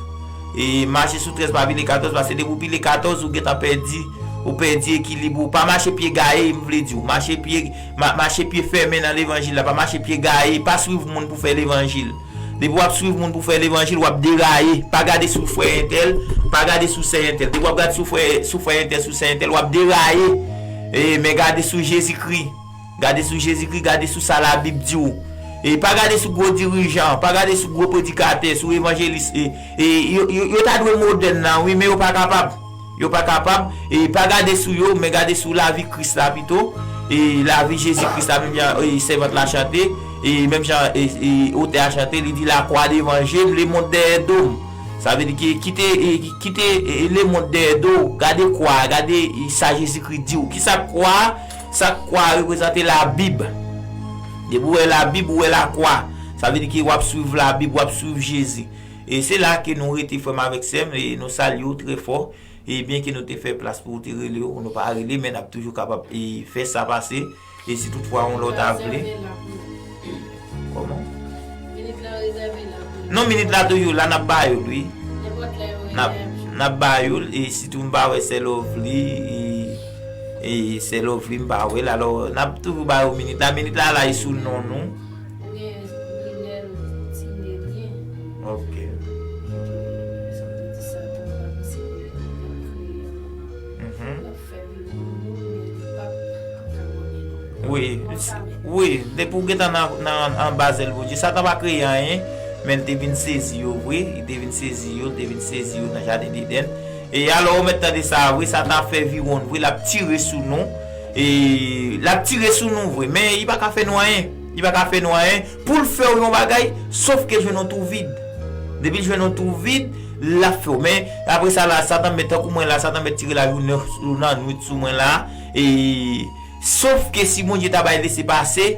E mache sou trèz, pa pile katòz, paske depi w pile katòz, ou gentan pèdi, ou pèdi ekilib ou. Pa mache pye gaye, m vle di w. Mache pye, ma-, mache pye fèmen nan levanjil la, pa mache pye gaye, pa swiv moun pou fè levanjil. Depi w ap swiv moun pou fè levanjil, w ap deraye. Pa gade sou frè entèl, pa gade sou sè entèl. Depi w ap gade sou frè, sou frè entèl, sou sè entèl, w ap deraye. E, men gade sou Jezikri. Gade sou Jezikri, gade sou sa Labib di w. E pa gade sou gwo dirijan, pa gade sou gwo predikatè, sou evanjelis, e, e yo, yo, yo ta dwe modèn nan, wi, men yo pa kapab. Yo pa kapab, e pa gade sou yo, men gade sou lavi Kris la pito. E lavi Jezi Kris la, menm jan, e, sèvant la chante, e menm jan, e, e, otè a chante, li di, la croix devant je m, lemonn dèyè do m. Sa vle di ki, kite, e, kite, e, lemonn dèyè do w, gade kwa, gade, e, sa Jezikri di w. Kisa kwa a? Sa kwa a reprezante Labib. Depi w wè Labib, ou wè lakwa. Sa vle di ke w ap swiv Labib, w ap swiv Jezi. E se la ke nou rete, frè m avèk sè m, e nou salye w trè fò. E byen ke nou te fè plas pou w te rele w, nou pa rele, men n ap toujou kapab, e, fè sa pase. E si toutfwa yon lè w ta vle. Kòman? Minit la rezève la pou nou. Non, minit la toujou la, n ap ba yo l, wi. Nenpòt lè yo rele. N ap, n ap ba yo l, e sitou m pa wè sè Lovely, e, e sè Lovely m pa wè l, alò, n ap toujou ba yo minit la. Minit la la, e sou non nou. Ou gen Brinel Tine byen. Ok. Sa vle di sa, tonton misye, li ap kreye yon, mhm, l ap fè vin yon moun, men li p ap abòne non. Wi, wi, depi w gentan nan, nan, anba zèl Bondye, Satan pa kreye anyen, men l te vin sezi yo vre, li te vin sezi yo, li te vin sezi yo nan jaden Edenn. E alò, ou mèt tande sa vre, Satan ap fè viwonn vre, l ap tire sou nou, e l ap tire sou nou vre, men li pa ka fè nou anyen, li pa ka fè nou anyen. Pou l fè w yon bagay, sof ke jwenn yon twou vid. Depi l jwenn yon twou vid, l ap fè w. Men, apre sa la, Satan mèt, tankou mwen la, Satan mèt tire lavi w nan, nan nwit sou mwen la. E, sof ke si Bondye ta bay lese pase,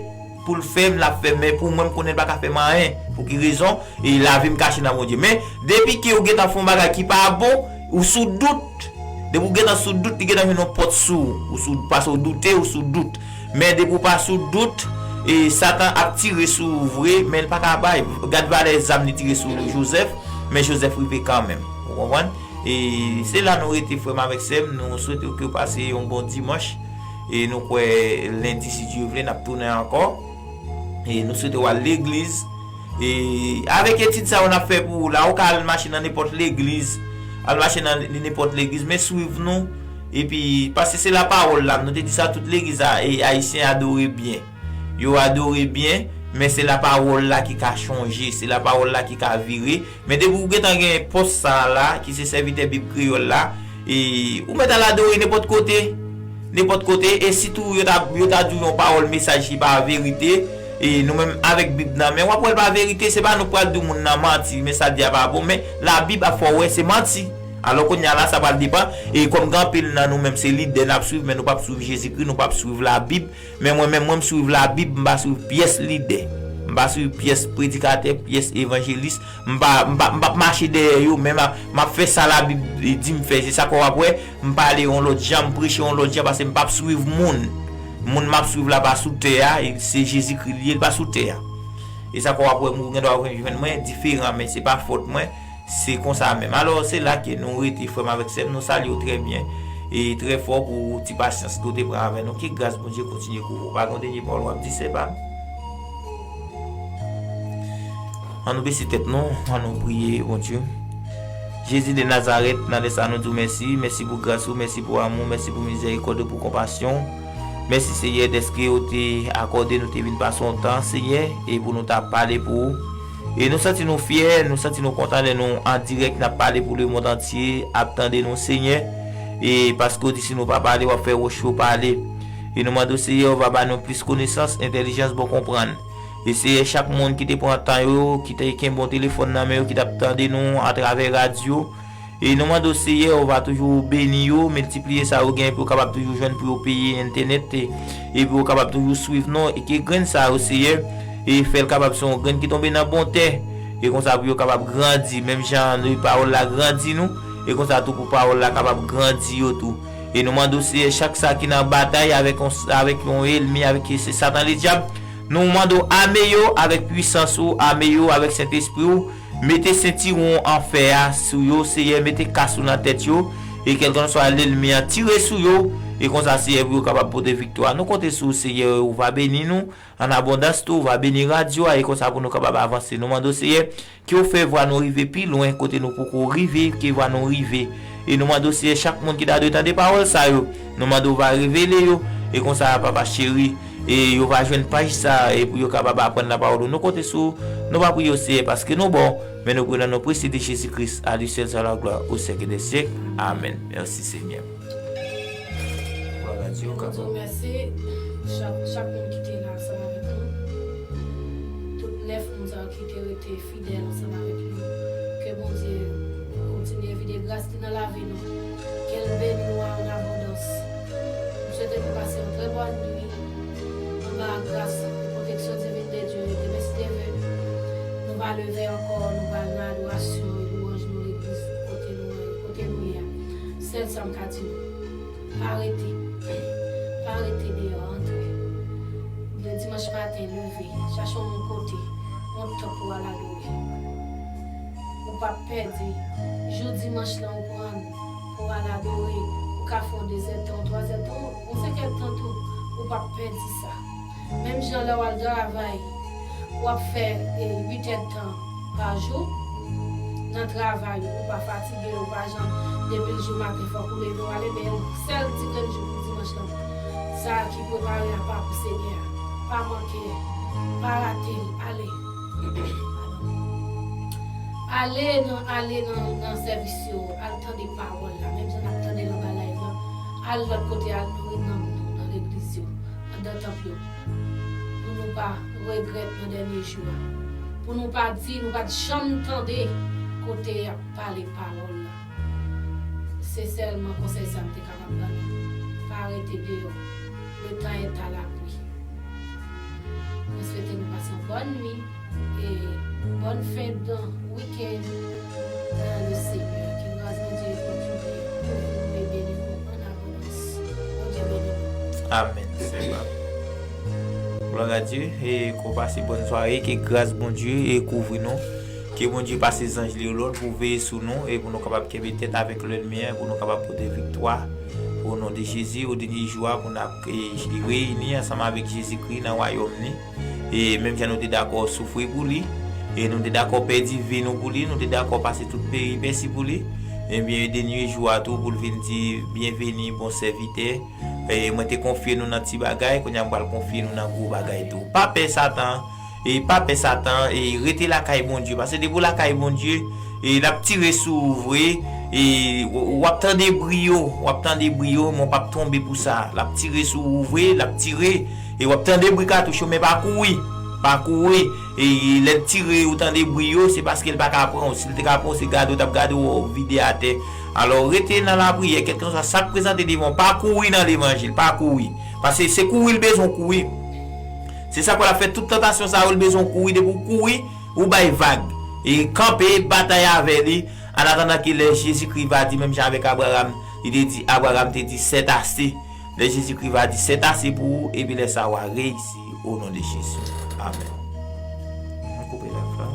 pou l fè m, l ap fè m. Men pou mwen, m konnen l pa ka fè m anyen. Pou ki rezon? E lavi m kache nan Bondye. Men, depi ke w gentan fè yon bagay ki pa bon, ou sou dout. Depi w gentan sou dout, li gentan jwenn yon pòt sou ou. Ou sou, paske w doute, ou sou dout. Men depi w pa sou dout, e Satan ap tire sou ou vre, men l pa ka bay. Gad valè zam li tire sou Jozèf, men Jozèf rive kanmenm. Ou konprann? E se la nou rete, frè m avèk sè m. Nou swete w ke w pase yon bon dimanch. E nou kwè lendi, si Dye vle, n ap tounen ankò. E nou swete w al legliz. E avèk etid sa yo n ap fè pou ou la, ou ka al mache nan nenpòt legliz. Al mache nan nenpòt legliz, men swiv nou. Epi, paske se lapawòl la, nou te di sa, tout legliz a, e, ayisyen adore byen. Yo adore byen, men se lapawòl la ki ka chanje, se lapawòl la ki ka vire. Men depi ou gentan gen pòs sa a la, ki se sèvitè Bib Kreyòl la, e ou mèt al adore nenpòt kote. Nenpòt kote, e sitou yo ta, yo ta di w yon pawòl mesaj ki pa verite, e nou menm avèk Bib nan men, w ap wè l pa verite, se pa nou k pral di moun nan manti, men sa l di a pa bon, men Labib ap fè w wè se manti. Alò kounye a la, sa pral depann, e kòm gen anpil nan nou menm se lidè n ap swiv, men nou p ap swiv Jezikri, nou p ap swiv Labib, men mwen menm, mwen m swiv Labib, m pa swiv pyès lidè. M pa swiv pyès predikatè, pyès evanjelis. M pa, m pa, m p ap mache dèyè yo, men m ap, m ap fè sa Labib di m fè. Se sa k w ap wè, m pale yon lòt jan, m preche yon lòt jan, paske m p ap swiv moun. Moun m ap swiv la pa sou tè a, e se Jezikri li ye, li pa sou tè a. E sa k w ap wè, ou gen dwa jwenn mwen diferan, men se pa fòt mwen. Se konsa menm. Alò, se la ke nou rete, frè m avèk sè m. Nou salye w trè byen e trè fò pou ti pasyans ke w te pran avè nou. Ke gras Bondye kontinye kouvri w. Pa gen yon dènye pawòl w ap di, sè pa m? An nou bese tèt nou, an nou priye, Bondye. Jezi de Nazarèt, nan lè sa a nou di w mèsi. Mèsi pou gras ou, mèsi pou amou, mèsi pou mizèrikòd ou, pou konpasyon w. Mèsi, Seyè, dèske w te akòde nou te vin pase yon tan, Seyè, e pou nou ta pale pou ou. E nou santi nou fyè, nou santi nou kontan lè nou an dirèk, n ap pale pou lemonn antye ap tande nou, Senyè. E paske w di si nou pa pale, w ap fè wòch yo pale. E nou mande w, Seyè, w va ba nou plis konesans, entèlijans, bon konprann. E Seyè, chak moun ki te pran tan yo, ki te kenbe yon telefòn nan men yo, ki t ap tande nou atravè radyo, e nou mande w, Seyè, ou va toujou beni yo, miltipliye sa yo genyen pou yo kapab toujou jwenn pou yo peye entènèt, e, e pou yo kapab toujou swiv nou, e ke grenn sa yo, Seyè, e fè l kapab se yon grenn ki tonbe nan bon tè, e konsa pou yo kapab grandi, menm jan nou, pawòl la grandi nou, e konsa tou pou pawòl la kapab grandi yo tou. E nou mande w, Seyè, chak sa ki nan batay avèk yon, avèk yon ènmi, avèk se Satan ledyab, nou mande w ame yo avèk pwisans ou, ame yo avèk Sentespri w, mete sentiwon an fè a sou yo, Seyè, mete kas ou nan tèt yo, e kèlkanswa lènmi an tire sou yo, e konsa, Seyè, pou yo kapab pote viktwa. Nou konte sou ou, Seyè, ou va beni nou an abondans tou, ou va beni radyo a, e konsa pou nou kapab avanse. Nou mande w, Seyè, ke w fè vwa nou rive pi lwen kote nou poko rive, ke vwa nou rive. E nou mande w, Seyè, chak moun ki ta dwe tande pawòl sa yo, nou mande w va revele yo, e konsa, Papa cheri, e yo va jwenn paj sa a, e pou yo kapab aprann lapawòl ou. Nou konte sou ou, nou va priye w, Seyè, paske nou bon, men nou priye nan non presye de Jezi Kris, à lui seul soit la gloire au siècle des siècles. Amèn. Mèsi, Senyè. Glwa a Dye. Mwen di w mèsi, chak, chak moun ki te la ansanm avèk nou. Tout nèf moun sa yo ki te rete fidèl ansanm avèk nou. Ke Bondye kontinye vide gras li nan lavi nou. Ke l beni nou an abondans. M swete nou pase yon trè bòn nwi anba gras e pwoteksyon divin de Dye. Demen si Dye vle, nou va leve ankò, nou va nan adorasyon e lwanj nou legliz kote nou, kote nou ye a. Sèl sa m ka di nou. Pa rete. Pa rete deyò, antre. Le dimanch maten, leve. Chache yon kote, yon tanp pou w al adore. Ou p ap pèdi. Jou dimanch lan, ou pran pou w al adore. Ou ka fè yon dezèdtan, yon twazyèdtan, yon senkèdtan tou. Ou p ap pèdi sa. Menm jan lè w al travay, w ap fè, e, uit èdtan pa jou nan travay ou, ou pa fatige, ou pa jan depi l jou maten fòk ou leve w ale, men yon sèl ti grenn jou pou dimanch lan, sa ki prepare apa pou Senyè a. Pa manke, pa rate l, ale. Ale nan, ale nan, nan sèvis yo, al tande pawòl la, menm jan n ap tande l anba live lan, al lòt kote, al nouri nanm nou nan legliz yo, anndan tanp yo. Pou nou pa regrèt nan dènye jou a. Pou nou pa di, nou pa t janm tande kote y ap pale pawòl la. Se sèlman konsèy sa m te kapab ban nou. Pa rete deyò. Le temps est à la pluie. Mwen swete nou pase yon bòn nwi e bòn fen de wikenn nan le Senyè. Ke gras Bondye kontinye kouvri nou e beni nou an abondans. Bondye beni nou. Amèn, sè pa m. Glwa a Dye, e ke w pase bòn sware, ke gras Bondye e kouvri nou. Ke Bondye pase zanj li yo lòd pou veye sou nou e pou nou kapab kenbe tèt avèk lènmi an, pou nou kapab pote viktwa. O non de Jezi, o dènye jou a, pou n ap, e, reyini ansanm avèk Jezikri nan wayòm li. E menm jan nou te dakò soufri pou li, e nou te dakò pèdi vi nou pou li, nou te dakò pase tout peripesi pou li, ebyen, de nwi jou a tou pou l vin di, byenveni, bon sèvitè. E mwen te konfye nou nan ti bagay, kounye a m pral konfye nou nan gwo bagay tou. Pa pè Satan, e pa pè Satan, e rete lakay Bondye. Paske depi w lakay Bondye, e l ap tire sou ou vre, e w ap tande bri yo, w ap tande bri yo, men w p ap tonbe pou sa. L ap tire sou ou vre, l ap tire, e w ap tande bri katouch yo, men pa kouri, pa kouri. E lè l tire, ou tande bri yo, se paske l pa ka pran w. Si l te ka pran w, se gade w t ap gade w, w vide atè. Alò, rete nan lapriyè, kèlkeswa sa k prezante devan w, pa kouri nan levanjil, pa kouri. Paske se kouri l bezwen w kouri. Se sa k fè l ap fè tout tantasyon sa yo, l bezwen w kouri, depi w kouri, ou bay vag. E kanpe, batay avè li, an atandan ke lè Jezikri va di, menm jan avèk Abraram, li te di, Abraram te di, c'est assez. Lè Jezikri va di, c'est assez pou ou, epi lè sa a w a reyisi, o non de Jezi. Amèn. Mwen koupe live la.